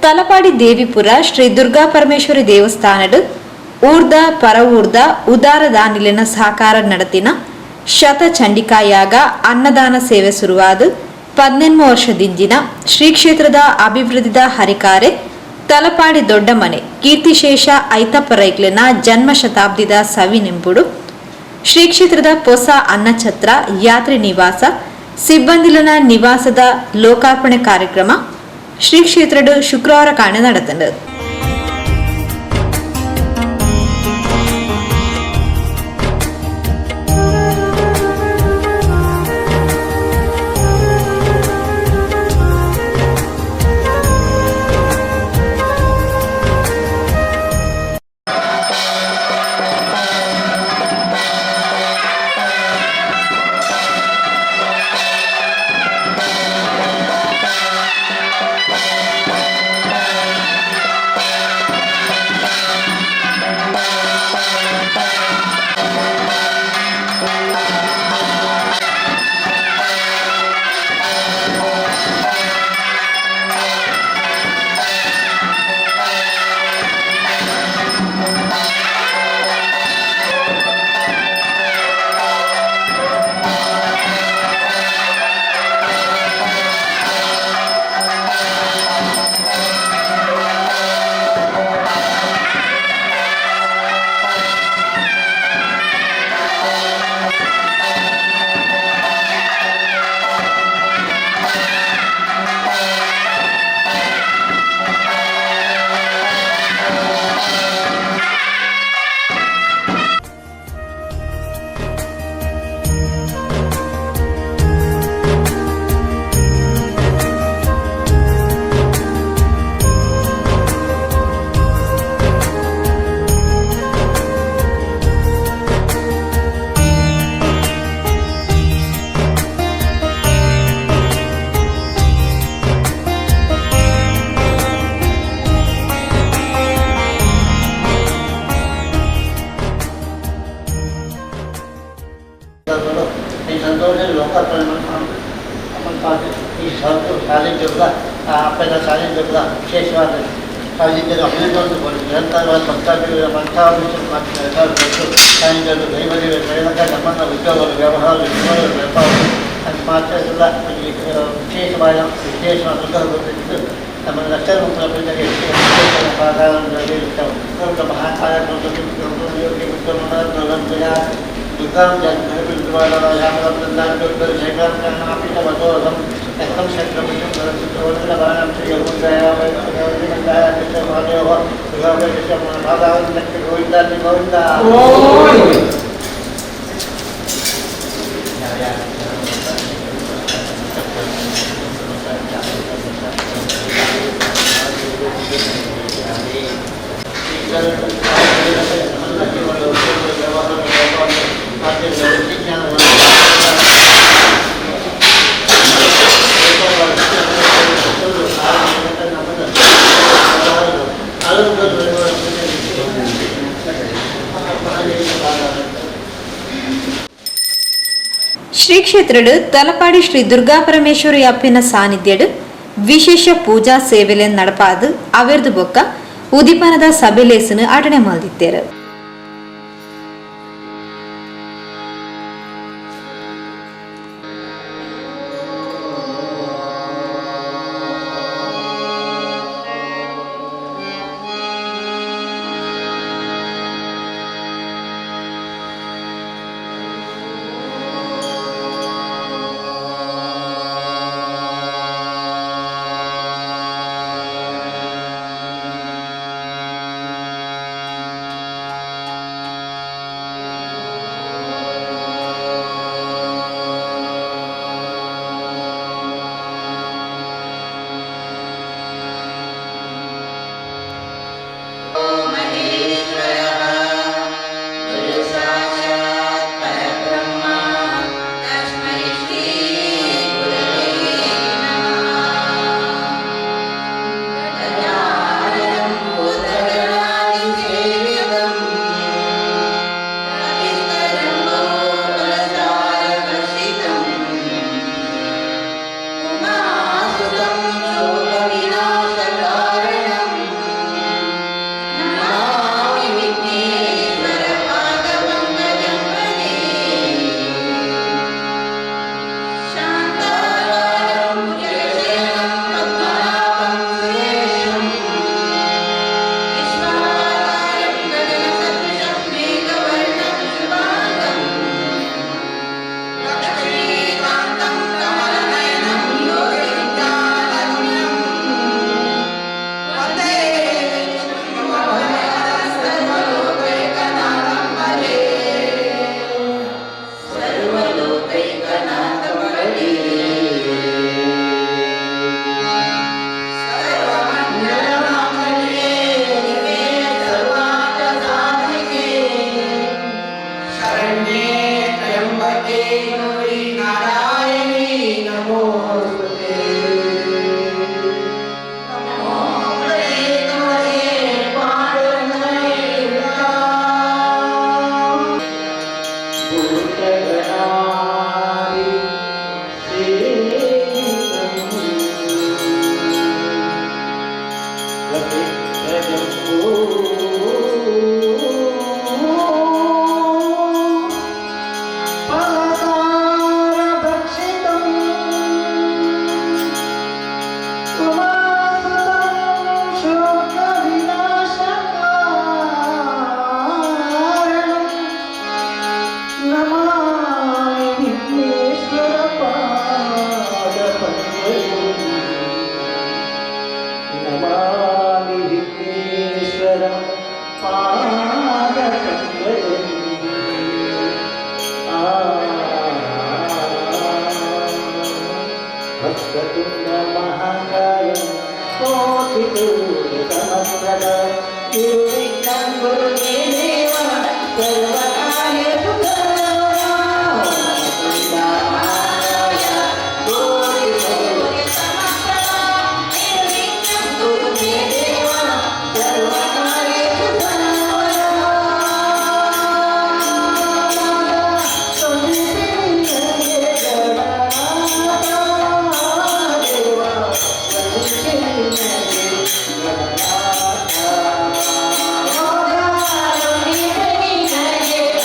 ತಲಪಾಡಿ ದೇವಿಪುರ ಶ್ರೀ ದುರ್ಗಾ ಪರಮೇಶ್ವರಿ ದೇವಸ್ಥಾನಡ್ ಊರ್ದ ಪರವೂರ್ದ ಉದಾರ ದಾನಿಲೆನ ಸಹಕಾರ ನಡತಿನ ಶತ ಚಂಡಿಕಾಯಾಗ ಅನ್ನದಾನ ಸೇವೆ ಸುರುವಾದ್ 18 ವರ್ಷದಿಂಜಿನ ಶ್ರೀ ಕ್ಷೇತ್ರದ ಅಭಿವೃದ್ಧಿದ ಹರಿಕಾರೆ ತಲಪಾಡಿ ದೊಡ್ಡಮನೆ ಕೀರ್ತಿಶೇಷ ಐತಪ್ಪ ರೈಕ್ಲೆನ ಜನ್ಮ ಶತಾಬ್ದಿದ ಸವಿನೆಂಪುಡು ಶ್ರೀ ಕ್ಷೇತ್ರದ ಪೊಸ ಅನ್ನಛತ್ರ, ಯಾತ್ರಿ ನಿವಾಸ, ಸಿಬ್ಬಂದಿಲನ ನಿವಾಸದ ಲೋಕಾರ್ಪಣೆ ಕಾರ್ಯಕ್ರಮ ಶ್ರೀ ಕ್ಷೇತ್ರಡ್ ಶುಕ್ರವಾರ ಕಾಣೆ ನಡೆತಂಡು. ಈ ಸಾನ್ನಿಧ್ಯದ ಅಪ್ಪನ ಸಾನ್ನಿಧ್ಯದ ವಿಶೇಷವಾದ ಸಾನ್ನಿಧ್ಯದ ಅಭಿವೃದ್ಧಿ ನಿರಂತರವಾದ ಸಾನ್ನಿಧ್ಯದ ದೈವದೇವ ಶ್ರೀಲಂಕಾ ನಮ್ಮನ್ನ ಉದ್ಯೋಗಗಳು, ವ್ಯವಹಾರ, ಉದ್ಯೋಗಗಳು, ವ್ಯಾಪಾರ ಅದು ಮಾತ್ರ ಅಲ್ಲ, ವಿಶೇಷವಾದ ವಿಶೇಷ ಅನುಗ್ರಹ ನಮ್ಮ ಲಕ್ಷಣ ಶ್ರೀ ಕ್ಷೇತ್ರಡು ತಲಪಾಡಿ ಶ್ರೀ ದುರ್ಗಾ ಪರಮೇಶ್ವರಿ ಅಪ್ಪಿನ ಸಾನ್ನಿಧ್ಯಡು ವಿಶೇಷ ಪೂಜಾ ಸೇವೆಲೆ ನಡಪಾದು ಅವೆರ್ದು ಬೊಕ್ಕ ಉದಿಪನದ ಸಭೆಲೇಸನು ಅಟಣೆ ಮಲ್ದಿತ್ತೇರು. Trimbake Gauri Narayani नमोस्तुते। Yeah.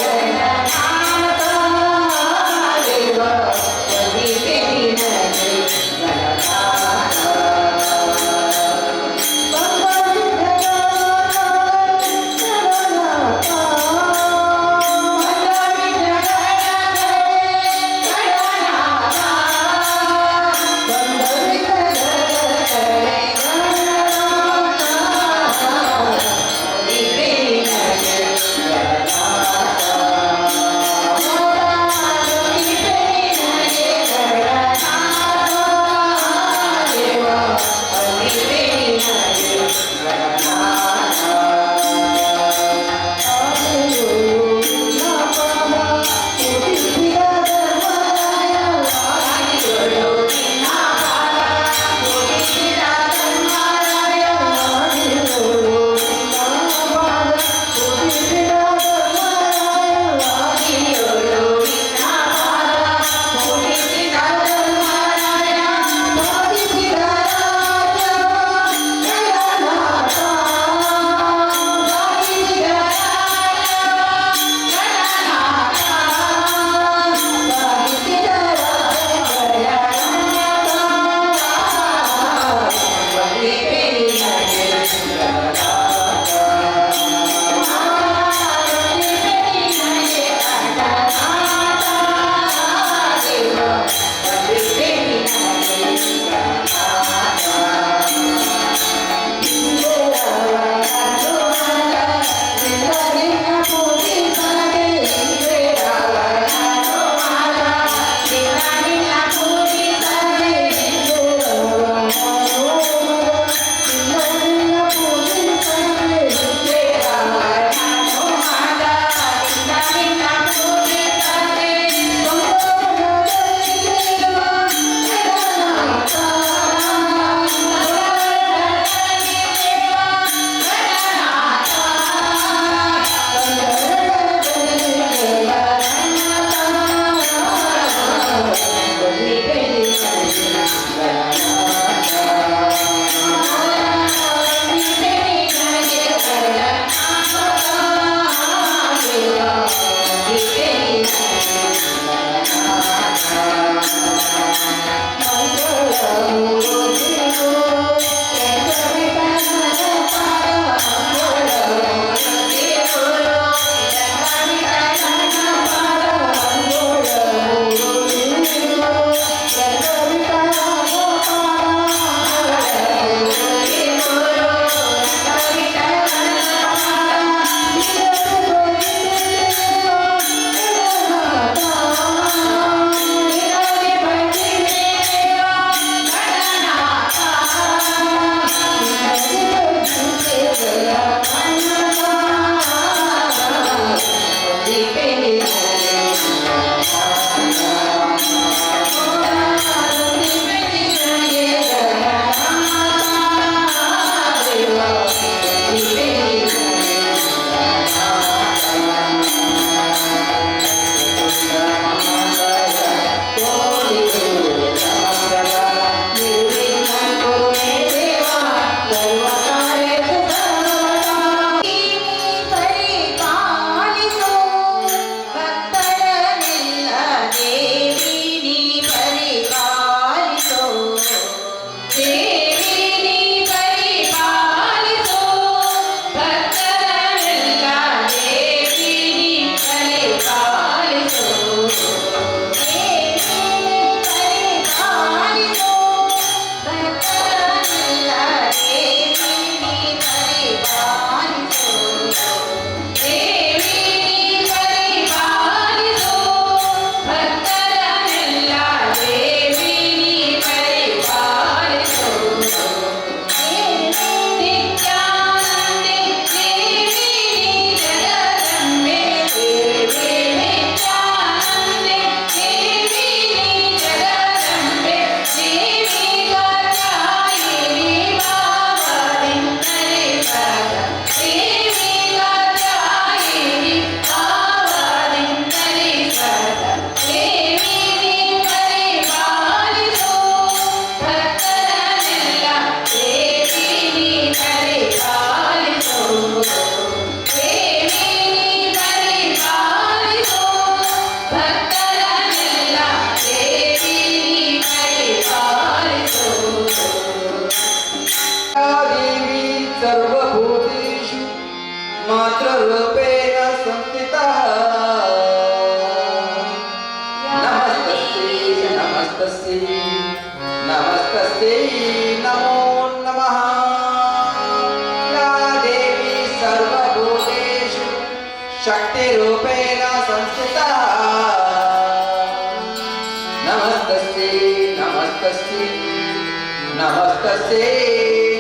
ನಮಸ್ತಸ್ಯೈ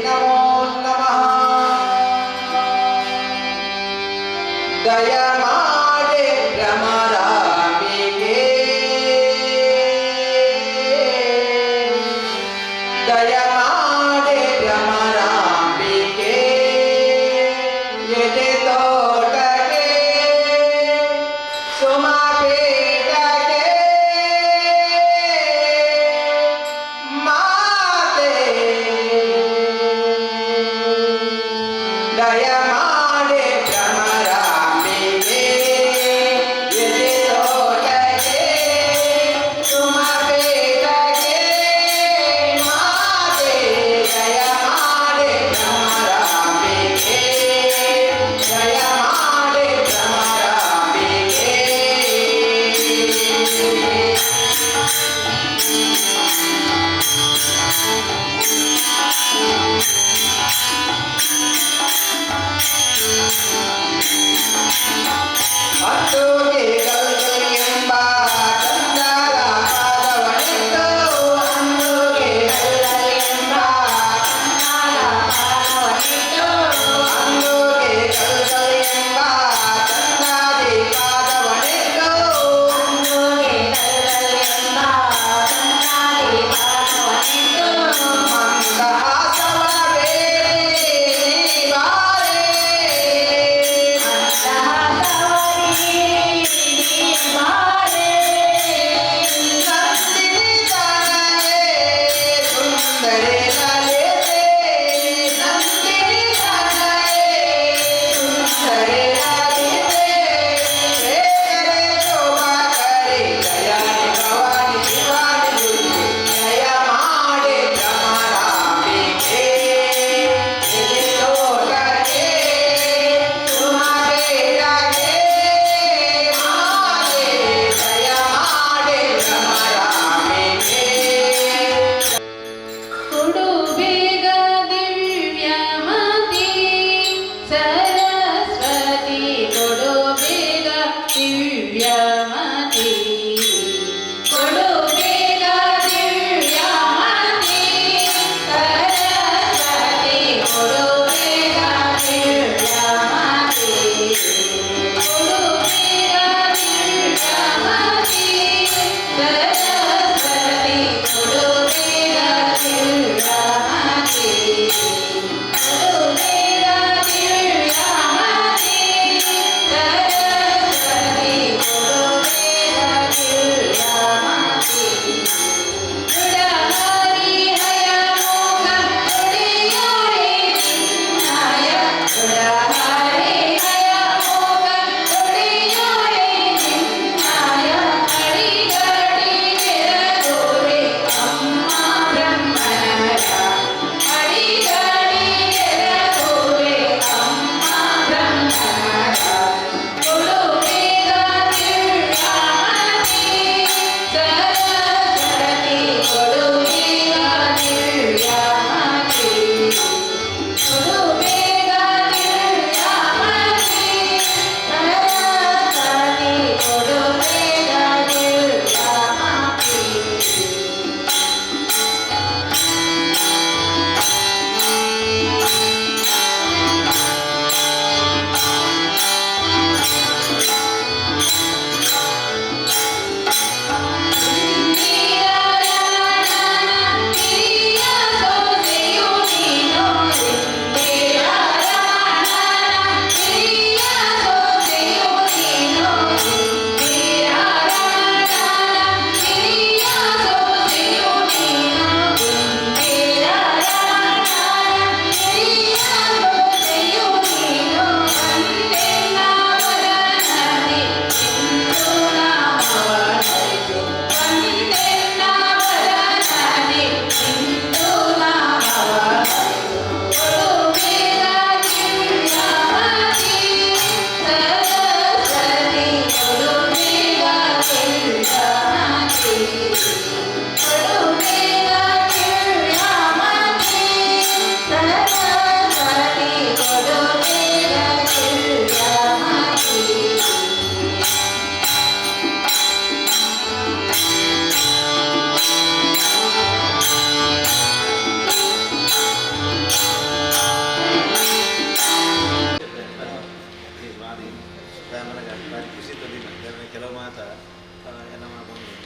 ನಮೋ ನಮಃ. ದಯಮಾಡೆ ಭ್ರಮರಾಂಬಿಕೆ, ದಯಮಾಡೆ ಭ್ರಮರಾಂಬಿಕೆ, ಎದೆ ತೋಟಕ್ಕೆ ಸುಮಪೀಠಕ್ಕೆ ಮಾತೆ, ದಯಮಾಡೆ ಭ್ರಮರಾಂಬಿಕೆ.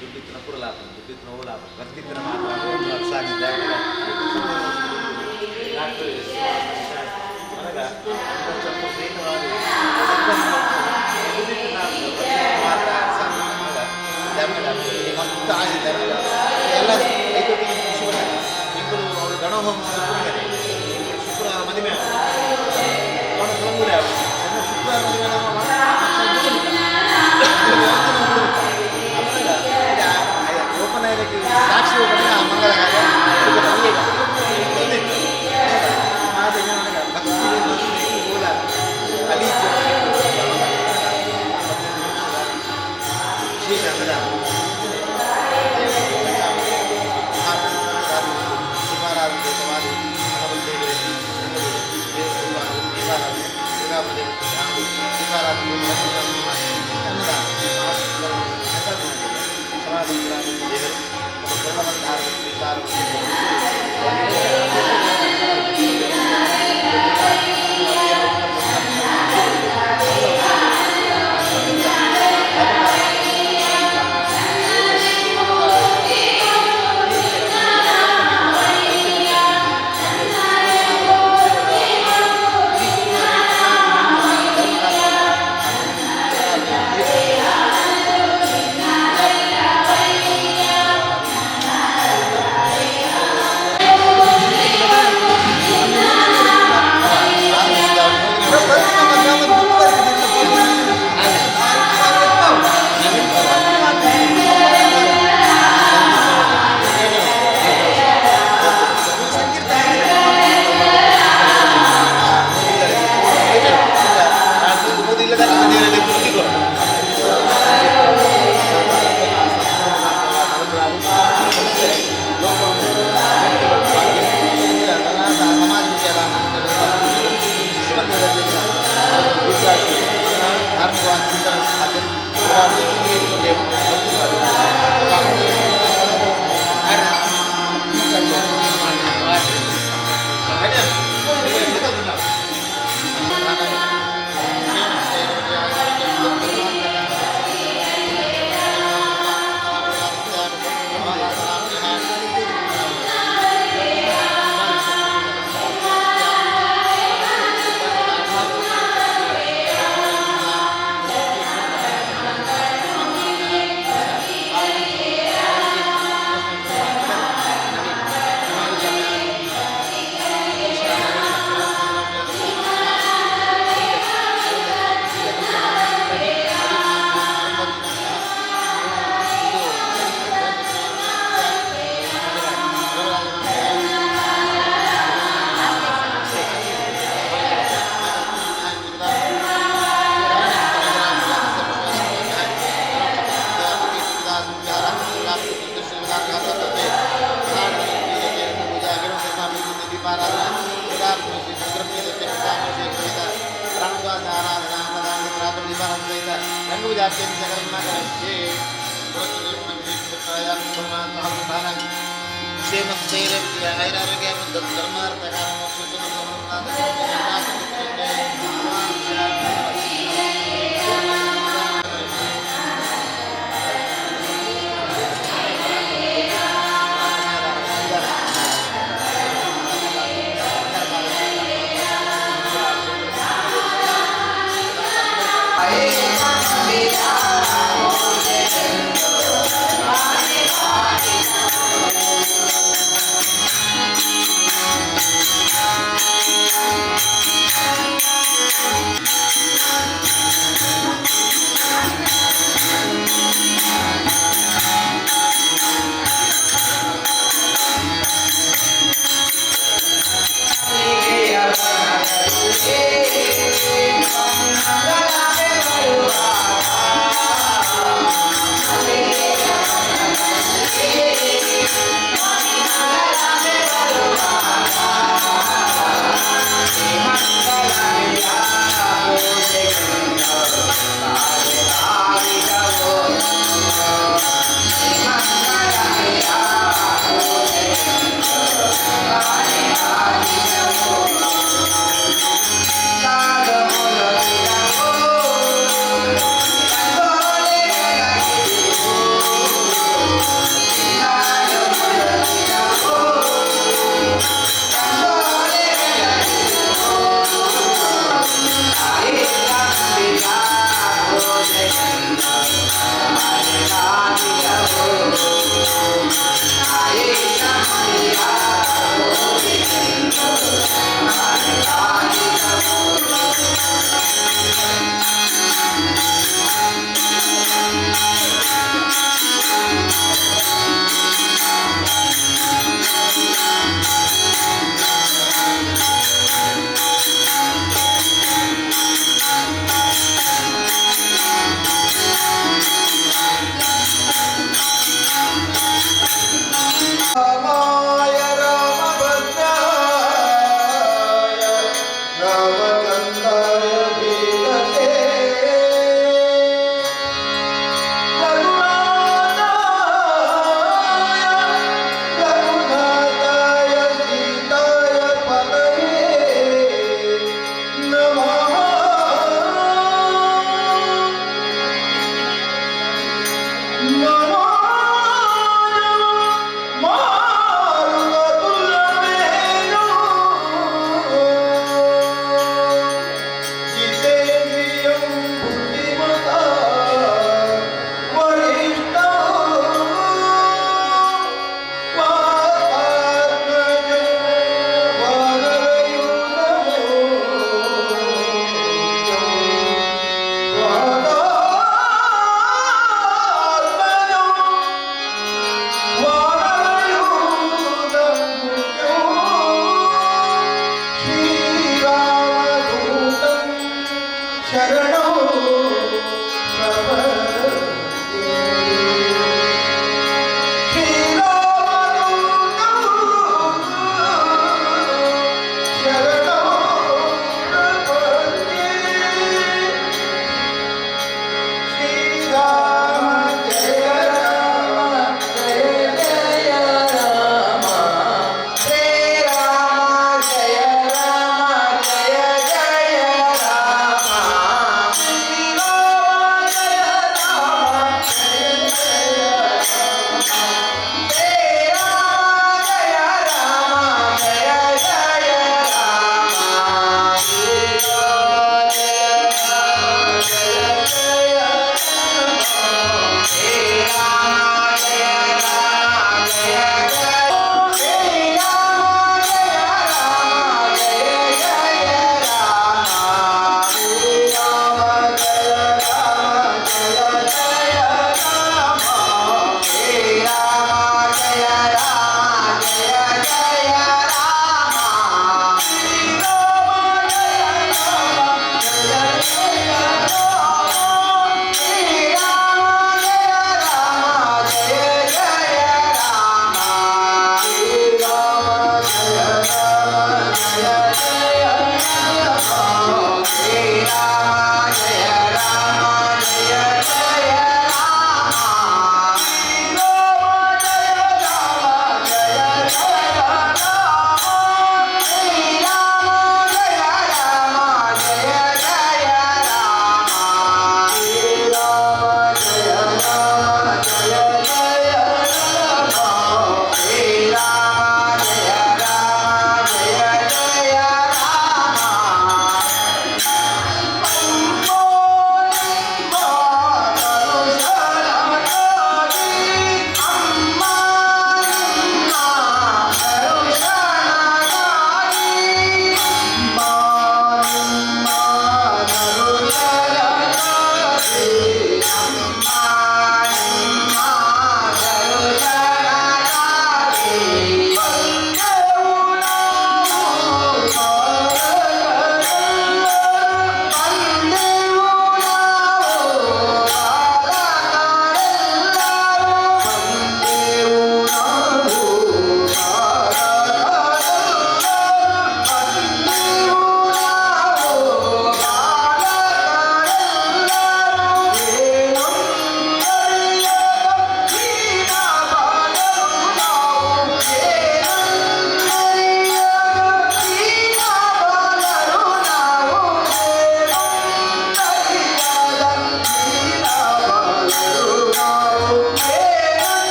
ದುಡ್ಡಿತ್ತಿನ ಪುರಲಾಪ ದುಡ್ಡಿತ್ತಿನ ಓಲಾಪ ಭಕ್ತಿತ್ತಿನ ಮಾತ್ರ ಸಾಗಿದ್ದ ಮಸ್ತ್ ಆಗಿದೆ ಎಲ್ಲ ಐತೊಟ್ಟಿಗೆ ಖುಷಿ ಪಡ್ತಾರೆ. ಇಂಕುಲು ಅವರು ಗಣಹೋಮ ಶುಕ್ರವಾರ ಮದುವೆ ಅವನ ತೊಂದರೆ ಶುಕ್ರವಾರ ಮದುವೆ ಓಪನ್ ಸಾಕ್ಷಿ ಓಪನ್ ಆ ಮಂಗಳ ಿ.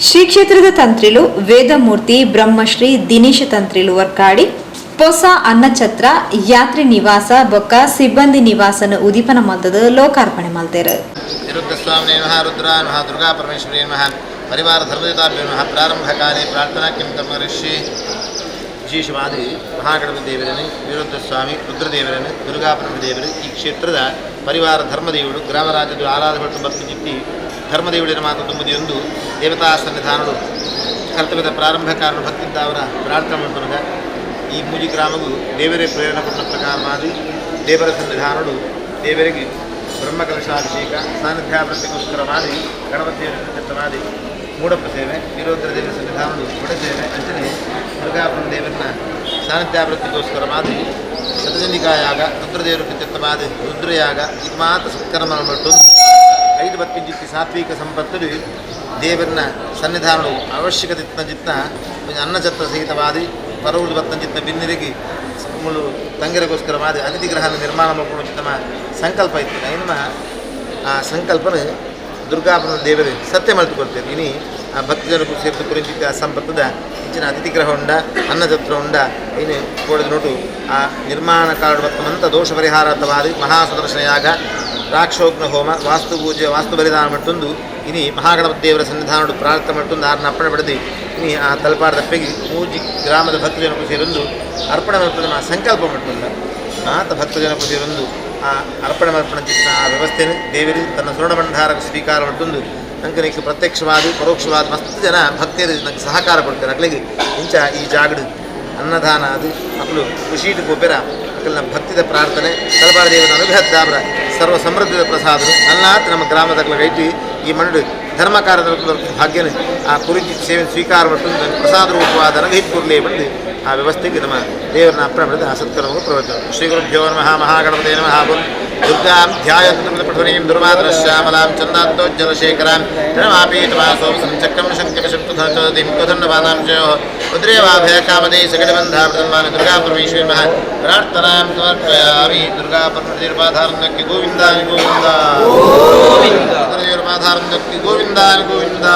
Shri ಕ್ಷೇತ್ರದ ತಂತ್ರಿಲು ವೇದಮೂರ್ತಿ ಬ್ರಹ್ಮಶ್ರೀ ದಿನೇಶ ತಂತ್ರಿಲು ವರ್ಕಾಡಿ ಪೊಸ ಅನ್ನಛತ್ರ ಯಾತ್ರಿ ನಿವಾಸ ಬೊಕ್ಕ ಸಿಬ್ಬಂದಿ ನಿವಾಸನ ಉದೀಪನ ಮಲ್ತದ ಲೋಕಾರ್ಪಣೆ ಮಲ್ತೇರು. ನಿರುದ್ಧಸ್ವಾಮಿನೇ ನಮಃ, ರುದ್ರಾ ನಮಃ, ದುರ್ಗಾ ಪರಮೇಶ್ವರೇ ನಮಃ, ಪರಿವಾರ ಧರ್ಮದೇವತಾಭ್ಯೋ ನಮಃ. ಪ್ರಾರಂಭಕಾಲೇ ಪ್ರಾರ್ಥನಾ ಕಿಂ ತಮ್ಮ ಋಷಿ ವಿಶೇಷವಾದ ಮಹಾಗಣಪತಿ ದೇವರನ್ನು, ವೀರಭದ್ರಸ್ವಾಮಿ, ರುದ್ರದೇವರನ್ನು, ದುರ್ಗಾಪರಮ ದೇವರು, ಈ ಕ್ಷೇತ್ರದ ಪರಿವಾರ ಧರ್ಮದೇವರು, ಗ್ರಾಮರಾಜ್ಯದ ಆರಾಧನೆ ಭಕ್ತಿ ಜಿತ್ತಿ ಧರ್ಮದೇವಳಿನ ಮಾತು ತುಂಬುದಿಯೊಂದು ದೇವತಾ ಸನ್ನಿಧಾನರು ಕರ್ತವ್ಯದ ಪ್ರಾರಂಭಕಾರರು ಭಕ್ತಿದ್ದ ಅವರ ಪ್ರಾರ್ಥನೆ ಮಾಡ್ತಾರೆ. ಈ ಮೂಜಿ ಗ್ರಾಮವು ದೇವರೇ ಪ್ರೇರಣೆ ಕೊಟ್ಟ ಪ್ರಕಾರ ಮಾಡಿ ದೇವರ ಸನ್ನಿಧಾನರು ದೇವರಿಗೆ ಬ್ರಹ್ಮಕಲಶಾಭಿಷೇಕ ಸಾನ್ನಿಧ್ಯಾವೃತ್ತಿಗೋಸ್ಕರ ಮಾಡಿ ಗಣಪತಿಯವರ ಮಾಡಿ ಮೂಡಪ್ಪ ಸೇವೆ, ವೀರೋದ್ರ ದೇವರ ಸನ್ನಿಧಾನರು ಕೊಡ ಸೇವೆ, ಅಂಚನೆ ದುರ್ಗಾಪುರ ದೇವರನ್ನ ಸಾನ್ನಿಧ್ಯಾವೃತ್ತಿಗೋಸ್ಕರ ಮಾಡಿ ಶತಚಂಡಿಕಾಯಾಗ, ರುದ್ರದೇವರ ಕೃತ್ಯವಾದ ರುದ್ರಯಾಗ, ಇದು ಮಾತ್ರ ಸತ್ಕರ್ಮ ಮಟ್ಟು ಐದು ಬತ್ತಿಂಜಿತ್ತಿ ಸಾತ್ವಿಕ ಸಂಪತ್ತು ದೇವರನ್ನ ಸನ್ನಿಧಾನವು ಅವಶ್ಯಕತೆ ಜಿತ್ತ ಅನ್ನಛತ್ರ ಸಹಿತವಾದಿ ಪರವುದು ಬತ್ತಂಜಿತ್ತ ಬಿನ್ನಿರಿಗೆ ಮುಳು ತಂಗರಿಗೋಸ್ಕರ ಮಾಡಿ ಅತಿಥಿ ಗ್ರಹನ ನಿರ್ಮಾಣ ಮಾಡಿಕೊಂಡು ಚಿತ್ತಮ ಸಂಕಲ್ಪ ಇತ್ತು. ನಿಮ್ಮ ಆ ಸಂಕಲ್ಪನ ದುರ್ಗಾಪುರ ದೇವರು ಸತ್ಯ ಮಲ್ತುಕೊಳ್ತೇವೆ. ಇನಿ ಆ ಭಕ್ತ ಜನಕ್ಕೂ ಸೇರಿದು ಕುರಿತ ಆ ಸಂಪತ್ತದ ಇಂಚಿನ ಅತಿಥಿ ಗ್ರಹ ಉಂಡ ಅನ್ನಛತ್ರ ಉಂಡ ಇನ್ನು ಕೋಡದ ನೋಟು ಆ ನಿರ್ಮಾಣ ಕಾರಣ ಬತ್ತಮಂತ ದೋಷ ಪರಿಹಾರಾರ್ಥವಾದಿ ಮಹಾಸುದರ್ಶನ ಯಾಗ, ರಾಕ್ಷೋಗ್ನ ಹೋಮ, ವಾಸ್ತು ಪೂಜೆ, ವಾಸ್ತು ಬಲಿದಾನ ಮಟ್ಟೊಂದು ಇನಿ ಮಹಾಗಣಪತಿ ದೇವರ ಸನ್ನಿಧಾನಡು ಪ್ರಾರ್ಥನೆ ಮಟ್ಟೊಂದು ಆರನ್ನ ಅರ್ಪಣೆ ಪಡೆದು ಇನಿ ಆ ತಲಪಾಡದ ಪೆಗಿ ಮೂಜಿ ಗ್ರಾಮದ ಭಕ್ತ ಜನಕ್ಕೂ ಸೇರೊಂದು ಅರ್ಪಣೆ ಮಲ್ಪದ ಆ ಸಂಕಲ್ಪ ಮಟ್ಟೊಂದು ಮಾತ ಭಕ್ತ ಜನಕ್ಕೂ ಸೇರೊಂದು ಆ ಅರ್ಪಣೆ ಮಲ್ಪಣ ಚಿತ್ತ ಆ ವ್ಯವಸ್ಥೆಯನ್ನು ದೇವರು ತನ್ನ ಸುವರ್ಣ ಭಂಡಾರಕ್ಕೆ ಸ್ವೀಕಾರ ಮಟ್ಟೊಂದು ಅಂಕನಿಗೆ ಪ್ರತ್ಯಕ್ಷವಾದ ಪರೋಕ್ಷವಾದ ಮಸ್ತ್ ಜನ ಭಕ್ತಿಯರು ನಂಗೆ ಸಹಕಾರ ಕೊಡ್ತಾರೆ. ಅಕ್ಲಿಗೆ ಇಂಚ ಈ ಜಾಗಡು ಅನ್ನದಾನ ಅದು ಅಕ್ಲು ಖುಷೀಟ್ ಗೊಬ್ಬರ ಅಕಲ್ನ ಭಕ್ತಿದ ಪ್ರಾರ್ಥನೆ ತಲಬಾರ ದೇವರ ಅನುಗ್ರಹದ್ದಾಬ್ರ ಸರ್ವ ಸಮೃದ್ಧದ ಪ್ರಸಾದರು ಅಲ್ಲಾತ್ ನಮ್ಮ ಗ್ರಾಮದ ಅಕ್ಲ ಈ ಮಣ್ಣು ಧರ್ಮ ಕಾರ್ಯದ ಭಾಗ್ಯನ ಆ ಕುರಿತು ಸೇವೆ ಸ್ವೀಕಾರ ಮತ್ತು ಪ್ರಸಾದ ರೂಪವಾದ ಅನುಗ್ರಹಿತ ಬಂದು ಆ ವ್ಯವಸ್ಥೆಗೆ ನಮ್ಮ ದೇವರನ್ನ ಅರ್ಪಣೆ ಮಾಡಿದ ಆ ಸತ್ಕರ್ಮವು ಪ್ರವಚನ. ಶ್ರೀ ಗುರುಭ್ಯೋ ನಮಃ. ಮಹಾಗಣಪತೇ ನಮಃ. ದುರ್ಗಾಂ ಧ್ಯಾಯಂತಪಠನೀಂ ದುರ್ವಾದರಶ್ಯಾಮಲಾಂ ಚಂದಾಂತೋಜ್ಜಲಶೇಖರಾಂ ಪ್ರಣಮಾಪೀತವಾಸೋಂ ಚಕ್ರಂ ಶಂಕರಶಬ್ದಧನಚೋದಿಂ ಕೋದಂಡಬಾಲಾಂ ಜಯೋ ಉದ್ರೇವಾಭಯಕಾಮದೇ ಸಕಟಬಂಧಾಮೃತಮಾನ ದುರ್ಗಾ ಪರಮೇಶ್ವರಿ ನಮಃ. ಪ್ರಾರ್ಥನಾಂ ಸಮರ್ಪಯಾಮಿ. ದುರ್ಗಾ ಪರಮೇಶ್ವರಪಾಧಾರಂದಕ್ಕೆ ಗೋವಿಂದಾನಿ ಗೋವಿಂದ, ರುದ್ರದೇವರಪಾಧಾರಂದಕ್ಕೆ ಗೋವಿಂದಾನಿ ಗೋವಿಂದ.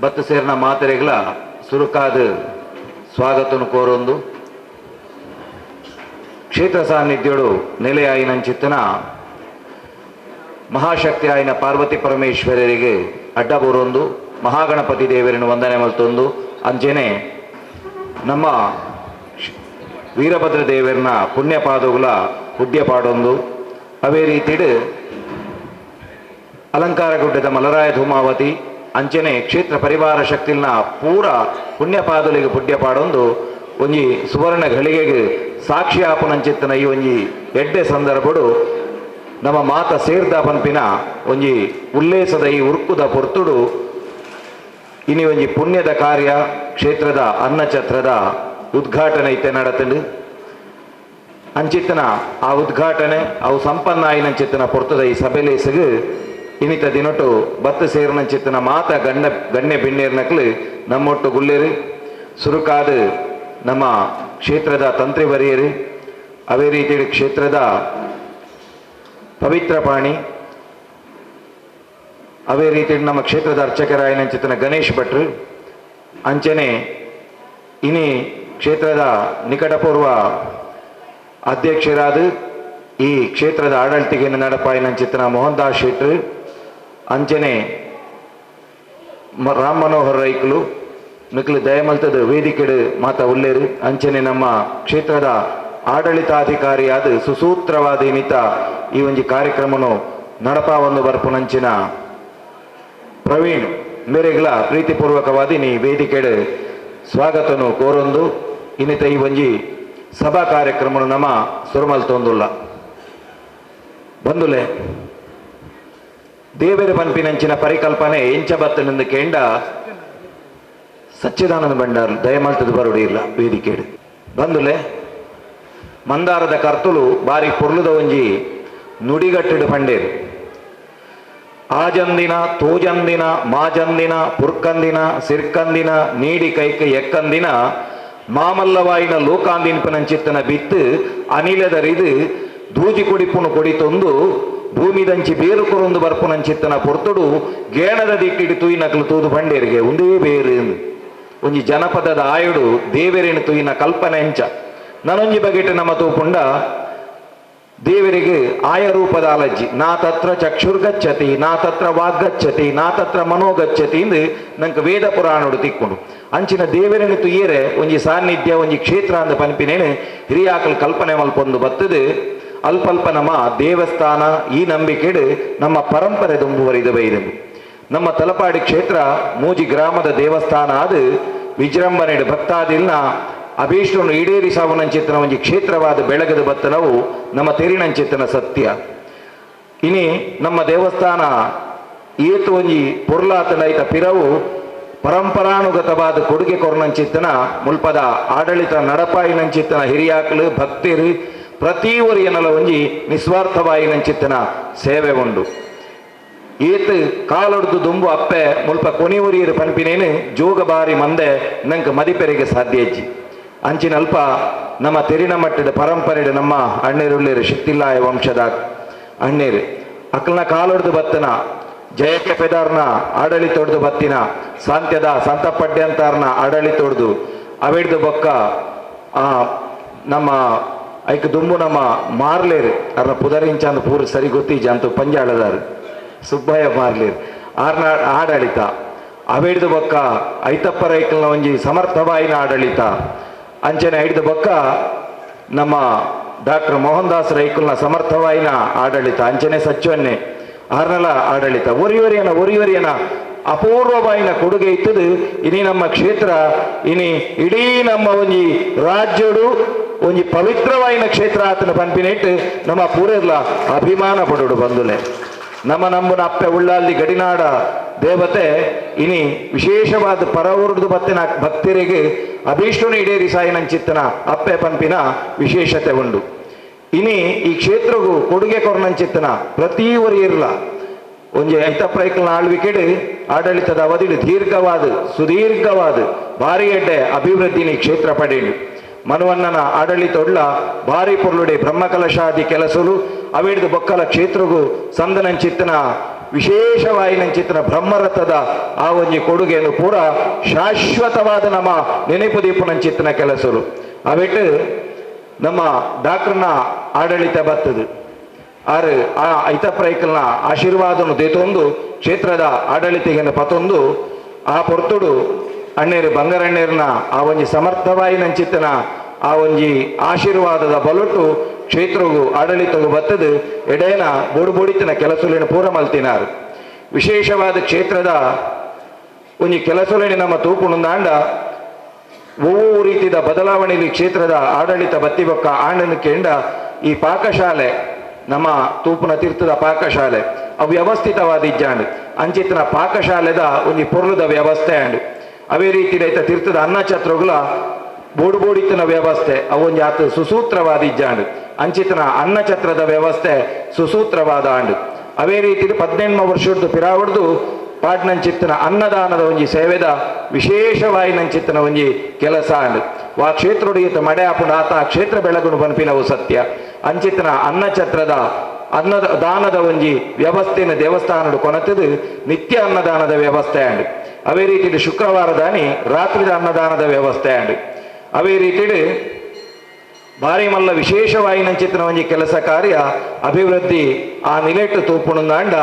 ಬತ್ತು ಸೇರಿನ ಮಾತೆರೆಗಳ ಸುರುಕಾದ ಸ್ವಾಗತನು ಕೋರೊಂದು ಕ್ಷೇತ್ರ ಸಾನ್ನಿಧ್ಯೋಡು ನೆಲೆಯಾಯಿನಂಚಿತ್ತನ ಮಹಾಶಕ್ತಿ ಆಯಿನ ಪಾರ್ವತಿ ಪರಮೇಶ್ವರರಿಗೆ ಅಡ್ಡಬೂರೊಂದು ಮಹಾಗಣಪತಿ ದೇವರನ್ನು ವಂದನೆ ಮಲ್ತೊಂದು ಅಂಚೆನೆ ನಮ್ಮ ವೀರಭದ್ರ ದೇವರನ್ನ ಪುಣ್ಯಪಾದಗುಲ ಪುಡ್ಯ ಪಾಡೊಂದು ಅವೇ ರೀತಿಡು ಅಲಂಕಾರಗುಡ್ಡದ ಮಲರಾಯ ಧೂಮಾವತಿ ಅಂಚನೆ ಕ್ಷೇತ್ರ ಪರಿವಾರ ಶಕ್ತಿಲ್ನ ಪೂರ ಪುಣ್ಯಪಾದಲಿಗೆ ಪುಡ್ಯ ಪಾಡೊಂದು ಒಂಜಿ ಸುವರ್ಣ ಘಳಿಗೆಗೆ ಸಾಕ್ಷಿ ಆಪುನಂಚಿತ್ತನ ಈ ಒಂಜಿ ಎಡ್ಡೆ ಸಂದರ್ಭಡು ನಮ್ಮ ಮಾತ ಸೇರ್ದ ಪನ್ಪಿನ ಒಂಜಿ ಉಲ್ಲೇಸದ ಈ ಉರ್ಕುದ ಪೊರ್ತುಡು ಇನಿ ಒಂಜಿ ಪುಣ್ಯದ ಕಾರ್ಯ ಕ್ಷೇತ್ರದ ಅನ್ನಛತ್ರದ ಉದ್ಘಾಟನೆ ಇತ್ತೆ ನಡತಂಡು. ಅಂಚಿತ್ತನ ಆ ಉದ್ಘಾಟನೆ ಅವು ಸಂಪನ್ನ ಆಯಿನಂಚಿತ್ತನ ಪೊರ್ತುದ ಈ ಸಭೆಲೇಸಗು ಇನ್ನಿತ ದಿನೊಟ್ಟು ಬತ್ತು ಸೇರಿನಂಚಿತ್ತನ ಮಾತ ಗಣ್ಯ ಗಣ್ಯ ಬಿಣ್ಣೇರ್ನಕ್ಲು ನಮ್ಮೊಟ್ಟು ಗುಲ್ಲೇರು ಸುರುಕಾದ ನಮ್ಮ ಕ್ಷೇತ್ರದ ತಂತ್ರಿ ಬರಿಯರು, ಅದೇ ರೀತಿ ಕ್ಷೇತ್ರದ ಪವಿತ್ರ ಪಾಣಿ, ಅದೇ ರೀತಿ ನಮ್ಮ ಕ್ಷೇತ್ರದ ಅರ್ಚಕರಾಯನಂಚಿತನ ಗಣೇಶ್ ಭಟ್ರು, ಅಂಚನೆ ಇನಿ ಕ್ಷೇತ್ರದ ನಿಕಟಪೂರ್ವ ಅಧ್ಯಕ್ಷರಾದ ಈ ಕ್ಷೇತ್ರದ ಆಡಳಿತಿಗೆ ನಡಪಾಯಿನಂಚಿತನ ಮೋಹನ್ ದಾಸ್ ಶೆಟ್ರು, ಅಂಚನೆ ರಾಮ್ ಮನೋಹರ್ ರೈಕ್ಲು ಮಿಕ್ಲು ದಯಮಲ್ತದ ವೇದಿಕೆಡು ಮಾತ ಉಲ್ಲೇರು, ಅಂಚನೆ ನಮ್ಮ ಕ್ಷೇತ್ರದ ಆಡಳಿತಾಧಿಕಾರಿಯಾದ ಸುಸೂತ್ರವಾದ ಇನಿತ ಈ ಒಂಜಿ ಕಾರ್ಯಕ್ರಮನು ನಡಪಾವನ್ನು ಬರ್ಪುನಂಚಿನ ಪ್ರವೀಣ್ ಮೇರೆಗ್ಲ ಪ್ರೀತಿಪೂರ್ವಕವಾದ ನೀ ವೇದಿಕೆಡು ಸ್ವಾಗತನು ಕೋರೊಂದು ಇನ್ನಿತ ಈ ಒಂಜಿ ಸಭಾ ಕಾರ್ಯಕ್ರಮನು ನಮ್ಮ ಸುರಮಲ್ ತೊಂದುಲ್ಲ. ಬಂದುಲೆ ದೇವರ ಪನ್ಪಿನಂಚಿನ ಪರಿಕಲ್ಪನೆ ಎಂಚ ಬತ್ತನೆಂದು ಕೇಂಡ ಸಚ್ಚಿದಾನಂದ ಭಂಡಾರ್ ದಯಮಲ್ತದ ಬರುಡಿ ಇಲ್ಲ ವೇದಿಕೆಡು. ಬಂದುಲೆ ಮಂದಾರದ ಕರ್ತುಲು ಬಾರಿ ಪೊರ್ಲುದ ಒಂಜಿ ನುಡಿಗಟ್ಟಿಡು ಪಂಡೇರು. ಆಜಂದಿನ ತೋಜಂದಿನ ಮಾಜಂದಿನ ಪುರ್ಕಂದಿನ ಸಿರ್ಕಂದಿನ ನೀಡಿ ಕೈಕ ಎಕ್ಕಂದಿನ ಮಾಮಲ್ಲವಾಯಿನ ಲೋಕಾಂದಿನ್ಪನಂಚಿತ್ತನ ಬಿತ್ತು ಅನಿಲದರಿದು ದೂಜಿ ಕೊಡಿಪುನು ಕೊಡಿತೊಂದು ಭೂಮಿದಂಚಿ ಬೇರು ಕೊರೊಂದು ಬರ್ಪುನಂಚಿತ್ತನ ಪೊರ್ತುಡು ಗೇಣದ ದಿಟ್ಟಿಡು ತೂಯಿನಕಲು ತೂದು ಬಂಡೇರಿಗೆ ಒಂದೇ ಬೇರು ಒಂಜಿ ಜನಪದದ ಆಯುಡು ದೇವರೇನು ತೂಯಿನ ಕಲ್ಪನೆ ಎಂಚ ನನೊಂಜಿ ಬಗೆಟ್ ನಮ್ಮ ತೂಪುಂಡ ದೇವರಿಗೆ ಆಯ ರೂಪದ ಅಲಜ್ಜಿ ನಾ ತತ್ರ ಚಕ್ಷುರ್ಗಚ್ಚತಿ ನಾ ತತ್ರ ವಾಗ್ಗಚ್ಚತಿ ನಾ ತತ್ರ ಮನೋಗಚ್ಚತಿ ಇಂದು ನಂಗೆ ವೇದ ಪುರಾಣೋಡು ತಿಕ್ಕೊಂಡು ಅಂಚಿನ ದೇವರನ್ನು ತುಯ್ಯರೆ ಒಂಜಿ ಸಾನ್ನಿಧ್ಯ ಒಂಜಿ ಕ್ಷೇತ್ರ ಅಂದ ಪನ್ಪಿನೇನು ಹಿರಿಯಾಕಲ್ ಕಲ್ಪನೆ ಮಲ್ಪೊಂದು ಬತ್ತದು. ಅಲ್ಪಲ್ಪ ನಮ್ಮ ದೇವಸ್ಥಾನ ಈ ನಂಬಿಕೆಡು ನಮ್ಮ ಪರಂಪರೆ ದುಂಬುವರಿದ ಬೈದು ನಮ್ಮ ತಲಪಾಡಿ ಕ್ಷೇತ್ರ ಮೂಜಿ ಗ್ರಾಮದ ದೇವಸ್ಥಾನ ಅದು ವಿಜೃಂಭಣೆ ಭಕ್ತಾದಿಲ್ನ ಅಭೀಷ್ಟವನ್ನು ಈಡೇರಿಸಾವನಂಚಿತ್ತನ ಒಂಜಿ ಕ್ಷೇತ್ರವಾದ ಬೆಳಗದ ಬತ್ತನವು ನಮ್ಮ ತೆರಿನಂಚಿತ್ತನ ಸತ್ಯ. ಇನಿ ನಮ್ಮ ದೇವಸ್ಥಾನ ಏತು ಒಂಜಿ ಪೊರ್ಲಾತನ ಐತ ಪಿರವು ಪರಂಪರಾನುಗತವಾದ ಕೊಡುಗೆ ಕೊರನಂಚಿತ್ತನ ಮುಲ್ಪದ ಆಡಳಿತ ನಡಪಾಯಿನಂಚಿತ್ತನ ಹಿರಿಯಾಕಲು ಭಕ್ತಿರು ಪ್ರತಿ ಒರಿಯನಲ ಒಂಜಿ ನಿಸ್ವಾರ್ಥವಾಯಿನಂಚಿತ್ತನ ಸೇವೆ ಉಂಡು. ಏತ್ ಕಾಲೊಡ್ದು ದುಂಬು ಅಪ್ಪೆ ಮುಲ್ಪ ಕೊನಿ ಒರಿಯರು ಪನ್ಪಿನೇನು ಜೋಗ ಬಾರಿ ಮಂದೆ ನಂಗೆ ಮದಿಪೆರಿಗೆ ಸಾಧ್ಯ ಅಜ್ಜಿ. ಅಂಚಿನ ಅಲ್ಪ ನಮ್ಮ ತೆರಿನ ಮಟ್ಟದ ಪರಂಪರೆ ನಮ್ಮ ಅಣ್ಣೇರುಳ್ಳೇರು ಶಿತ್ತಿಲ್ಲಾಯ ವಂಶದ ಅಣ್ಣೇರು ಅಕ್ಕಲ್ನ ಕಾಲೊಡ್ದು ಬತ್ತನ ಜಯಕ್ಕೆ ಪೆದಾರ್ನ ಆಡಳಿತೊಡ್ದು ಬತ್ತಿನ ಸಾಂತ್ಯದ ಸಂತಪಡ್ಯಂತಾರ್ನ ಆಡಳಿತೊಡ್ದು ಅವೆಡ್ದು ಬೊಕ್ಕ ನಮ್ಮ ಐಕ್ ದುಂಬು ನಮ್ಮ ಮಾರ್ಲೇರು ಅರ್ನ ಪುದರಿಂಚಂದು ಪೂರ ಸರಿ ಗೊತ್ತೀಜ ಅಂತ ಪಂಜಾಳದಾರು ಸುಬ್ಬಯ್ಯ ಮಾರ್ಲೇರು ಆರ್ನ ಆಡಳಿತ ಅವೆಡ್ದು ಬೊಕ್ಕ ಐತಪ್ಪ ರೈಕಲ್ನ ಒಂಜಿ ಸಮರ್ಥವಾಯಿನ ಆಡಳಿತ ಅಂಚನೆ ಐಡ್ದು ಬೊಕ್ಕ ನಮ್ಮ ಡಾಕ್ಟರ್ ಮೋಹನ್ ದಾಸ್ ರೈಕುಲ್ನ ಸಮರ್ಥವಾಯಿನ ಆಡಳಿತ ಅಂಚನೆ ಸಚಿವನ್ನೇ ಆರ್ನಲ ಆಡಳಿತ ಒರಿಯೊರಿಯನ ಒರಿಯೊರಿಯನ ಅಪೂರ್ವವಾಯಿನ ಕೊಡುಗೆ ಇತ್ತದು. ಇನಿ ನಮ್ಮ ಕ್ಷೇತ್ರ ಇನಿ ಇಡೀ ನಮ್ಮ ಒಂಜಿ ರಾಜ್ಯಡು ಒಂಜಿ ಪವಿತ್ರವಾಯಿನ ಕ್ಷೇತ್ರ ಆತನ ಪನ್ಪಿನೆಟ್ಟು ನಮ್ಮ ಪೂರೆರ್ಲ ಅಭಿಮಾನ ಪಡೋಡು ಬಂದುಲೆ. ನಮ್ಮ ನಂಬುನ ಅಪ್ಪೆ ಉಳ್ಳಾಲ್ಲಿ ಗಡಿನಾಡ ದೇವತೆ ಇನಿ ವಿಶೇಷವಾದ ಪರವರುಡು ಬತ್ತಿನ ಭಕ್ತರಿಗೆ ಅಭೀಷ್ಟನು ಈಡೇರಿಸಾಯಿನಂಚಿತ್ತನ ಅಪ್ಪೆ ಪನ್ಪಿನ ವಿಶೇಷತೆ ಉಂಡು. ಇನಿ ಈ ಕ್ಷೇತ್ರಗೂ ಕೊಡುಗೆ ಕೊರನಂಚಿತ್ತನ ಪ್ರತಿ ಒರಿಯಿರ್ಲ ಒಂಜಿ ಐತಪ್ರೈಕಲ್ನ ಆಳ್ವಿಕೆಡು ಆಡಳಿತದ ಅವಧಿಡು ದೀರ್ಘವಾದ ಸುದೀರ್ಘವಾದ ಭಾರಿ ಎಡ್ಡೆ ಅಭಿವೃದ್ಧಿನಿ ಕ್ಷೇತ್ರ ಪಡೆಯಲು ಮನುವಣ್ಣನ ಆಡಳಿತೊಡ್ಲ ಭಾರಿ ಪೊರ್ಲುಡೆ ಬ್ರಹ್ಮಕಲಶಾದಿ ಕೆಲಸಲು ಅವಿಡ್ದು ಬೊಕ್ಕಲ ಕ್ಷೇತ್ರಗೂ ಸಂದನಂಚಿತ್ತನ ವಿಶೇಷವಾಯಿನಂಚಿತ್ತನ ಬ್ರಹ್ಮರಥದ ಆ ಒಂಜಿ ಕೊಡುಗೆಯನ್ನು ಪೂರ ಶಾಶ್ವತವಾದ ನಮ್ಮ ನೆನಪು ದೀಪನಂಚಿತ್ತನ ಕೆಲಸಲು ಅವಿಟ್ಟು ನಮ್ಮ ಡಾಕ್ಟರ್ನ ಆಡಳಿತ ಬರ್ತದೆ. ಆರು ಆ ಐತಪ್ರೈಕಲ್ನ ಆಶೀರ್ವಾದನು ದೇತೊಂದು ಕ್ಷೇತ್ರದ ಆಡಳಿತೆಗೆ ಪತೊಂದು ಆ ಪೊರ್ತುಡು ಅಣ್ಣೇರು ಬಂಗಾರಣ್ಣೇರ್ನ ಆ ಒಂಜಿ ಸಮರ್ಥವಾಯಿನಂಚಿತ್ತನ ಆ ಒಂಜಿ ಆಶೀರ್ವಾದದ ಬಲೊಟ್ಟು ಕ್ಷೇತ್ರಗೂ ಆಡಳಿತಗೂ ಬತ್ತದು ಎಡೇನ ಬೋಡು ಬೋಡಿತನ ಕೆಲಸಲಿನ ಪೂರ ಮಲ್ತಿನಾರು. ವಿಶೇಷವಾದ ಕ್ಷೇತ್ರದ ಒಂಜಿ ಕೆಲಸಲಿನ ನಮ್ಮ ತೂಪುಣುಂದಾಂಡ ಒವ್ವು ರೀತಿಯ ಬದಲಾವಣೆಯಲ್ಲಿ ಕ್ಷೇತ್ರದ ಆಡಳಿತ ಬತ್ತಿಬೊಕ್ಕ ಆಂಡನ ಕೇಂಡ ಈ ಪಾಕಶಾಲೆ ನಮ್ಮ ತೂಪುನ ತೀರ್ಥದ ಪಾಕಶಾಲೆ ಅವು ವ್ಯವಸ್ಥಿತವಾದ ಇಜ್ಜಾಂಡ್ ಅಂಚಿತ್ತಿನ ಪಾಕಶಾಲೆದ ಒಂಜಿ ಪೊರ್ಲುದ ವ್ಯವಸ್ಥೆ ಆಂಡ್. ಅವೇ ರೀತಿ ರೈತ ತೀರ್ಥದ ಅನ್ನಛತ್ರಗಳ ಬೋಡು ಬೋಡಿತ್ತಿನ ವ್ಯವಸ್ಥೆ ಅವೊಂಜಿ ಆತ ಸುಸೂತ್ರವಾದ ಇಜ್ಜಾಂಡ್ ಅಂಚಿತನ ಅನ್ನಛತ್ರದ ವ್ಯವಸ್ಥೆ ಸುಸೂತ್ರವಾದ ಆಂಡ್. ಅವೇ ರೀತಿ 18 ವರ್ಷದ್ದು ಪಿರಾವಡ್ದು ಪಾಟ್ನಂಚಿತ್ತನ ಅನ್ನದಾನದ ಒಂಜಿ ಸೇವೆದ ವಿಶೇಷವಾಯಿನಂಚಿತ್ತನ ಒಂಜಿ ಕೆಲಸ ಆಂಡ್. ವಾ ಕ್ಷೇತ್ರೊಡಿಯತ ಮಡೆ ಆಪುಂಡು ಆತ ಆ ಕ್ಷೇತ್ರ ಬೆಳಗುನು ಪನ್ಪಿನವು ಸತ್ಯ. ಅಂಚಿತನ ಅನ್ನಛತ್ರದ ಅನ್ನದ ದಾನದ ಒಂಜಿ ವ್ಯವಸ್ಥೆನ ದೇವಸ್ಥಾನಡು ಕೊನತದು ನಿತ್ಯ ಅನ್ನದಾನದ ವ್ಯವಸ್ಥೆ ಆಂಡ್. ಅವೇ ರೀತಿಯಲ್ಲಿ ಶುಕ್ರವಾರ ದಾನಿ ರಾತ್ರಿದ ಅನ್ನದಾನದ ವ್ಯವಸ್ಥೆ ಆಂಡ್. ಅವೇ ರೀತಿಡು ಭಾರಿ ಮಲ್ಲ ವಿಶೇಷವಾಯಿನಂಚಿತನ ಒಂಜಿ ಕೆಲಸ ಕಾರ್ಯ ಅಭಿವೃದ್ಧಿ ಆ ನಿಲೆಟ್ಟು ತೂಪುಣುಂದಾಂಡ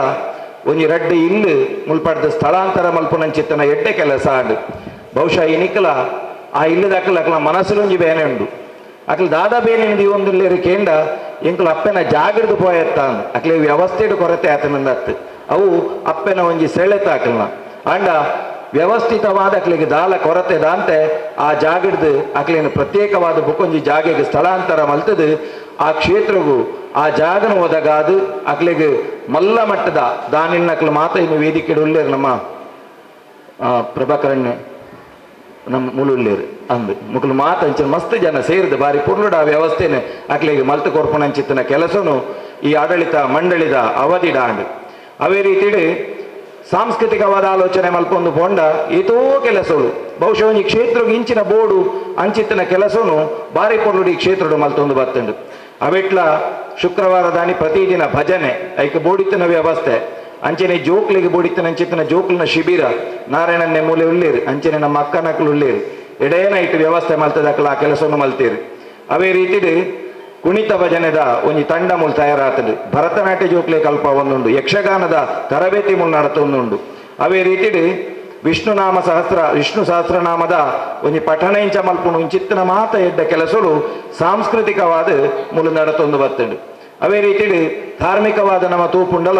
ಒಂಜಿ ರಡ್ಡು ಇಲ್ಲು ಮುಲ್ಪಡ್ದ ಸ್ಥಳಾಂತರ ಮಲ್ಪುನಂಚಿತ್ತನ ಎಡ್ಡೆ ಕೆಲಸ ಆಂಡ್. ಬಹುಶಃ ಇನಿಕಲ ಆ ಇಲ್ಲದಕ್ಕಲ ಅಕಲ ಮನಸ್ಸುಲೊಂಜಿ ಬೇನೆ ಉಂಡು. ಅಕಲ ದಾದಾ ಬೇನೆ ಒಂದುಲ್ಲೇರು ಕೇಂಡ ಎಂಕುಲು ಅಪ್ಪೆನ ಜಾಗೃತ ಪೋಯತ್ತಾಂದ್ ಅಕ್ಲೆ ವ್ಯವಸ್ಥೆಡು ಕೊರತೆ ಆತನಂದತ್ತು ಅವು ಅಪ್ಪೆನ ಒಂಜಿ ಸೆಳೆತ ಅಕಲ್ನ ಆಂಡ ವ್ಯವಸ್ಥಿತವಾದ ಅಕ್ಲಿಗೆ ದಾಲ ಕೊರತೆ ದಾಂತೆ ಆ ಜಾಗಡ್ದು ಅಕ್ಲೇನು ಪ್ರತ್ಯೇಕವಾದ ಬುಕ್ಕೊಂಜಿ ಜಾಗೆಗೆ ಸ್ಥಳಾಂತರ ಮಲ್ತದು ಆ ಕ್ಷೇತ್ರಗೂ ಆ ಜಾಗನ ಒದಗಾದು ಅಕ್ಲಿಗೆ ಮಲ್ಲ ಮಟ್ಟದ ದಾನಿನ್ನಕ್ಲು ಮಾತ ಇನ್ನು ವೇದಿಕೆ ಉಳ್ಳೇರು ನಮ್ಮ ಪ್ರಭಾಕರಣ್ಯ ನಮ್ಮ ಮುಳುಳ್ಳೇರು ಅಂದು ಮುಕ್ಲು ಮಾತ ಅಂಚಿನ ಮಸ್ತ್ ಜನ ಸೇರಿದ ಬಾರಿ ಪುರ್ಲುಡ ಆ ವ್ಯವಸ್ಥೆನೆ ಅಕ್ಲಿಗೆ ಮಲ್ತು ಕೊರ್ಪುನಂಚಿತ್ತನ ಕೆಲಸನು ಈ ಆಡಳಿತ ಮಂಡಳಿದ ಅವಧಿಡಾಂಡ್. ಅವೇ ರೀತಿಡು ಸಾಂಸ್ಕೃತಿಕವಾದ ಆಲೋಚನೆ ಮಲ್ಪೊಂದು ಪೋಂಡ ಏತೋ ಕೆಲಸಗಳು ಬಹುಶಃ ಒಂಜಿ ಕ್ಷೇತ್ರಗ್ ಇಂಚಿನ ಬೋಡು ಅಂಚಿತ್ತಿನ ಕೆಲಸನು ಬಾರಿ ಪೊರ್ಲುಡು ಈ ಕ್ಷೇತ್ರಡು ಮಲ್ತೊಂದು ಬತ್ತುಂಡು. ಅವೆಟ್ಲ ಶುಕ್ರವಾರ ದಾನಿ ಪ್ರತಿದಿನ ಭಜನೆ ಐಕ್ ಬೋಡಿತ್ತಿನ ವ್ಯವಸ್ಥೆ ಅಂಚನೆ ಜೋಕ್ಲಿಗೆ ಬೋಡಿತ್ತಿನ ಅಂಚಿತ್ತಿನ ಜೋಕ್ಲಿನ ಶಿಬಿರ ನಾರಾಯಣನ್ನೇ ಮೂಲೆ ಉಳ್ಳೇರು ಅಂಚನೆ ನಮ್ಮ ಅಕ್ಕನಕ್ಲು ಉಳ್ಳೇರು ಎಡೇನ ಇಟ್ಟು ವ್ಯವಸ್ಥೆ ಮಲ್ತದಕ್ಲ ಆ ಕೆಲಸವನ್ನು ಮಲ್ತೀರು. ಅವೇ ರೀತಿಡು ಕುಣಿತ ಭಜನೆದ ಒಂಜಿ ತಂಡ ಮೂಲ ತಯಾರಾತುಂಡು. ಭರತನಾಟ್ಯ ಜೋಕ್ಲೆ ಕಲ್ಪ ಒಂದುಂಡು, ಯಕ್ಷಗಾನದ ತರಬೇತಿ ಮೂಲ ನಡತೊಂದುಂಡು. ಅವೇ ರೀತಿಡು ವಿಷ್ಣುನಾಮ ಸಹಸ್ರ ವಿಷ್ಣು ಸಹಸ್ರನಾಮದ ಒಂಜಿ ಪಠಣ ಇಂಚ ಮಲ್ಪುಂಡು ಇಂಚಿತ್ತಿನ ಮಾತ ಎಡ್ಡ ಕೆಲಸಲು ಸಾಂಸ್ಕೃತಿಕವಾದ ಮೂಲ ನಡತೊಂದು ಬತ್ತುಂಡು. ಅವೇ ರೀತಿಡು ಧಾರ್ಮಿಕವಾದ ನಮ್ಮ ತೂಪುಂಡಲ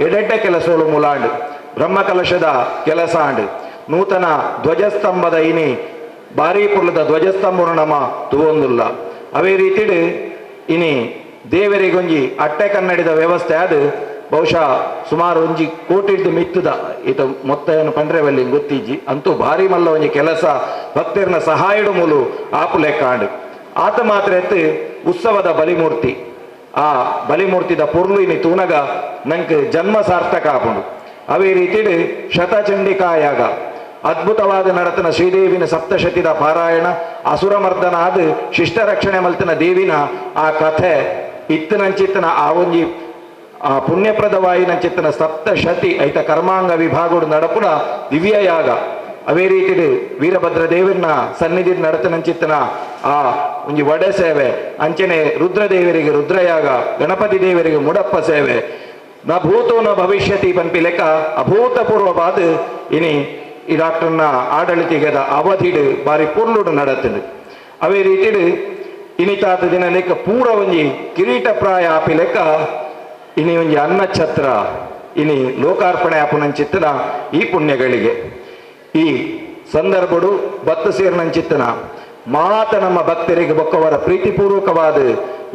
ಎಡೆಡ್ಡ ಕೆಲಸಗಳು ಮೂಲಾಂಡು. ಬ್ರಹ್ಮಕಲಶದ ಕೆಲಸ ಆಂಡು. ನೂತನ ಧ್ವಜಸ್ತಂಭದ ಇನಿ ಭಾರೀ ಪುರ್ಲದ ಧ್ವಜಸ್ತಂಭನು ನಮ್ಮ ತೂವೊಂದುಲ್ಲ. ಅವೇ ರೀತಿಡು ಇನಿ ದೇವರಿಗೊಂಜಿ ಅಟ್ಟೆ ಕನ್ನಡಿದ ವ್ಯವಸ್ಥೆ ಅದು ಬಹುಶಃ ಸುಮಾರು ಒಂಜಿ ಕೋಟಿಡ್ದು ಮಿತ್ತದ ಈತ ಮೊತ್ತ ಏನು ಪಂಡ್ರೆವಲ್ಲಿ ಗೊತ್ತಿಜ್ಜಿ ಅಂತೂ ಭಾರಿ ಮಲ್ಲ ಒಂಜಿ ಕೆಲಸ ಭಕ್ತರ್ನ ಸಹಾಯಡು ಮೂಲು ಆಪುಲೆಕ್ಕಾಂಡು. ಆತ ಮಾತ್ರ ಎತ್ತು ಉತ್ಸವದ ಬಲಿಮೂರ್ತಿ ಆ ಬಲಿಮೂರ್ತಿದ ಪೊರ್ಲು ಇನಿ ತೂನಗ ನಂಗೆ ಜನ್ಮ ಸಾರ್ಥಕ ಆಪುಂಡು. ಅವೇ ರೀತಿಡು ಶತಚಂಡಿಕಾಯಾಗ ಅದ್ಭುತವಾದ ನಡತನ ಶ್ರೀದೇವಿನ ಸಪ್ತಶತಿದ ಪಾರಾಯಣ ಅಸುರಮರ್ದನ ಆದ ಶಿಷ್ಟ ರಕ್ಷಣೆ ಮಲ್ತನ ದೇವಿನ ಆ ಕಥೆ ಇತ್ತನಂಚಿತ್ತನ ಆ ಒಂಜಿ ಆ ಪುಣ್ಯಪ್ರದವಾಯಿನಂಚಿತ್ತನ ಸಪ್ತಶತಿ ಐತ ಕರ್ಮಾಂಗ ವಿಭಾಗಡು ನಡಪುನ ದಿವ್ಯಯಾಗ. ಅವೇ ರೀತಿಡು ವೀರಭದ್ರ ದೇವರನ್ನ ಸನ್ನಿಧಿ ನಡತನಂಚಿತ್ತನ ಆ ಒಂಜಿ ವಡೆ ಸೇವೆ ಅಂಚನೆ ರುದ್ರದೇವರಿಗೆ ರುದ್ರಯಾಗ ಗಣಪತಿ ದೇವರಿಗೆ ಮುಡಪ್ಪ ಸೇವೆ ನ ಭೂತೋ ನ ಭವಿಷ್ಯತಿ ಪನ್ಪಿ ಲೆಕ್ಕ ಅಭೂತಪೂರ್ವವಾದ ಇನಿ ಈ ಡಾಕ್ಟರ್ನ ಆಡಳಿತಿಗದ ಅವಧಿಡು ಬಾರಿ ಪೊರ್ಲುಡು ನಡತುಂಡು. ಅವೇ ರೀತಿಡು ಇನಿತಾತ ದಿನ ಲೆಕ್ಕ ಪೂರ ಒಂಜಿ ಕಿರೀಟಪ್ರಾಯ ಆಪಿ ಲೆಕ್ಕ ಇನಿ ಒಂಜಿ ಅನ್ನಛತ್ರ ಇನಿ ಲೋಕಾರ್ಪಣೆ ಆಪುನಂಚಿತ್ತನ ಈ ಪುಣ್ಯಗಳಿಗೆ ಈ ಸಂದರ್ಭಡು ಬತ್ತು ಸೇರಿನಂಚಿತ್ತನ ಮಾತ ನಮ್ಮ ಭಕ್ತರಿಗೆ ಬೊಕ್ಕವರ ಪ್ರೀತಿಪೂರ್ವಕವಾದ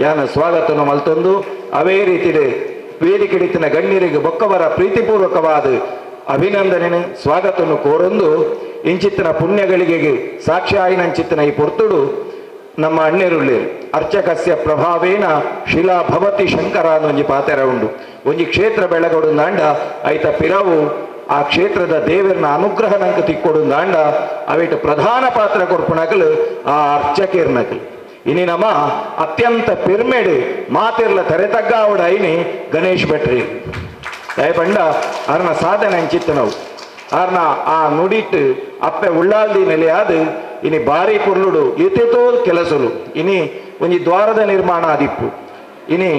ಯಾನ ಸ್ವಾಗತನು ಮಲ್ತೊಂದು ಅವೇ ರೀತಿಡು ವೇದಿಕೆಡಿತ್ತಿನ ಗಣ್ಯರಿಗೆ ಬೊಕ್ಕವರ ಪ್ರೀತಿಪೂರ್ವಕವಾದ ಅಭಿನಂದನೆ ಸ್ವಾಗತವನ್ನು ಕೋರೊಂದು ಇಂಚಿತ್ತಿನ ಪುಣ್ಯಗಳಿಗೆ ಸಾಕ್ಷಿ ಆಯಿನಂಚಿತ್ತಿನ ಈ ಪೊರ್ತುಡು ನಮ್ಮ ಅಣ್ಣೆರುಳ್ಳಿ ಅರ್ಚಕಸ್ಯ ಪ್ರಭಾವೇನ ಶಿಲಾ ಭವತಿ ಶಂಕರ ಒಂಜಿ ಪಾತೆರ ಉಂಡು. ಒಂಜಿ ಕ್ಷೇತ್ರ ಬೆಳಗೊಡು ದಾಂಡ ಐತ ಪಿರವು ಆ ಕ್ಷೇತ್ರದ ದೇವರನ ಅನುಗ್ರಹ ನಂಗೆ ತಿಕ್ಕೊಡು ದಾಂಡ ಅವಿಟ ಪ್ರಧಾನ ಪಾತ್ರ ಕೊರ್ಪುನಕಲು ಆ ಅರ್ಚಕಿರ್ನಕಲು. ಇನಿ ನಮ್ಮ ಅತ್ಯಂತ ಪಿರ್ಮೆಡು ಮಾತಿರ್ಲ ತರೆತಗ್ಗಾವಡ ಐನಿ ಗಣೇಶ್ ಭಟ್ರಿ ದಯಪಂಡ ಅರ್ನ ಸಾಧನೆ ಅಂಚಿತ್ತನವು ಅರ್ನ ಆ ನುಡಿಟ್ಟು ಅಪ್ಪೆ ಉಳ್ಳಾಲ್ದಿ ನೆಲೆಯಾದ ಇನಿ ಭಾರಿ ಪೊರ್ಲುಡು ಏತೇತೋ ಕೆಲಸಲು ಇನಿ ಒಂಜಿ ದ್ವಾರದ ನಿರ್ಮಾಣ ಆದಿಪ್ಪು ಇನಿ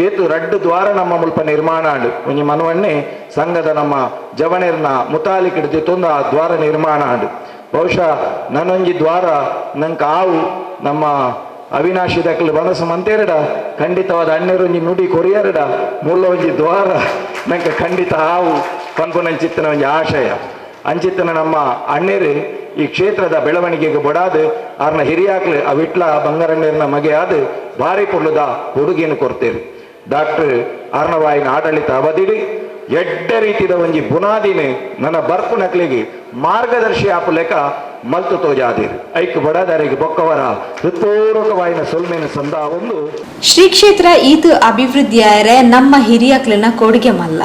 ಏತು ರಡ್ಡು ದ್ವಾರ ನಮ್ಮ ಮುಲ್ಪ ನಿರ್ಮಾಣ ಆಂಡು ಒಂಜಿ ಮನವಣ್ಣೆ ಸಂಘದ ನಮ್ಮ ಜವನೆರ್ನ ಮುತಾಲಿಕಿಡ್ದು ತೊಂದು ಆ ದ್ವಾರ ನಿರ್ಮಾಣ ಆಂಡು. ಬಹುಶಃ ನನ್ನೊಂಜಿ ದ್ವಾರ ನಂಗೆ ಆವು ನಮ್ಮ ಅವಿನಾಶಿ ದಕ್ಕಲು ಮನಸ್ಸು ಮಂತೇರಡ ಖಂಡಿತವಾದ ಅಣ್ಣರೊಂಜಿ ನುಡಿ ಕೊರಿಯರಡ ಮೂಲ ಒಂಜಿ ದ್ವಾರ ನಂಗೆ ಖಂಡಿತ ಆವು ಪನ್ಪುನಂಚಿತ್ತನ ಒಂಜಿ ಆಶಯ ಅಂಚಿತ್ತನ ನಮ್ಮ ಅಣ್ಣರು ಈ ಕ್ಷೇತ್ರದ ಬೆಳವಣಿಗೆಗೆ ಬೊಡಾದು ಆರ್ನ ಹಿರಿಯಾಕ್ಲು ಅವಿಟ್ಲ ಬಂಗಾರಣ್ಣರ್ನ ಮಗೆ ಆದು ಭಾರಿ ಪೊರ್ಲುದ ಕೊಡುಗೆಯನ್ನು ಕೊಡ್ತೇವೆ. Doctor ಅರ್ಣವಾಯಿನ ಆಡಳಿತ ಅವಧಿಡಿ ಎಡ್ಡ ರೀತಿದ ಒಂಜಿ ಬುನಾದಿನ ನನ್ನ ಬರ್ಪು ನಕ್ಲಿಗೆ ಮಾರ್ಗದರ್ಶಿ ಆಪುಲೆಕ ಮಲ್ತು ತೋಜಾದಿರು ಐಕ್ ಬಡದಾರಿಗೆ ಬೊಕ್ಕವರ ಹೃತ್ಪೂರ್ವಕವಾಯಿನ ಸೊಲ್ಮೆನ ಸಂದ ಒಂದು. ಶ್ರೀ ಕ್ಷೇತ್ರ ಈತು ಅಭಿವೃದ್ಧಿಯಾಯರೆ ನಮ್ಮ ಹಿರಿಯಕ್ಲನ ಕೊಡುಗೆ ಮಲ್ಲ.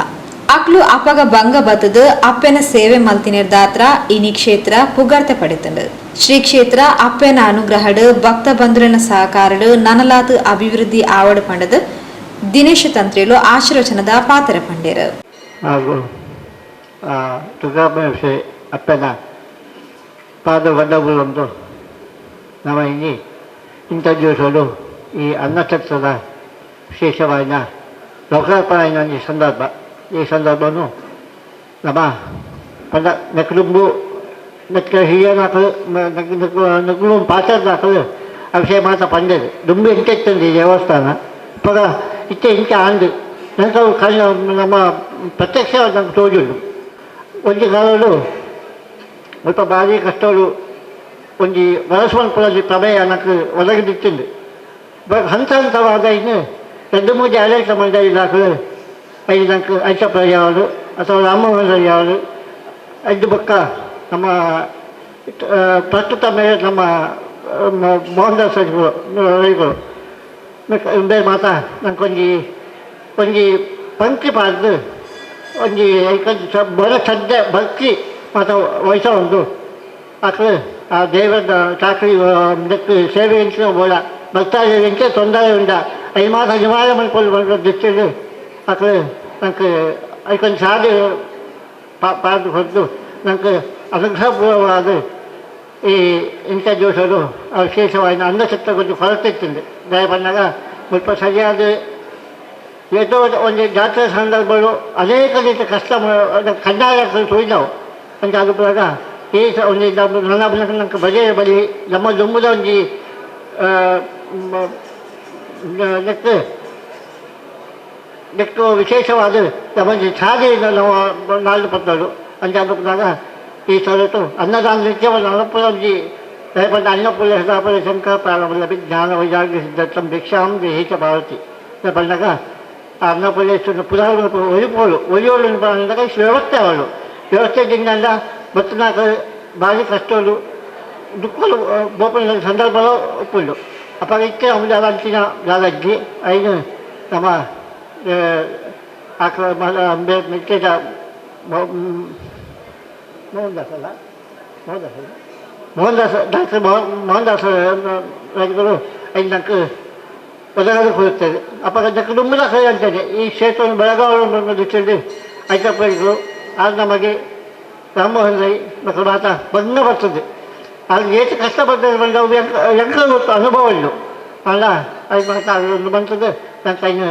ಅಕ್ಲು ಅಪಗ ಬಂಗ ಬತ್ತದು ಅಪ್ಪೆನ ಸೇವೆ ಮಲ್ತಿನಿರ್ದಾತ್ರ ಇನಿ ಕ್ಷೇತ್ರ ಪುಗಾರ್ತೆ ಪಡೆತಂಡು. ಶ್ರೀ ಕ್ಷೇತ್ರ ಅಪ್ಪೆನ ಅನುಗ್ರಹಡು ಭಕ್ತ ಬಂಧುರನ ಸಹಕಾರಡು ನನಲಾತು ಅಭಿವೃದ್ಧಿ ಆವಡು ಪಂಡದು ದಿನೇಶ ತಂತ್ರಿಲು ಆಶೀರ್ವಚನದ ಪಾತ್ರ ಪಂಡೇರು. ಹಾಗೂ ದುರ್ಗಾಪರಮೇಶ್ವರಿ ಅಪ್ಪನ ಪಾದ ಒಂದು ನಮ್ಮ ಇಲ್ಲಿ ಇಂಥ ದಿವಸಗಳು ಈ ಅನ್ನಛತ್ರದ ವಿಶೇಷವಾದ ಲೋಕಾರ್ಪಣೆ ಈ ಸಂದರ್ಭ. ಈ ಸಂದರ್ಭವನ್ನು ನಮ್ಮ ಪಂಡ ನೆಕ್ಲುಂಬು ನೆಕ್ಕ ಹಿರಿಯನಾಕಲು ನಕ್ಲು ಪಾತ್ರದಾಕಲು ಆ ವಿಷಯ ಮಾತ್ರ ಪಂಡದು ದುಂಬು ಎಂತೆತ್ತಂದು ಈ ದೇವಸ್ಥಾನ ಇಪ್ಪಗ ಇತ್ತೆ ಇಂಚ ಆಂಡು ನಂತರ ಕಣ್ಣು ನಮ್ಮ ಪ್ರತ್ಯಕ್ಷ ನಮ್ಗೆ ತೋಜುಂಡು. ಒಂಜಿ ಕಾಲಡು ಸ್ವಲ್ಪ ಭಾರಿ ಕಷ್ಟಗಳು ಒಂಜಿ ವರಸ್ವಲ್ಪದಲ್ಲಿ ಪ್ರಮೇಯ నాకు ಒದಗಿದಿತ್ತಿಂದು. ಹಂತ ಹಂತವಾದ ಇನ್ನು ಎರಡು ಮೂರು ಆಡಳಿತ ಮಂಡಳಿ ದಾಖಲು ಐದು నాకు ಐಚಪ್ಪ ಯಾವುದು ಅಥವಾ ರಾಮಮೋಹನ್ ಯಾವುದು ಐದು ಬಕ್ಕ ನಮ್ಮ ಪ್ರಸ್ತುತ ಮೇಲೆ ನಮ್ಮ ಮೋಹನ್ ದಾಸ್ ರೈಗಳು ಬೇರೆ ಮಾತಾ ನಂಗೊಂಜಿ ಒಂಜಿ ಪಂಕ್ತಿ ಪಾಡ್ದು ಒಂಜಿ ಐಕೊಂಜಿ ಬರ ಸದ್ಯ ಭಕ್ತಿ ಮಾತ ವಯಸ್ಸ ಒಂದು ಆಕಳು ಆ ದೇವರ ಚಾಕರಿ ಸೇವೆ ಅಂತ ಬೋಡ ಭಕ್ತಾದಿಗಳಿಗೆ ತೊಂದರೆ ಉಂಡ I ಮಾತ ನಿವಾರಣೆ ಮಾಡ್ಕೊಂಡು ದೃಷ್ಟಿಯಲ್ಲಿ ಆಕಳು ನಂಗೆ ಐಕೊಂದು ಸಾಧು ಪಾದು ಹೊರತು ನಂಗೆ ಅನುಗ್ರಹಪೂರ್ವವಾದ ಈ ಇಂಥ ದಿವಸಗಳು ವಿಶೇಷವಾಗಿ ಅನ್ನಸತ್ತ ಕೊಂಚ ಕೊರತೆ ಇತ್ತು. ದಯಪಣ್ಣಾಗ ಸ್ವಲ್ಪ ಸರಿಯಾದ ಏತೋ ಒಂದು ಜಾತ್ರೆ ಸಂದರ್ಭಗಳು ಅನೇಕ ರೀತಿಯ ಕಷ್ಟ ಕಣ್ಣಾರೆ ತುಳಿದವು ಅಂತ. ಅದು ಪುರಾಗ ಈ ಒಂದು ನನ್ನ ನಂಗೆ ಬಗೆ ಬಲಿ ನಮ್ಮ ದುಂಬುದ ಒಂಜಿ ನೆಕ್ ನೆಕ್ ವಿಶೇಷವಾದ ನಮ್ಮ ಸಾಧಿ ನಾವು ನಾಲ್ಕು ಪತ್ತರು ಅಂತ. ಅದು ಈ ಸರತು ಅನ್ನದಾನ ನಿತ್ಯವನ್ನು ಅನುಪುರಂಜಿ ದಯಪಂಡ ಅನ್ನಪುರ ಸದಾಪುರ ಶಂಕರ ಪ್ರಾರಂಭ ಜ್ಞಾನ ವೈರಾಗ್ಯ ಸಿದ್ಧರ್ಥಂ ಭಿಕ್ಷಾಂ ದೇಹಿತ ಭಾರತಿ ಬಂದಾಗ ಆ ಅನ್ನಪುರೇಶ್ವರನ ಪುನಃ ಒಲಿಪೋಳು ಒಲಿಯೋಳು ಅಂದಾಗ ವ್ಯವಸ್ಥೆ ಅವಳು ವ್ಯವಸ್ಥೆದಿಂದ ಮತ್ತು నాకు ಭಾರಿ ಕಷ್ಟಗಳು ದುಃಖలు ಬೋಪನ ಸಂದರ್ಭలో ಉಪ್ಪುಂಡು. ಅಪ್ಪ ಇತ್ತೆ ಅಂಚಿನ ದಾದಾಜಿ ಐನು ನಮ್ಮ ಆಕಳ ಮೆಚ್ಚದ ಮೋಹನ್ ದಾಸ್ ಅಲ್ಲ, ಮೋಹನ್ ದಾಸ್ ಅಲ್ಲ, ಮೋಹನ್ ದಾಸ್ ಡಾಕ್ಟರ್ ಮೋಹನ್ ದಾಸ್ ರೈತರು ಐದು నాకు ಒದಗಲು ಕೊಡುತ್ತದೆ. ಅಪ್ಪ ಅದಕ್ಕೆ ದುಂಬಿನ ಸರಿ ಅಂತೇನೆ ಈ ಕ್ಷೇತ್ರವನ್ನು ಬೆಳಗಾವಿ ದೃಷ್ಟಿಯಲ್ಲಿ ಐತಪ್ಪಗಳು ಆಗ ನಮಗೆ ರಾಮಮೋಹನ್ ರೈ ಮಕ್ಕಳು ಮಾತ ಬಂದ ಬರ್ತದೆ. ಅದು ಏಟು ಕಷ್ಟ ಬರ್ತದೆ ಬಂದವು ಎಂಕ ಗೊತ್ತು ಅನುಭವ ಇಲ್ಲ ಅಲ್ಲ. ಅದು ಮಾತಾ ಒಂದು ಬಂತದ್ದು ನನ್ನ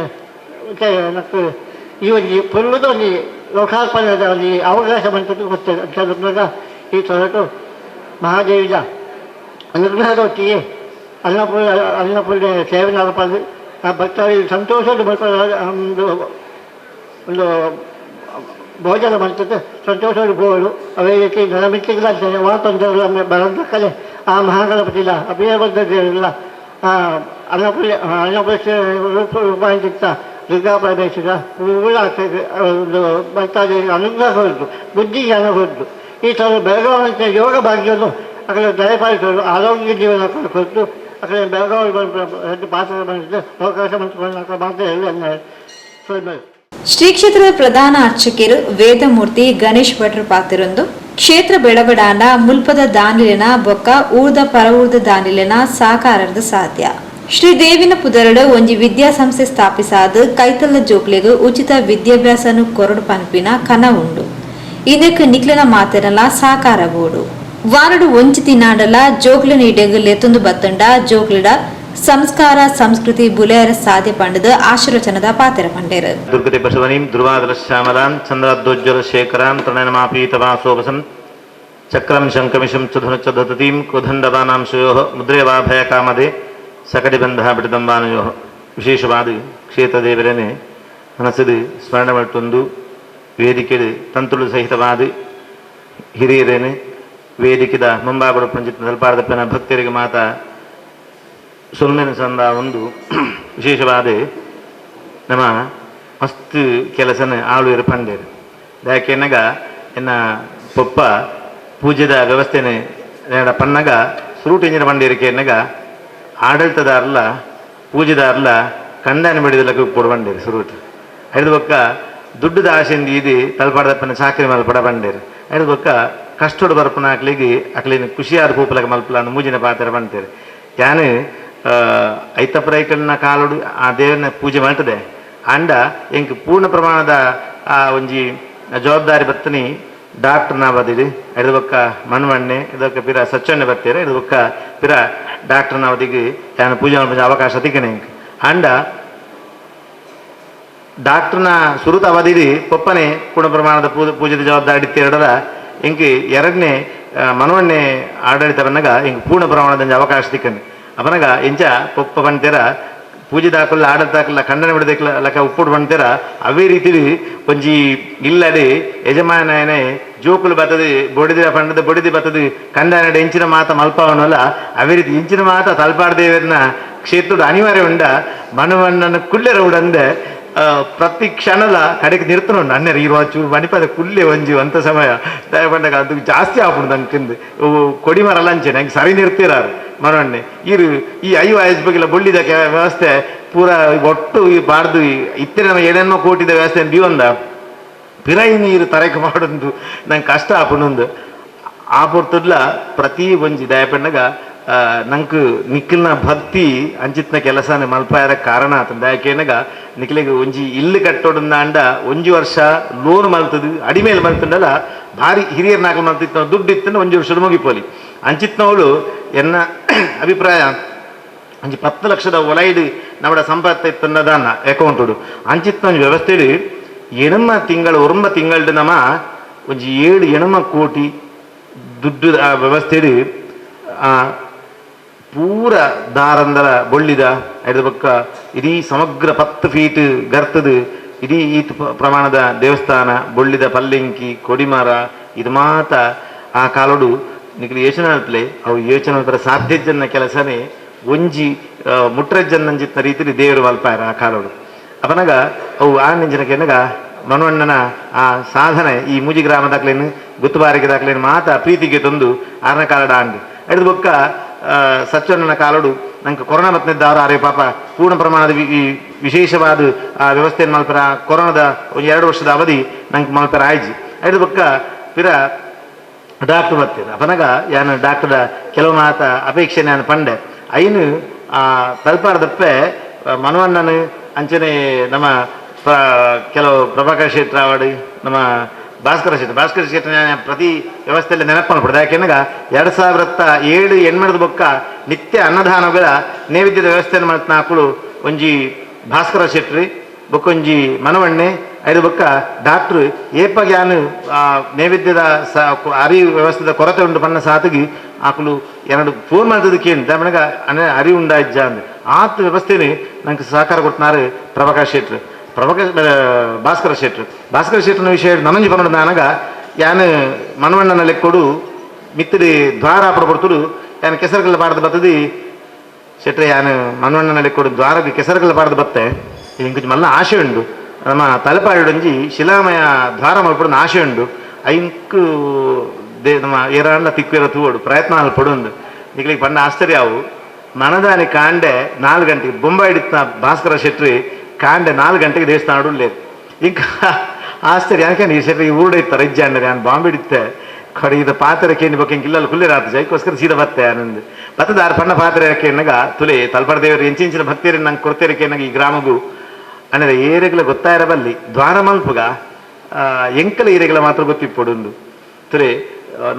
నాకు ಈ ಒಂದು ಪುಲ್ಲದ ಒಂದು ಲೋಕಾರ್ಪಣೆದ ಒಂದು ಅವಕಾಶ ಬಂತದ್ದು ಗೊತ್ತದೆ ಅಂತ. ಈ ತೊರಟು ಮಹಾದೇವಿದ ಅನುಗ್ರಹದೊಟ್ಟಿಗೆ ಅನ್ನಪೂರ್ಣ ಅನ್ನಪೂರ್ಣ ಸೇವೆ ನಡಪದು ಆ ಭಕ್ತರಿಗೆ ಸಂತೋಷದ ಒಂದು ಒಂದು ಭೋಜನ ಮಾಡ್ತದೆ ಸಂತೋಷದ ಬೋಳು. ಅದೇ ರೀತಿ ನರಮಿತ್ತಿಗಳಂತೆ ವಾತಂದ್ರೆ ಬರಂತಕ್ಕಲೆ ಆ ಮಹಾಗಣಪತಿಲ್ಲ ಅಭಿಯಬದ್ಧತೆಯಿಲ್ಲ ಆ ಅನ್ನಪೂರ್ಣ ಅನ್ನಪೂರ್ಣ ರೂಪಾಯಿಗಿಂತ ದುರ್ಗಾ ಪರಮೇಶ್ವರ ಒಂದು ಭಕ್ತಾದಿಗಳಿಗೆ ಅನುಗ್ರಹ ಹೊರತು ಬುದ್ಧಿ ಜ್ಞಾನ ಹೊರತು ಈ ಥರ ಬೆಳಗಾವಿ ಯೋಗ ಭಾಗ್ಯವನ್ನು ಅಕಡೆ ದಯಪಾಲಿಸಲು ಆರೋಗ್ಯ ಜೀವನ ಕೊಟ್ಟು ಅಕಡೆ ಬೆಳಗಾವಿ ಬಂದು ಪಾತ್ರ ಬಂದಿದ್ದು ಅವಕಾಶ ಮಂತ್ಕೊಂಡು ಮಾತ್ರ ಹೇಳಿ. ಶ್ರೀ ಕ್ಷೇತ್ರದ ಪ್ರಧಾನ ಅರ್ಚಕರು ವೇದಮೂರ್ತಿ ಗಣೇಶ್ ಭಟ್ರು ಪಾತಿರೊಂದು ಕ್ಷೇತ್ರ ಬೆಳವಡಾನ ಮುಲ್ಪದ ದಾನಿಲಿನ ಬೊಕ್ಕ ಊರ್ದ ಪರವೂರ್ದ ದಾನಿಲಿನ ಸಾಕಾರದ ಸಾಧ್ಯ. ಶ್ರೀ ದೇವಿನ ಪುದರಡು ಒಂಜಿ ವಿದ್ಯಾಸಂಸ್ಥೆ ಸ್ಥಾಪಿಸಾದ ಕೈತಲ್ಲ ಜೋಕ್ಲೆಗ್ ಉಚಿತ ವಿದ್ಯಾಭ್ಯಾಸನು ಕೊರಡು ಪನ್ಪಿನ ಕನ ಉಂಡು. ಇದಕ್ಕೆ ನಿಕ್ಲೆನ ಮಾತೆರಲ ಸಾಕಾರ ಬೋಡು. ವಾರಡು ಒಂಜಿ ತಿನ್ನಾಡಲ ಜೋಕ್ಲೆ ನೀಡೆಗ್ ಲೆತ್ತೊಂದು ಬತ್ತಂಡ ಜೋಕ್ಲಿಡ ಸಂಸ್ಕಾರ ಸಂಸ್ಕೃತಿ ಬುಲೆಯರ ಸಾಧ್ಯ ಪಂಡದ ಆಶೀರ್ವಚನದ ಪಾತೆರ ಪಂಡೇರು. ದುರ್ಗತಿ ಬಸವನೀಂ ಧ್ರುವಾದಲ ಶ್ಯಾಮಲಾಂ ಚಂದ್ರಾದ್ದೋಜ್ವಲ ಶೇಖರಾಂ ತೃಣನಮಾಪೀತವಾಸೋಪಸಂ ಚಕ್ರಂ ಶಂಕಮಿಶಂ ಚಧುನ ಚ ದಧತೀಂ ಕುದಂಡವಾನಾಂ ಶಯೋಃ ಮುದ್ರೇವಾಭಯ ಕಾಮದೆ ಸಕಟಿಬಂಧ ಬಿಡದಂಬಾನಯೋ. ವಿಶೇಷವಾದ ಕ್ಷೇತ್ರ ದೇವರನೆ ಮನಸ್ಸಿದು ಸ್ಮರಣೆ ಮಲ್ತೊಂದು ವೇದಿಕೆಡು ತಂತುಳು ಸಹಿತವಾದ ಹಿರಿಯರೇನೆ ವೇದಿಕೆದ ಮುಂಬಾಗುಡ ಪಂಚಿತ ತಲ್ಪಾರದಪ್ಪನ ಭಕ್ತರಿಗೆ ಮಾತಾ ಸೊಲ್ಮೆನ ಸಂದ ಒಂದು ವಿಶೇಷವಾದ ನಮ್ಮ ಮಸ್ತ್ ಕೆಲಸನ ಆಳುವೆರ್ ಪಂಡೆರ್ ದಾಯೆನಗ ಎನ್ನ ಪೊಪ್ಪ ಪೂಜೆದ ವ್ಯವಸ್ಥೆನೆ ಪನ್ನಗ ಸುರುಟು ಇಂಜಿನ ಪಂಡೇರಿಕೆನಗ ಆಡಳಿತದಾರಲ ಪೂಜೆದಾರಲ ಕಂದಾನ ಬಿಡಿದಲಕ್ಕೆ ಉಪ್ಪುಡು ಬಂಡೇರು ಸುರುಟು ಐದು ಬೊಕ್ಕ ದುಡ್ಡುದ ಆಶೆಂದು ಇದು ತಲಪಾಡದಪ್ಪನ ಚಾಕರಿ ಮಲ್ಪಡ ಬಂಡೇರು ಐದು ಬೊಕ್ಕ ಕಷ್ಟೋಡು ಬರಪನ ಅಕ್ಲಿಗೆ ಅಕ್ಲಿನ ಖುಷಿಯಾದ ಪೂಪಲಕ ಮಲ್ಪಲ ಮೂಜಿನ ಪಾತ್ರ ಬಂತೇರು ಯಾನು ಐತಪ್ರೈಕಲ್ನ ಕಾಲೋಡು ಆ ದೇವರನ್ನ ಪೂಜೆ ಮಾಡ್ತದೆ ಅಂಡ ಎಂಕ್ ಪೂರ್ಣ ಪ್ರಮಾಣದ ಆ ಒಂಜಿ ಜವಾಬ್ದಾರಿ ಬತ್ತನಿ ಡಾಕ್ಟರ್ನ ಬದಿಡು ಐದು ಬೊಕ್ಕ ಮಣ್ಮಣ್ಣೆ ಇದಕ್ಕ ಪಿರ ಸಚ್ಚಣ್ಣೆ ಬತ್ತೀರ ಇದು ಬೊಕ್ಕ ಪಿರ ಡಾಕ್ಟರ್ನ ಅವಧಿಗೆ ಯಾನು ಪೂಜೆ ಮಲ್ಪುನ ಅವಕಾಶ ತಿಕ್ಕನೆ ಎಂಕ್ ಅಂಡ ಡಾಕ್ಟರ್ನ ಸುರುತ ಅವಧಿಡಿ ಪೊಪ್ಪನೆ ಪೂರ್ಣ ಪ್ರಮಾಣದ ಪೂಜೆದ ಜವಾಬ್ದಾರಿ ಇತ್ತೆರಡರ ಎಂಕ್ ಎರಡನೇ ಮನವಣ್ಣೆ ಆಡಳಿತ ಬಂದಾಗ ಎಂಕ್ ಪೂರ್ಣ ಪ್ರಮಾಣದ ಅವಕಾಶ ತಿಕ್ಕನೆ ಅಪನಗ ಇಂಚ ಪೊಪ್ಪ ಬಂತೀರ ಪೂಜೆ ದಾಕಲ್ಲ ಆಡಳಿತ ಹಾಕಲ್ಲ ಖಂಡನೆ ಬಿಡದಕ್ಲ ಲಕ ಉಪ್ಪುಡು ಬಂತೀರ ಅವೇ ರೀತಿಲಿ ಒಂಜಿ ಇಲ್ಲಡೆ ಯಜಮಾನನೇ ಜೋಕುಲು ಬತ್ತದು ಬೊಡಿದ ಪಂಡದ ಬೊಡಿದಿ ಬತ್ತದು ಕಂಡನಡೆ ಎಂಚಿನ ಮಾತ ಮಲ್ಪವನಲ್ಲ ಅವೇ ರೀತಿ ಇಂಚಿನ ಮಾತ ತಲ್ಪಾಡದೇವರನ್ನ ಕ್ಷೇತ್ರದ ಅನಿವಾರ್ಯ ಉಂಡ ಮನವಣ್ಣನ ಕುಲ್ಲೆರ ಉಡಂದೆ ಪ್ರತಿ ಕ್ಷಣದ ಕಡೆಗೆ ನಿರ್ತನು ಅಣ್ಣರ ಇರುವ ಚೂರು ಮಣಿಪದ ಕುಲ್ಲೆ ಒಂಜಿ ಅಂತ ಸಮಯ ದಯಪಂಡಗ ಅದು ಜಾಸ್ತಿ ಆಪುಂಡು ನಂಗೆ ಕೊಡಿ ಮರ ಲಂಚೆ ನಂಗೆ ಸರಿ ನಿರ್ತಿರಾರು ಮನವಣ್ಣೆ ಇರು ಈ ಐವ ಆಯಸ್ ಬಗ್ಗೆಲ್ಲ ಬೊಳ್ಳಿದ ವ್ಯವಸ್ಥೆ ಪೂರ ಒಟ್ಟು ಬಾರ್ದು ಇತ್ತಿನ ನಮ್ಮ ಏಳೆನ್ನೋ ಕೋಟಿದ ವ್ಯವಸ್ಥೆ ದೀವಂದ ಪಿರೈ ನೀರು ತರಕ ಮಾಡೋದು ನಂಗೆ ಕಷ್ಟ ಆಪುಂಡು ಆ ಪೊರ್ತುಡ್ಲ ಪ್ರತಿ ಒಂಜಿ ದಯಪಂಡಗ ನಂಗೆ ನಿಖಿಲ್ನ ಭಕ್ತಿ ಅಂಚಿತ್ನ ಕೆಲಸನ ಮಲ್ಪಾಯರ ಕಾರಣ ಆತ ದಯಕೇನಗ ನಿಖಿಲಿಗೆ ಒಂಜಿ ಇಲ್ಲು ಕಟ್ಟೋಡಂದ ಒಂಜಿ ವರ್ಷ ಲೋನ್ ಮಲ್ತದು ಅಡಿಮೇಲೆ ಮಲ್ತಂಡಲ್ಲ ಭಾರಿ ಹಿರಿಯರ್ ನಾಕಲ್ ಮಲ್ತಿತ್ತು ದುಡ್ಡು ಇತ್ತು ಒಂಜಿ ವರ್ಷದ ಮುಗಿಪೋಲಿ ಅಂಚಿತ್ನವಳು ಎನ್ನ ಅಭಿಪ್ರಾಯ ಒಂಜಿ 10 ಲಕ್ಷದ ಒಲೈಡು ನಮ್ಮಡ ಸಂಪತ್ತು ಇತ್ತನ್ನದಾನ ಅಕೌಂಟುಡು ಅಂಚಿತ್ನ ಒಂಜಿ ವ್ಯವಸ್ಥೆ ಎಣಮ ತಿಂಗಳು ಒರಂಬ ತಿಂಗಳು ನಮ್ಮ ಒಂಜಿ 7 ಎಣಮ ಕೋಟಿ ದುಡ್ಡು ಆ ವ್ಯವಸ್ಥೆ ಪೂರ ದಾರಂದರ ಬೊಳ್ಳಿದ ಐದು ಪಕ್ಕ ಇಡೀ ಸಮಗ್ರ 10 ಫೀಟ್ ಗರ್ತದ ಇಡೀ ಈ ಪ್ರಮಾಣದ ದೇವಸ್ಥಾನ ಬೊಳ್ಳಿದ ಪಲ್ಲಿಂಕಿ ಕೊಡಿಮರ ಇದು ಮಾತ ಆ ಕಾಲೋಡು ನಿಖಿಲ್ ಯೋಚನೆ ಅಲ್ಪಲೆ ಅವು ಯೋಚನೆ ಅಲ್ಪರ ಸಾಧ್ಯ ಜನ ಕೆಲಸನೇ ಒಂಜಿ ಮುಟ್ರಜ್ಜನ್ನಂಜಿತ್ನ ರೀತಿಲಿ ದೇವರು ಮಲ್ಪಾರ ಆ ಕಾಲೋಡು ಅಪನಗ ಅವು ಆ ನೆಂಜಿನಕೆನಗ ಮನವಣ್ಣನ ಆ ಸಾಧನೆ ಈ ಮೂಜಿ ಗ್ರಾಮ ದಾಖಲೇನು ಗುತ್ತುಬಾರಿಗೆ ದಾಖಲೇನು ಮಾತ ಪ್ರೀತಿಗೆ ತಂದು ಆರನ ಕಾಲಡ ಆಂಡ್ ಐದು ಬೊಕ್ಕ ಸಚ್ಚಣ್ಣನ ಕಾಲೋಡು ನಂಗೆ ಕೊರೋನಾ ಮತ್ತಿದ್ದಾರು ಅರೆ ಪಾಪ ಪೂರ್ಣ ಪ್ರಮಾಣದ ಈ ವಿಶೇಷವಾದ ಆ ವ್ಯವಸ್ಥೆಯನ್ನು ಮಲ್ಪರ ಕೊರೋನಾದ ಒಂದು 2 ವರ್ಷದ ಅವಧಿ ನಂಗೆ ಮಲ್ಪರ ಆಯ್ಜಿ ಐದು ಬೊಕ್ಕ ಪಿರ ಡಾಕ್ಟರ್ ಬರ್ತೀರ ಅಪನಗ ಯಾನು ಡಾಕ್ಟರ್ ಕೆಲವು ಮಾತ ಅಪೇಕ್ಷೆ ನಾನು ಪಂಡೆ ಐನು ಆ ತಲ್ಪಾರದಪ್ಪೆ ಮನವಣ್ಣನು ಅಂಚನೆ ನಮ್ಮ ಕೆಲವು ಪ್ರಭಾಕರ್ ಶೆಟ್ಟರಾವಡಿ ನಮ್ಮ ಭಾಸ್ಕರ ಶೆಟ್ಟಿ ಭಾಸ್ಕರ ಶೆಟ್ಟಿ ಪ್ರತಿ ವ್ಯವಸ್ಥೆಯಲ್ಲಿ ನೆನಪು ಮಾಡ್ಬಿಡ್ದು ಯಾಕೆಂದಾಗ 2007 ಎಣ್ಮರದ ಬೊಕ್ಕ ನಿತ್ಯ ಅನ್ನದಾನಗಳ ನೈವೇದ್ಯದ ವ್ಯವಸ್ಥೆಯನ್ನು ಮಾಡ್ತಾನ ಹಾಕುಳು ಒಂಜಿ ಭಾಸ್ಕರ ಶೆಟ್ಟಿ ಬೊಕ್ಕೊಂಜಿ ಮನವಣ್ಣೆ ಐದು ಬೊಕ್ಕ ಡಾಕ್ಟ್ರು ಏಪಗ್ಯಾನು ಆ ನೈವೇದ್ಯದ ಅರಿವು ವ್ಯವಸ್ಥೆದ ಕೊರತೆ ಉಂಟು ಪನ್ನ ಸಾತಿಗೆ ಆಕಲು ಎರಡು ಫೋನ್ ಮಾಡ್ತದ ಕೇಳಿ ತಮನಗ ಅನೆ ಅರಿವು ಉಂಡಾಜ್ಜ ಅಂದ್ ಆತ ವ್ಯವಸ್ಥೆನೇ ನಂಗೆ ಸಹಕಾರ ಕೊಟ್ಟನಾರು ಪ್ರಭಾಕರ್ ಶೆಟ್ರು ಪ್ರಭಾಕರ್ ಭಾಸ್ಕರ ಶೆಟ್ರು ಭಾಸ್ಕರ ಶೆಟ್ಟನ ವಿಷಯ ನನಂಜಿ ಪನ್ನಡ ನಾನಗ ಯಾನು ಮನವಣ್ಣನ ಲೆಕ್ಕೊಡು ಮಿತ್ತಡಿ ದ್ವಾರ ಆಪಡ ಕೊಡ್ತುಡು ಯಾನು ಕೆಸರುಗಲ್ಲ ಪಾಡ್ದು ಬತ್ತದಿ ಶೆಟ್ರೆ ಯಾನು ಮನವಣ್ಣನ ಲೆಕ್ಕೊಡು ದ್ವಾರಕ್ಕೆ ಕೆಸರುಗಲ್ಲ ಪಾಡ್ದು ಬತ್ತೆ ಇಂಕೊಂಚ ಮಲ್ಲ ಆಶೆ ಉಂಡು ನಮ್ಮ ತಲಪಾಡಿಡೊಂಜಿ ಶಿಲಾಮಯ ದ್ವಾರ ಮಲ್ಪಡುನ ಆಶೆ ಉಂಡು ಐಂಕು they ನಮ್ಮ ಏರಾಂಡ ತಿಕ್ಕಿರ ತೂವಡು ಪ್ರಯತ್ನ ಅಲ್ಪಡುಂದು ನಿಕ್ಲಿಗೆ ಪಂಡ ಆಶ್ಚರ್ಯ ಅವು ಮನದಾನಿ ಕಾಂಡೆ 4 ಗಂಟೆಗೆ ಬೊಂಬಾಯಿ ಹಿಡಿತ ಭಾಸ್ಕರ ಶೆಟ್ರಿ ಕಾಂಡೆ 4 ಗಂಟೆಗೆ ದೇವಸ್ಥಾನ ಉಳ್ಳೇದು ఇంకా ಆಶ್ಚರ್ಯ ಯಾಕೆ ಈ ಶೆಟ್ರಿ ಊರುಡೆ ಇತ್ತಾರೆ ಇಜ್ಜ ಅಂಡ್ರೆ ನಾನು ಬಾಂಬೆ ಹಿಡಿತೆ ಕಡೆ ಇದು ಪಾತ್ರೆ ಕೇಂದ್ರ ಬಗ್ಗೆ ಇಲ್ಲಲ್ಲಿ ಕುಲ್ಲೆ ರಾತ್ ಜೈಕೋಸ್ಕರ ಸೀದಾ ಬತ್ತೆ ಆನಂದ್ ಬತ್ತದಾರ ಪಣ್ಣ ಪಾತ್ರೆ ಕೇನಗ ತುಲೆ ತಲ್ಪಡ ದೇವರು ಎಂಚಿಂಚಿನ ಭಕ್ತಿಯರು ನಂಗೆ ಕೊಡ್ತೇರೆ ಕೇನಗ ಈ ಗ್ರಾಮಗೂ ಅಂದರೆ ಏರೆಗಳ ಗೊತ್ತಾಯಿರಬಲ್ಲಿ ದ್ವಾರ ಮಲ್ಪುಗ ಎಂಕಲ ಏರೆಗಳ ಮಾತ್ರ ಗೊತ್ತಿಪ್ಪೊಡುಂದು ತುಲೆ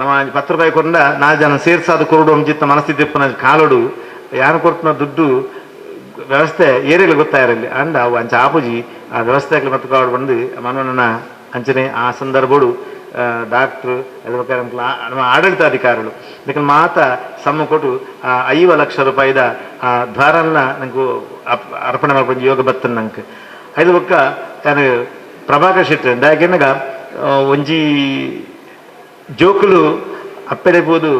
ನಮ್ಮ 10 ರೂಪಾಯಿ ಕೊಂಡ 4 ಜನ ಸೇರ್ಸಾದ ಕೊರಡು ಅಂಜಿತ್ತ ಮನಸ್ಥಿತಿ ಕಾಲೋಡು ಯಾರು ಕೊಡ್ತನ ದುಡ್ಡು ವ್ಯವಸ್ಥೆ ಏರಿಯಗಳು ಗೊತ್ತಾಯಿರಲಿ ಅಂಡ ಅವು ಅಂಚ ಆಪುಜಿ ಆ ವ್ಯವಸ್ಥೆ ಮತ್ತು ಕಾಡು ಬಂದು ಮನವಣ್ಣನ ಅಂಚನೆ ಆ ಸಂದರ್ಭಡು ಡಾಕ್ಟ್ರು ನಮ್ಮ ಆಡಳಿತಾಧಿಕಾರಿಗಳು ಇದಕ್ಕೆ ಮಾತ ಸಮ್ಮ ಕೊಟ್ಟು ಆ 5 ಲಕ್ಷ ರೂಪಾಯಿದ ಆ ದ್ವಾರನ್ನ ನಂಗೆ ಅರ್ಪಣೆ ಮಾಡ್ಕೊಂಡು ಯೋಗ ಬತ್ತನ ನಂಗೆ ಐದು ಬೊಕ್ಕ ನಾನು ಪ್ರಭಾಕರ್ ಶೆಟ್ಟಿ ಯಾಕೆನಗ ಒಂಜಿ ಜೋಕುಲು ಅಪ್ಪೆಡೆ ಪೋದು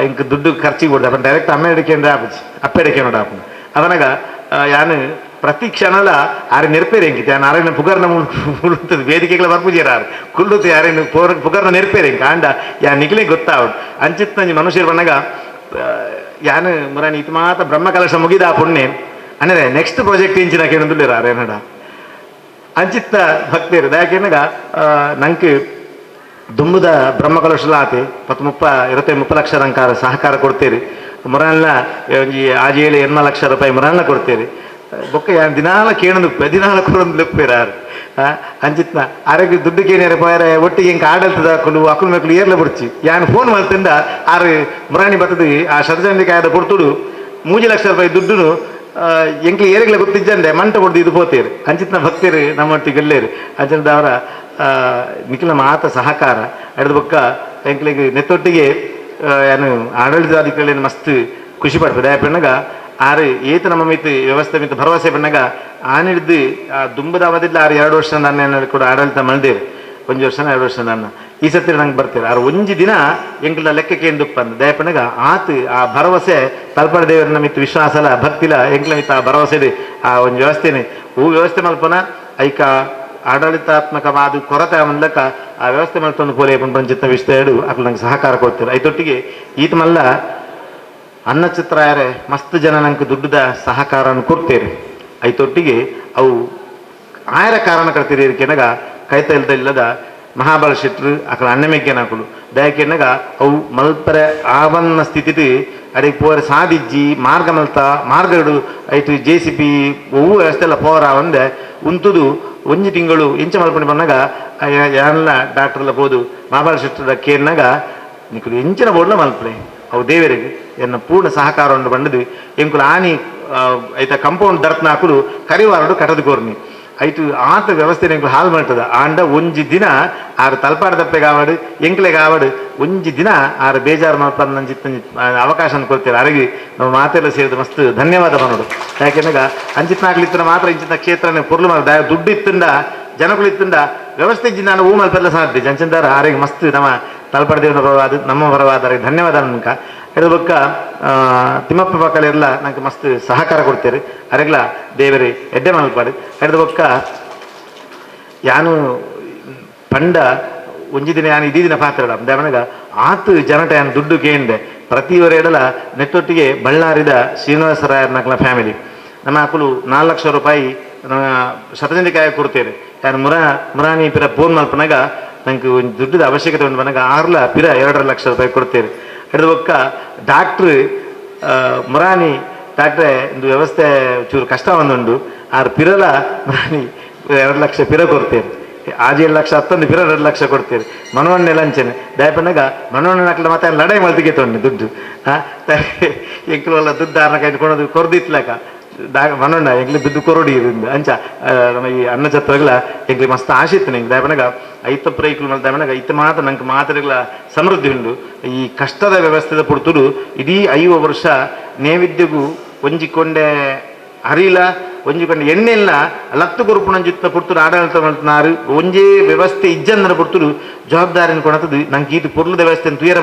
ಇಂಕ ದುಡ್ಡು ಖರ್ಚಿಗೆ ಕೊಡ್ದು ಅಪ್ಪ ಡೈರೆಕ್ಟ್ ಅಮ್ಮೆಡಿಕೆ ಆಪುಜಿ ಅಪ್ಪೆಡಿಕೆ ನೋಡ ಆಪುಂಡು ಅವನಗ ಯಾನು ಪ್ರತಿ ಕ್ಷಣಲ ಆರೆ ನೆರ್ಪೇರೆಂಕಿ ನಾರಾಯಣ ಪುಗರ್ನ ಮುಳುತ್ತದೆ ವೇದಿಕೆಗಳ ಬರ್ಪುಜೇರಾರು ಕುಳ್ಳುತ್ತೆ ಯಾರೇನು ಪುಗರ್ನ ನೆರ್ಪೇರೆಂಕ ಆಂಡ ಯಾ ನಿಖಲೇ ಗೊತ್ತಾವಡು ಅಂಚಿತ್ತಂಜಿ ಮನುಷ್ಯರು ಬಣ್ಣಗ ಯಾನು ಮುರಾನಿ ಇತ್ತು ಮಾತ್ರ ಬ್ರಹ್ಮ ಕಲಶ ಮುಗಿದ ಪುಣ್ಯ ಅಂದರೆ ನೆಕ್ಸ್ಟ್ ಪ್ರಾಜೆಕ್ಟ್ ಇಂಚಿನ ಕೇಳಂದುಲ್ಲೇರ ಆರೇನಡ ಅಂಚಿತ್ತ ಭಕ್ತರು ಯಾಕೆನಗ ನಂಗೆ ದುಂಬುದ ಬ್ರಹ್ಮ ಕಲಶಲ ಆತಿ ಪತ್ತು 30 ಲಕ್ಷ ಅಂಕಾರ ಸಹಕಾರ ಕೊಡ್ತೀರಿ ಮುರಾನ್ಲ ಒಂಜಿ ಆಜಿ ಏಳು 8 ಲಕ್ಷ ರೂಪಾಯಿ ಮುರಾನ್ಲ ಕೊಡ್ತೀರಿ ಬೊಕ್ಕ ಯಾನ್ ದಿನಾಲ ಕೇಣದು ದಿನಾಲ ಕೊರೊಂದು ಲೆಪ್ಪೇರಾರು ಅಂಚಿತ್ನ ಆರೋಗ್ಯ ದುಡ್ಡು ಕೇಣಿಯರ ಪೋಯರೆ ಒಟ್ಟಿಗೆ ಇಂಕ ಆಡಳಿತದ ಅಕುಲು ಅಕುಲು ಮೆಕುಲು ಏರ್ಲ ಬುಡ್ಚಿ ಯಾನ್ ಫೋನ್ ಮಲ್ತಿಂದ ಆರು ಮುರಾಣಿ ಬತ್ತದು ಆ ಶತಚಂಡಿಕಾಯದ ಕೊಡ್ತುಡು 3 ಲಕ್ಷ ರೂಪಾಯಿ ದುಡ್ಡುನು ಎಂಕ್ಲು ಏರಿಗ್ಲ ಗೊತ್ತಿಜ್ಜಂದೆ ಮಂಟ ಕೊಡ್ದು ಇದು ಪೋತೇರು ಅಂಚಿತ್ನ ಭಕ್ತರು ನಮ್ಮೊಟ್ಟಿಗೆ ಗೆಲ್ಲೇರು ಅಂಚಿನದವರ ನಿಖಿಲ ಮಾತ ಸಹಕಾರ ಅಡ್ದ ಬೊಕ್ಕ ಎಂಕ್ಲಿಗೆ ನೆತ್ತೊಟ್ಟಿಗೆ ಏನು ಆಡಳಿತಾಧಿಕಾರಿಗಳೇನು ಮಸ್ತ್ ಖುಷಿ ಪಡ್ತದೆ ಯಾಪಣ್ಣಗ ಆರು ಏತ ನಮ್ಮ ಮಿತ್ ವ್ಯವಸ್ಥೆ ಮಿತ್ ಭರವಸೆ ಪಣ್ಣಗ ಆನಿಡ್ದು ಆ ದುಂಬದ ಅವಧಿಲ್ಲ ಆರು 2 ವರ್ಷ ನನ್ನ ಕೂಡ ಆಡಳಿತ ಮಲ್ದೇರು 1 ವರ್ಷ 2 ವರ್ಷ ನನ್ನ ಈ ಸತಿ ನಂಗೆ ಬರ್ತೀರ ಆರು ಒಂಜಿ ದಿನ ಎಂಕ್ಲ ಲೆಕ್ಕಕ್ಕೆ ಎಂದುಪ್ಪಂದು ದಯಪಣ್ಣಗ ಆತು ಆ ಭರವಸೆ ತಲ್ಪಡ ದೇವರ ಮಿತ್ ವಿಶ್ವಾಸಲ ಭಕ್ತಿಲ ಎಂಕ್ಲ ಮಿತ್ ಆ ಭರವಸೆ ಆ ಒಂದು ವ್ಯವಸ್ಥೆನೆ ಹೂ ವ್ಯವಸ್ಥೆ ಮಲ್ಪನ ಐಕ ಆಡಳಿತಾತ್ಮಕವಾದ ಕೊರತೆ ಮೂಲಕ ಆ ವ್ಯವಸ್ಥೆ ಮಲ್ತೊಂದು ಪೋಲೆ ಪಂಚಿತ ವಿಷಯ ಅಕ್ಲು ನಂಗೆ ಸಹಕಾರ ಕೊಡ್ತಾರೆ ಐತೊಟ್ಟಿಗೆ ಈತ ಮಲ್ಲ ಅನ್ನಚಿತ್ರಾಯರೆ ಮಸ್ತ್ ಜನ ನಂಗೆ ದುಡ್ಡದ ಸಹಕಾರವನ್ನು ಕೊಡ್ತೇವೆ ಐತೊಟ್ಟಿಗೆ ಅವು ಆಯರ ಕಾರಣ ಕಡ್ತೀರಿ ಕೆನಗ ಕೈತ ಇಲ್ದ ಇಲ್ಲದ ಮಹಾಬಲ ಶೆಟ್ರು ಅಕಲ ಅಣ್ಣಮೆಗ್ಗೆನಕುಲು ದಯಕೆನಗ ಅವು ಮಲ್ಪರೆ ಆವನ್ನ ಸ್ಥಿತಿ ಅಡಿಗೆ ಪೋರೆ ಸಾದಿಜ್ಜಿ ಮಾರ್ಗ ಮಲ್ತ ಮಾರ್ಗಡು ಐತು J C P ಒವ್ವು ವ್ಯವಸ್ಥೆ ಎಲ್ಲ ಪೋರ ಒಂದೆ ಉಂತುದು ಒಂಜಿ ತಿಂಗಳು ಇಂಚ ಮಲ್ಪಣಿ ಬಂದಾಗ ಯಾರೆಲ್ಲ ಡಾಕ್ಟ್ರೆಲ್ಲ ಹೋದು ಮಹಾಬಲ ಶೆಟ್ಟರ ಕೇರ್ನಾಗ ನಿಕುಲು ಎಂಚಿನ ಬೋರ್ಡ್ಲ ಮಲ್ಪಲೆ ಅವು ದೇವರಿಗೆ ಎನ್ನ ಪೂರ್ಣ ಸಹಕಾರ ಉಂಡು ಬಂಡದು ಎಂಕುಲು ಆನಿ ಐತ ಕಂಪೌಂಡ್ ದರ್ತ್ನಾಕುಲು ಕರಿವಾರಡು ಕಟದು ಕೋರ್ನಿ ಐತು ಆತ ವ್ಯವಸ್ಥೆ ಎಂಕುಲು ಹಾಲು ಮಾಡ್ತದ ಆಂಡ ಒಂಜಿ ದಿನ ಆರು ತಲ್ಪಾಡ ತಪ್ಪೆ ಕಾವಡು ಎಂಕ್ಲೆ ಕಾವಡು ಒಂಜಿ ದಿನ ಆರು ಬೇಜಾರು ಮಲ್ಪನ್ನ ಚಿತ್ತ ಅವಕಾಶ ಕೊಡ್ತೀರ ಅರಗಿ ನಮ್ಮ ಮಾತೆಲ್ಲ ಸೇರಿದ ಮಸ್ತ್ ಧನ್ಯವಾದ ಬನ್ನೋಡು ಯಾಕೆಂದಾಗ ಅಂಚಿತ್ನಾಗ್ಲಿತ್ತಿನ ಮಾತ್ರ ಇಂಚಿನ ಕ್ಷೇತ್ರನೇ ಪೊರ್ಲು ಮಾಡ ದುಡ್ಡು ಇತ್ತಂಡ ಜನಗಳು ಇತ್ತಂಡ ವ್ಯವಸ್ಥೆ ನಾನು ಹೂ ಮಲ್ಪೆಲ್ಲ ಸಾಧ್ಯ ಜಂಚಂದಾರ ಆರಿಗೆ ಮಸ್ತ್ ನಮ್ಮ ತಲ್ಪಾಡ ದೇವನ ಪರವಾದ ನಮ್ಮ ಪರವಾದ ಧನ್ಯವಾದ ಅನ್ಕ ಇದ್ರ ಬೊಕ್ಕ ತಿಮ್ಮಪ್ಪ ಪಕ್ಕಲೆಲ್ಲ ನಂಗೆ ಮಸ್ತ್ ಸಹಕಾರ ಕೊಡ್ತೀರಿ ಅರೆಗ್ಲ ದೇವರಿ ಎಡ್ಡೆ ಮಲ್ಪಾಡು ಹಿಡಿದ ಬೊಕ್ಕ ಯಾನು ಪಂಡ ಒಂಜಿ ದಿನ ಯಾನು ಇದೀ ದಿನ ಪಾತ್ರ ದೇವನಗ ಆತು ಜನಟ ಯಾನು ದುಡ್ಡು ಕೇಂದೆ ಪ್ರತಿಯವರ ಎಡಲ ನೆತ್ತೊಟ್ಟಿಗೆ ಬಳ್ಳಾರಿದ ಶ್ರೀನಿವಾಸರಾಯರ್ನಕಲ ಫ್ಯಾಮಿಲಿ ನಮ್ಮ ಅಕುಲು 4 ಲಕ್ಷ ರೂಪಾಯಿ ಶತಚಂಡಿಕಾಯ ಕೊಡ್ತೇನೆ ಯಾನು ಮುರಾನಿ ಪಿರ ಫೋನ್ ಮಲ್ಪನಾಗ ನಂಗೆ ಒಂದು ದುಡ್ಡದ ಅವಶ್ಯಕತೆ ಉಂಟು ಬಂದಾಗ ಆರ್ಲ ಪಿರ 2.5 ಲಕ್ಷ ರೂಪಾಯಿ ಕೊಡ್ತೇನೆ ಹಿಡಿದ ಬೊಕ್ಕ ಡಾಕ್ಟ್ರು ಮುರಾನಿ ಡಾಕ್ಟ್ರೆ ಒಂದು ವ್ಯವಸ್ಥೆ ಚೂರು ಕಷ್ಟ ಒಂದುಂಡು ಆರು ಪಿರಲ ಮುರಾನಿ 2 ಲಕ್ಷ ಪಿರ ಕೊಡ್ತೇನೆ ಆಜಿ 7 ಲಕ್ಷ ಹತ್ತೊಂದು ಪಿರ 2 ಲಕ್ಷ ಕೊಡ್ತೇನೆ ಮನೋಣ್ಣೆ ಲಂಚನೆ ದಯಪಣ್ಣಗ ಮನೋಣ್ಣೆ ನಕ್ಲ ಮತ್ತೆ ಲಡಾಯಿ ಮಲ್ತಿಗೆ ತೊಂಡೆ ದುಡ್ಡು ಎಂಕ್ಲೆಲ್ಲ ದುಡ್ಡು ಆರ್ನ ಕೈ ಕೊಡೋದು ಕೊರ್ದಿತ್ಲಕ ಮನೋಣ್ಣ ಎಂಕ್ಲೆ ದುಡ್ಡು ಕೊರಡಿ ಇದರಿಂದ ಅಂಚ ನಮ್ಮ ಈ ಅನ್ನಛತ್ರಗಳ ಎಂಕ್ಲೆ ಮಸ್ತ್ ಆಶೆ ಇತ್ತು ನಂಗೆ ದಯಪಣ್ಣಗ ಐತಪ್ಪ ಐಕ್ಲು ಮಲ್ ದಯಪಣ್ಣಗ ಇತ್ತ ಮಾತ್ರ ನಂಗೆ ಮಾತ್ರೆಗಳ ಸಮೃದ್ಧಿ ಉಂಡು ಈ ಕಷ್ಟದ ವ್ಯವಸ್ಥೆದ ಪುಡ್ತುಡು ಇಡೀ 50 ವರ್ಷ ನೈವೇದ್ಯಗೂ ಒಂಜಿಕೊಂಡೆ ಅರಿಲ ಒಂಜಿಕೊಂಡೆ ಎಣ್ಣೆಲ್ಲ ಲತ್ತು ಕೊರುಪುಣಂಜಿತ್ತ ಪುರ್ತುಡು ಆಡಳಿತ ಮಲ್ತನಾರು ಒಂಜೇ ವ್ಯವಸ್ಥೆ ಇಜ್ಜಂದನ ಪುರ್ತುಡು ಜವಾಬ್ದಾರಿನ ಕೊಣತದು ನಂಗೆ ಈತು ಪೊರ್ಲದ ವ್ಯವಸ್ಥೆ ತುಯರ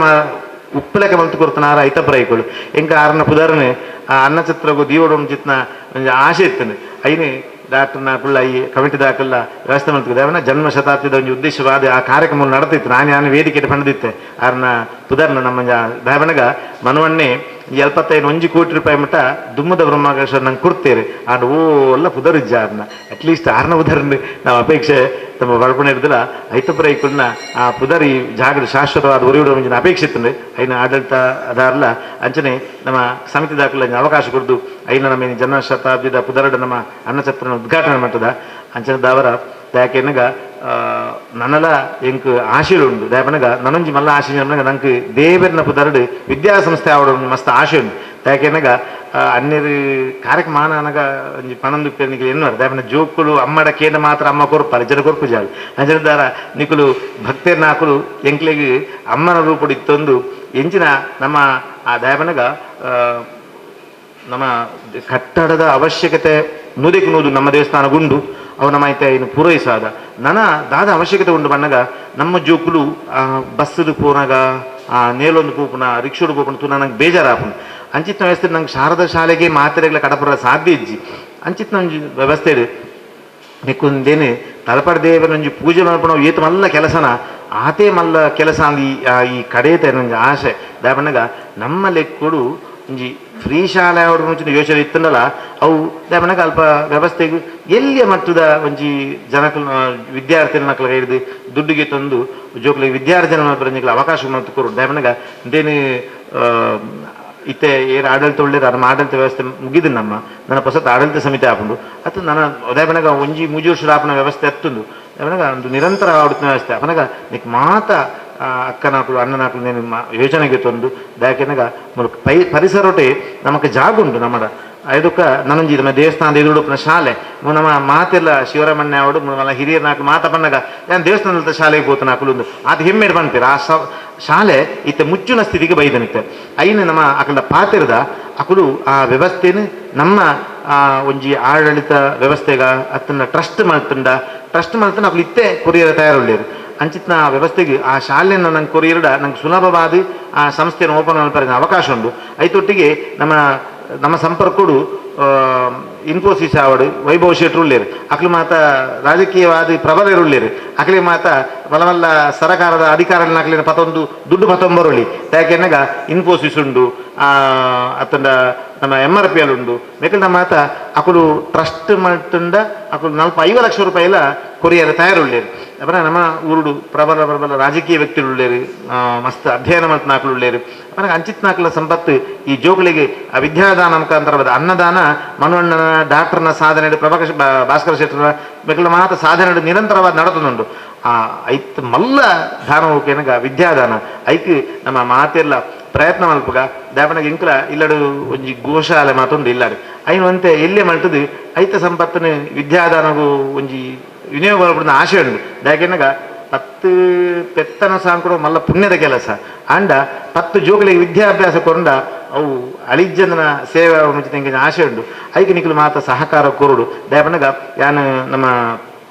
ಉಪ್ಪುಲೆಕ ಮಲ್ತು ಕೊರ್ತನಾರ ಐತಪ್ಪ ಐಕೊಳು ಎಂಕ ಆರನ ಪುದರ್ನೆ ಆ ಅನ್ನಛತ್ರಗೂ ದೀವಡು ಚಿತ್ನ ಒಂಜಿ ಆಶೆ ಇತ್ತನೆ ಐನೆ ಡಾಕ್ಟರ್ನ ಕುಳ್ಳ ಈ ಕಮಿಟಿ ದಾಖಲ ವ್ಯವಸ್ಥೆ ಮಲ್ತಿದೆ ಅವನ ಜನ್ಮ ಶತಾಬ್ದಿದ ಒಂದು ಉದ್ದೇಶವಾದ ಆ ಕಾರ್ಯಕ್ರಮ ನಡೆದಿತ್ತು ನಾನು ನಾನು ವೇದಿಕೆ ಪಂಡದಿತ್ತೆ ಆರನ ಪುದರ್ನ ನಮ್ಮ ದಾವಣಗ ಮನವನ್ನೇ 75 1 ಕೋಟಿ ರೂಪಾಯಿ ಮಟ್ಟ ದುಮ್ಮದ ಬ್ರಹ್ಮಾಕೇಶ್ವರ ನಂಗೆ ಕೊಡ್ತೇವೆ ಆಂಡ್ ಓ ಎಲ್ಲ ಪುದರಿಜ್ಜ ಆರ್ನ ಅಟ್ಲೀಸ್ಟ್ ಆರ್ನ ಪುದರ್ನ ನಾವು ಅಪೇಕ್ಷೆ ತಮ್ಮ ಬಳ್ಪಣೆ ಇರ್ದಿಲ್ಲ ಐತಪುರ ಐಕುಲ್ನ ಆ ಪುದರಿ ಜಾಗದ ಶಾಶ್ವತವಾದ ಉರಿಯುವ ಮುಂಚಿನ ಅಪೇಕ್ಷೆ ಇತ್ತು ಐನ ಆಡಳಿತ ಅದಾರಲ್ಲ ಅಂಚನೆ ನಮ್ಮ ಸಮಿತಿ ದಾಖಲೆ ಅವಕಾಶ ಕೊಡ್ದು ಐನ ನಮ್ಮ ಜನ್ಮ ಶತಾಬ್ದಿದ ಪುದರಡ ನಮ್ಮ ಅನ್ನಛತ್ರನ ಉದ್ಘಾಟನೆ ಮಾಡ್ತದ ಅಂಚನೆ ದಾವರ ಯಾಕೆನಗ ನನ್ನಲ ಎಂಕ್ ಆಶೆ ಉಂಡು ದಯಪನಗ ನನೊಂಜಿ ಮಲ್ಲ ಆಶೆ ನನಗ ನಂಗೆ ದೇವರನ ಪುದರಡು ವಿದ್ಯಾಸಂಸ್ಥೆ ಆವಡ ಮಸ್ತ್ ಆಶೆ ಉಂಡು ಯಾಕೆನಗ ಅನ್ಯರು ಕಾರ್ಯಕ್ರಮ ಅನಗ ಒಂಜಿ ಪಣಂದು ನಿಕಲು ಎನ್ನುವರು ದಯಪನ ಜೋಕುಲು ಅಮ್ಮಡ ಕೇಂದ್ರ ಮಾತ್ರ ಅಮ್ಮ ಕೊರ್ಪಾರೆ ಜನ ಕೊರ್ಪು ಜಾಲು ಅಂಚನದಾರ ನಿಕುಲು ಭಕ್ತರ್ನ ಹಾಕುಲು ಎಂಕ್ಲೆಗ್ ಅಮ್ಮನ ರೂಪಡು ಇತ್ತೊಂದು ಎಂಚಿನ ನಮ್ಮ ಆ ದಯಪನಗ ನಮ್ಮ ಕಟ್ಟಡದ ಅವಶ್ಯಕತೆ ನೂದಕ್ಕೆ ನೂದು ನಮ್ಮ ದೇವಸ್ಥಾನ ಗುಂಡು ಅವು ನಮ್ಮ ಐತೆ ಇನ್ನು ಪೂರೈಸಾದ ನನ್ನ ದಾದ ಅವಶ್ಯಕತೆ ಉಂಡು ಬಣ್ಣಗ ನಮ್ಮ ಜೋಕುಲು ಆ ಬಸ್ಸದು ಪೋನಾಗ ಆ ನೇಲೊಂದು ಪೂಪುನ ರಿಕ್ಷೋಡು ಪೂಪುನ ತೂ ನನಗೆ ಬೇಜಾರಾಪುನ ಅಂಚಿತ ವ್ಯವಸ್ಥೆ ನಂಗೆ ಶಾರದಾ ಶಾಲೆಗೆ ಮಾತ್ರೆಗಳ ಕಡಪುರ ಸಾಧ್ಯ ಇಜ್ಜಿ. ಅಂಚಿತ್ನ ಒಂಜಿ ವ್ಯವಸ್ಥೆ ನಿಕ್ಕೊಂದೇನೆ ತಲಪಾಡ ದೇವರ ಒಂಜಿ ಪೂಜೆ ಮಲ್ಪಣ ಏತ್ ಮಲ್ಲ ಕೆಲಸನ ಆತೇ ಮಲ್ಲ ಕೆಲಸ ಅಂದ್ ಈ ಕಡೆತ ಒಂಜಿ ಆಸೆ ದಾಪಣ್ಣಗ ನಮ್ಮ ಲೆಕ್ಕಡು ಒಂಜಿ ಫ್ರೀ ಶಾಲೆ ಮುಂಚಿನ ಯೋಚನೆ ಇತ್ತಂಡಲ ಅವು ದಾಪಣ್ಣಗ ಅಲ್ಪ ವ್ಯವಸ್ಥೆಗೆ ಎಲ್ಲಿಯ ಮಟ್ಟದ ಒಂಜಿ ಜನಕಲ್ ವಿದ್ಯಾರ್ಥಿನ ನಕಲ ಹಿಡಿದು ದುಡ್ಡಿಗೆ ತಂದು ಜೋಕುಲಿಗೆ ವಿದ್ಯಾರ್ಜನೆ ಮಲ್ಪರೆ ಅವಕಾಶ ಮತ್ತು ಕೊರು ದಾಪಣ್ಣಗ ದೇನು ಇತ್ತೆ ಏರ್ ಆಡಳಿತ ಒಳ್ಳೆ ನಮ್ಮ ಆಡಳಿತ ವ್ಯವಸ್ಥೆ ಮುಗಿದು ನಮ್ಮ ನನ್ನ ಹೊಸತ ಆಡಳಿತ ಸಮಿತಿ ಆಪುಂಡು ಅತ್ತು ನನ್ನ ಉದಯಪನಗ ಒಂಜಿ ಮೂಜಿ ವರ್ಷ ಆಪನ ವ್ಯವಸ್ಥೆ ಅತ್ತುಂಡು ಅಪನಗ ಒಂದು ನಿರಂತರ ಆಡುತ್ತಿನ ವ್ಯವಸ್ಥೆ ಅಪನಗ ನಿಕ್ ಮಾತ ಅಕ್ಕನಾಕುಲು ಅಣ್ಣನಾಕುಲು నేను ಯೋಜನೆಗೆ ತಂದು ದಾಕೆನಗ ಪರಿಸರೊಟೆ ನಮಕ್ ಜಾಗುಂಡು ನಮ್ಮಡ ಐದಕ್ಕ ನನಂಜಿ ನಮ್ಮ ದೇವಸ್ಥಾನದ ಎದುರುಡುಪ್ಪುನ ಶಾಲೆ ನಮ್ಮ ಮಾತೆಲ್ಲ ಶಿವರಾಮಣ್ಣ ಅವಡು ಮಲ್ಲ ಹಿರಿಯರ್ ನಾಕು ಮಾತ ಪನ್ನಗ ಯಾನ್ ದೇವಸ್ಥಾನದ ಶಾಲೆಗೆ ಪೋತು ನಾಕುಲು ಆತ ಹೆಮ್ಮೆಡ್ ಪನ್ಪೆರ್ ಆ ಶಾಲೆ ಇತ್ತೆ ಮುಚ್ಚುನ ಸ್ಥಿತಿಗೆ ಬೈದನಿತ್ತೆ ಐನು ನಮ್ಮ ಅಕಲ ಪಾತಿರದ ಅಕುಲು ಆ ವ್ಯವಸ್ಥೆನು ನಮ್ಮ ಒಂಜಿ ಆಡಳಿತ ವ್ಯವಸ್ಥೆಗ ಅತ್ತನ್ನ ಟ್ರಸ್ಟ್ ಮಲ್ತುಂಡ ಟ್ರಸ್ಟ್ ಮಲ್ತನ ಅಕುಲು ಇತ್ತೆ ಕೊರಿಯರ್ ತಯಾರುಳ್ಳೇರು ಅಂಚಿತ್ನ ಆ ವ್ಯವಸ್ಥೆಗೆ ಆ ಶಾಲೆಯನ್ನು ನಂಗೆ ಕೊರಿಯರ್ಡ ನಂಗೆ ಸುಲಭವಾದ ಆ ಸಂಸ್ಥೆಯನ್ನು ಓಪನ್ ಮಲ್ಪರೆ ಅವಕಾಶ ಉಂಡು. ಐತೊಟ್ಟಿಗೆ ನಮ್ಮ ನಮ್ಮ ಸಂಪರ್ಕಡು ಇನ್ಫೋಸಿಸ್ ಆವಡು ವೈಭವ್ ಶೆಟ್ರು ಉಳ್ಳೇರು ಅಕ್ಲು ಮಾತ ರಾಜಕೀಯವಾದ ಪ್ರಬಲರು ಉಳ್ಳೇರು ಅಕ್ಲಿ ಮಾತ ಮಲ್ಲ ಸರಕಾರದ ಅಧಿಕಾರಗಳನ್ನ ಅಕ್ಲಿನ ಪತೊಂದು ದುಡ್ಡು ಪತ್ತೊಂಬರೊಳಿ ಯಾಕೆನ್ನಗ ಇನ್ಫೋಸಿಸ್ ಉಂಡು ಅತ್ತಂಡ ನಮ್ಮ MRPL ಉಂಡು ಮೇಕಲ್ ನಮ್ಮ ಮಾತ ಅಕುಲು ಟ್ರಸ್ಟ್ ಮಲ್ತುಂಡ ಅಕುಲು 45 ಲಕ್ಷ ರೂಪಾಯಿಲ ಕೊರಿಯರ್ ತಯಾರುಳ್ಳೇರು. ಅಪರ ನಮ್ಮ ಊರುಡು ಪ್ರಬಲ ಪ್ರಬಲ ರಾಜಕೀಯ ವ್ಯಕ್ತಿಗಳು ಉಳ್ಳೇರು ಮಸ್ತ್ ಅಧ್ಯಯನ ಮಲ್ತನ ಅಕುಲು ಉಳ್ಳೇರು ಅಪರ ಅಂಚಿತ್ನಾಕುಲ ಸಂಪತ್ತು ಈ ಜೋಕುಲಿಗೆ ಆ ವಿದ್ಯಾದಾನ ಮುಖಾಂತರವಾದ ಅನ್ನದಾನ ಮನುವಣ್ಣನ ಡಾಕ್ಟರ್ನ ಸಾಧನೆ ಪ್ರಭಾಕರ್ ಭಾಸ್ಕರ ಶೆಟ್ಟರ ಮೇಕಲ ಮಾತ ಸಾಧನೆ ನಿರಂತರವಾದ ನಡತುಂಡು. ಆ ಐತ್ ಮಲ್ಲ ದಾನ ಹೋಗೇನಗ ವಿದ್ಯಾದಾನ ಐಕ್ ನಮ್ಮ ಮಾತೆಲ್ಲ ಪ್ರಯತ್ನ ಮಲ್ಪುಗ ದಾಪನಗ ಇಂಕಲ ಇಲ್ಲಡು ಒಂಜಿ ಗೋಶಾಲೆ ಮಾತೊಂದು ಇಲ್ಲಡು ಐನು ಅಂತೆ ಎಲ್ಲೇ ಮಲ್ತದು ಐತ ಸಂಪತ್ತನ ವಿದ್ಯಾದಾನಗು ಒಂಜಿ ವಿನಿಯೋಗ ಮಲ್ಪುನ ಆಶೆ ಉಂಡು. ದಾಕೆನಗ 10 ಪೆತ್ತನ ಸಾಂಕುಡು ಮಲ್ಲ ಪುಣ್ಯದ ಕೆಲಸ ಅಂಡ 10 ಜೋಕುಲಿಗೆ ವಿದ್ಯಾಭ್ಯಾಸ ಕೊಂಡ ಅವು ಅಳಿಜನ ಸೇವೆ ಮುಂಚಿತ ಆಶೆ ಉಂಡು. ಐಕ್ ನಿಕುಲು ಮಾತ ಸಹಕಾರ ಕೊರುಡು ದಾಪನಗ ಯಾನು ನಮ್ಮ